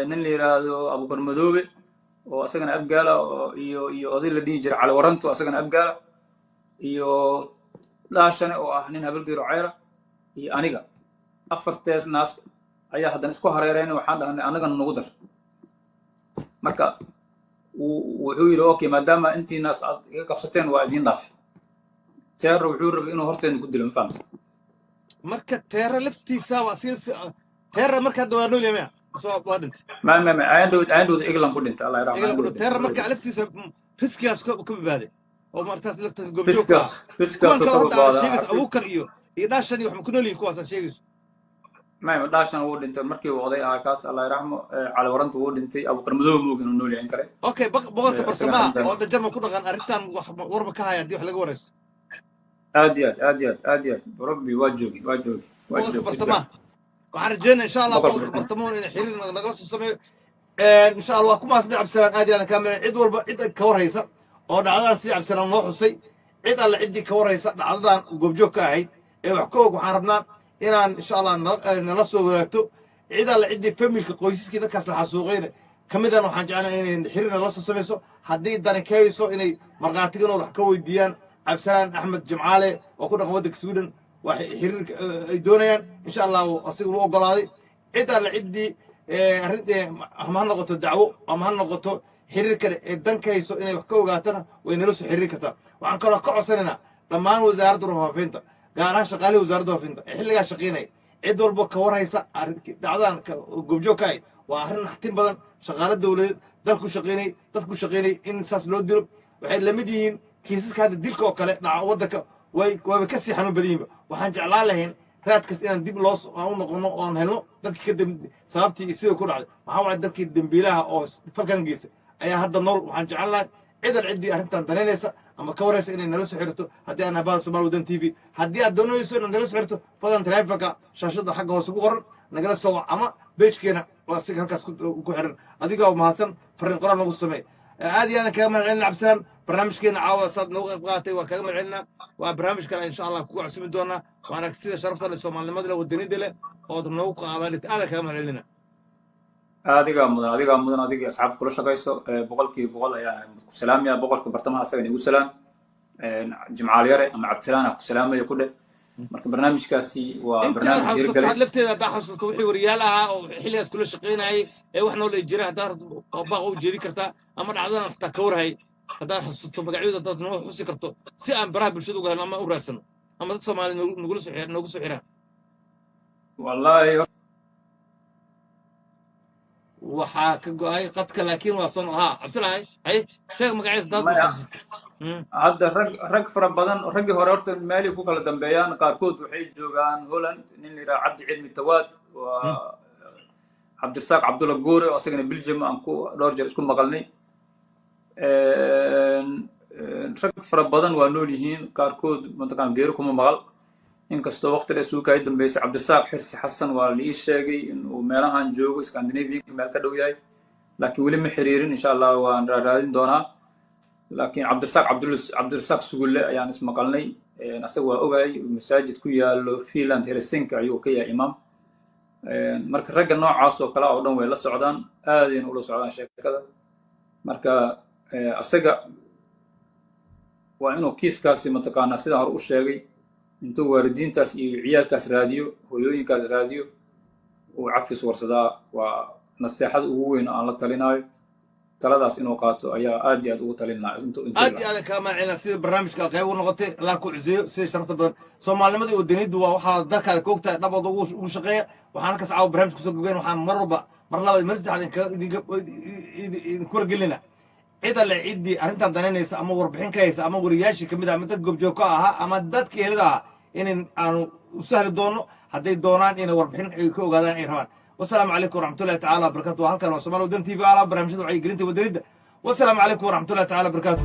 nin la yidhaahdo Abukar Madoobe oo asagana Abgaala oo iyo oday la dhihi jiray Cali Waranto asagana Abgaala, iyo Dhaashane oo ah nin Habalgeero Cayra, iyo aniga, afartees naas ayaa haddana isku hareereen. Waxaan dhahnay annagana nagu dar. Marka wuxuu yidhi okay, maadaama intiinaas aad iga qabsateen, waa idiin dhaaf. Teera wuxuu rabay inuu horteena ku dilo, ma fahamta? Marka Teera laftiisa waa asiga Teera. Marka hadda waa nool yahay miya? Mise waa dhintay? Ma ayandhowd England ku dhintay, Allah yarxamo. England ku dhintay. Teera marka laftiisa riskigaas ka badbaaday oo martaas laftiisa goobjoog ka ah. Riskaas Kuwan kale ka hadda aad badbaadaa. sheegayso, Abuukar iyo Dhaashan iyo wax, ma ku nool yihiin kuwaas aad sheegayso? Maya, Dhaashan wuu dhintay markii uu oday ahaa kaas, Allah yarxamo. Cali Waranta wuu dhintay. Abuukar Madow moog inuu nool yahay in kale. Okay, boqorka Isaga bartamaha xamdan. oo hadda Jarmal ku dhaqan, arrintan wax warba ka haya haddii wax laga waraysto? Aad iyo aad, aad iyo aad, aad iyo aad, rabbi, waa joogi, waa joogi, waa Boqorka joogi si fiican. bartamaha waxaan rajeynaya, insha Allah, Boqorka boqorka bartamaha. bartamaha inay xiriir nagala soo sameeyo, insha Allah. Waa ku mahadsantahay, Cabdisalaan, aad iyo aad kaa mahadsan. Cid walba, cid ka warhaysa oo dhacdadan sidii Cabdisalaan noo xusay, cid alle ciddii ka warhaysa dhacdadan goobjoog ka ahayd ee wax ka og, waxaan rabnaa inaan insha Allah nala soo wadaagto. Cid alle ciddii familka, qoysaskii dadkaas la xasuuqayna kamidana, waxaan jeclahay inay xiriir nala soo samayso haddii dani ka hayso, inay markhaatigan wax ka weydiiyaan Cabdisalaan Axmed Jimcaale oo ku dhaqan waddanka Sweden. Waa xiriirka ay doonayaan, insha Allah, asiga wuu ogolaaday. Cid alle ciddii arrin ama ha noqoto dacwo ama ha noqoto xiriir kale ee dan ka hayso inay wax ka ogaatana, way nala soo xiriiri kartaa. Waxaan kaloo ka codsanaynaa dhammaan wasaaradda warfaafinta, gaar ahaan shaqaalihii wasaaradda warfaafinta ee xilligaa shaqaynaya, cid walba ka warhaysa dhacdadan goobjoog ka ahayd. Waa arrin naxtin badan, shaqaale dowladeed, dalku shaqaynay, dadku shaqaynay, in saas loo dilo. Waxay lamid yihiin kiisaska hadda dilka oo kale dhaca waddanka, way wayba kasii xanuun badan yihiinba. Waxaan jeclaan lahayn raadkaas inaan dib loo aan u noqono oo aan helno dadkii ka sababtii iyo sidii ku dhacday. Waxaa waay dadkii dembiilaha oo falkan geystay ayaa hadda nool. Waxaan jeclaan lahay cidan ciddii arrintan danaynaysa ama ka waraysa inay nala soo xirto haddii aan habada Somaali Wadan TV. Haddii aad doonayso inaad nala soo xirto, fadlan taleefanka shaashada xagga hoose ku qoran nagala soo wac, ama page-keena oo asiga halkaas ku xiran. Adigoo mahadsan, fariin qoraal nagu samee. Aad iyo aadan kaga mahad celina, Cabdisalaan, barnaamijkeena caawa saad nooga qayb qaadatay. Waa kaga mahad celinaa. Waa barnaamij kale insha Allah kugu cusumi doonaa, waana sida sharafta leh, soomaalinimada leh, wadanida leh ood noogu qaadanit. Aadan kaga mahad celina. Adigaa mudan, adigaa mudan, adiga asxaabta kula shaqayso 100% ayaan ku salaamaya. Boqorka bartamaha asagana igu salaam, Jimcaal Yare ama Cabdisalaan ha ku salaamaya ku dheh. Marka barnaamijkaasi waa Intii aad barnaamij xasuusato hirgalay. Had lafteeda haddaa xasuusato wixii wariyaal ahaa oo xilligaas kula shaqaynayay ee wax nool ay jiraan, haddaad oo baaq u jeedi kartaa ama dhacdadan xataa ka warhay, haddaad xasuusato magacyadooda, haddaad noo xusi karto si aan baraha bulshada uga helno ama u raadsano ama dad Soomaali nagula soo noogu soo xiraan. Wallahi Waxaa ka go'ay qadka, laakiin waa soo haa. Cabdilahay, hay sheeg magaciisa haddaad Maya. xasuusato. Hadda rag fara badan, raggii hore horta meelay ku kala dambeeyaan. Qaarkood waxay joogaan Holland, nin la yidhaha Cabdi Cilmi Tawaad, waa Cabdirasaaq Cabdulla Guure oo asagana Belgium aan ku dhowr jeer isku maqalnay. Rag fara badan waa nool yihiin, qaarkood mataqaan geeri kuma maqal, inkastoo waqti dheer suuka ay dambeysay. Cabdirasaaq Xisi Xasan waa la ii sheegay inuu meelahan joogo, Scandinavian meel ka dhow yahay, laakiin weli ma xiriirin. Insha Allah waan raaraadin doonaa. Laakiin Cabdirasaaq Cabdirasaaq Sugulle ayaan ismaqalnay. Asaga waa ogahay, masaajid ku yaalo Finland, Helsinki, ayuu ka yahay imaam. Marka ragga noocaas oo kale oo dhan way la socdaan, aadayna ula socdaan sheekada. Marka asaga waa inuu kiiskaasi mataqaanaa, sidaan hore u sheegay, intuu waalidiintaas iyo ciyaalkaas raadiyo, hooyooyinkaas raadiyo, uu cafis warsadaa. Waa naseexada ugu weyn oo aan la talinaayo. Taladaas inuu qaato ayaa aad iyo aad ugu talin lahaa intuu Aad iyo aadan kaga mahad celina sida barnaamijka qayb u noqotay. Allah ku cuseeyo sida sharafta badan. Soomaalinimada iyo wadaniyaddu waa waxaa dalkaada ka ogtahay dhabood ugu shaqeeya. Waxaan halkaas caawa barnaamij kusoo gogeen. Waxaan mar walba, mar labaad, mar saddexaad idinku wargelina cid alle ciddii arrintan danaynaysa ama warbixin ka haysa ama wariyaashii kamid ah ama dad goobjoog ka ahaa ama dadkii helida ahaa, in aanu u sahli doono hadday doonaan inay warbixin ay ka ogaadaan ay rabaan. Wasalaamu calaykum waraxmatullahi tacaala wabarakatu. Halkan waa Somaali Wadan TV, alaa barnaamijyada wacyigelinta wadanidda. Wasalaamu calaykum waraxmatullahi tacaala wabarakatu.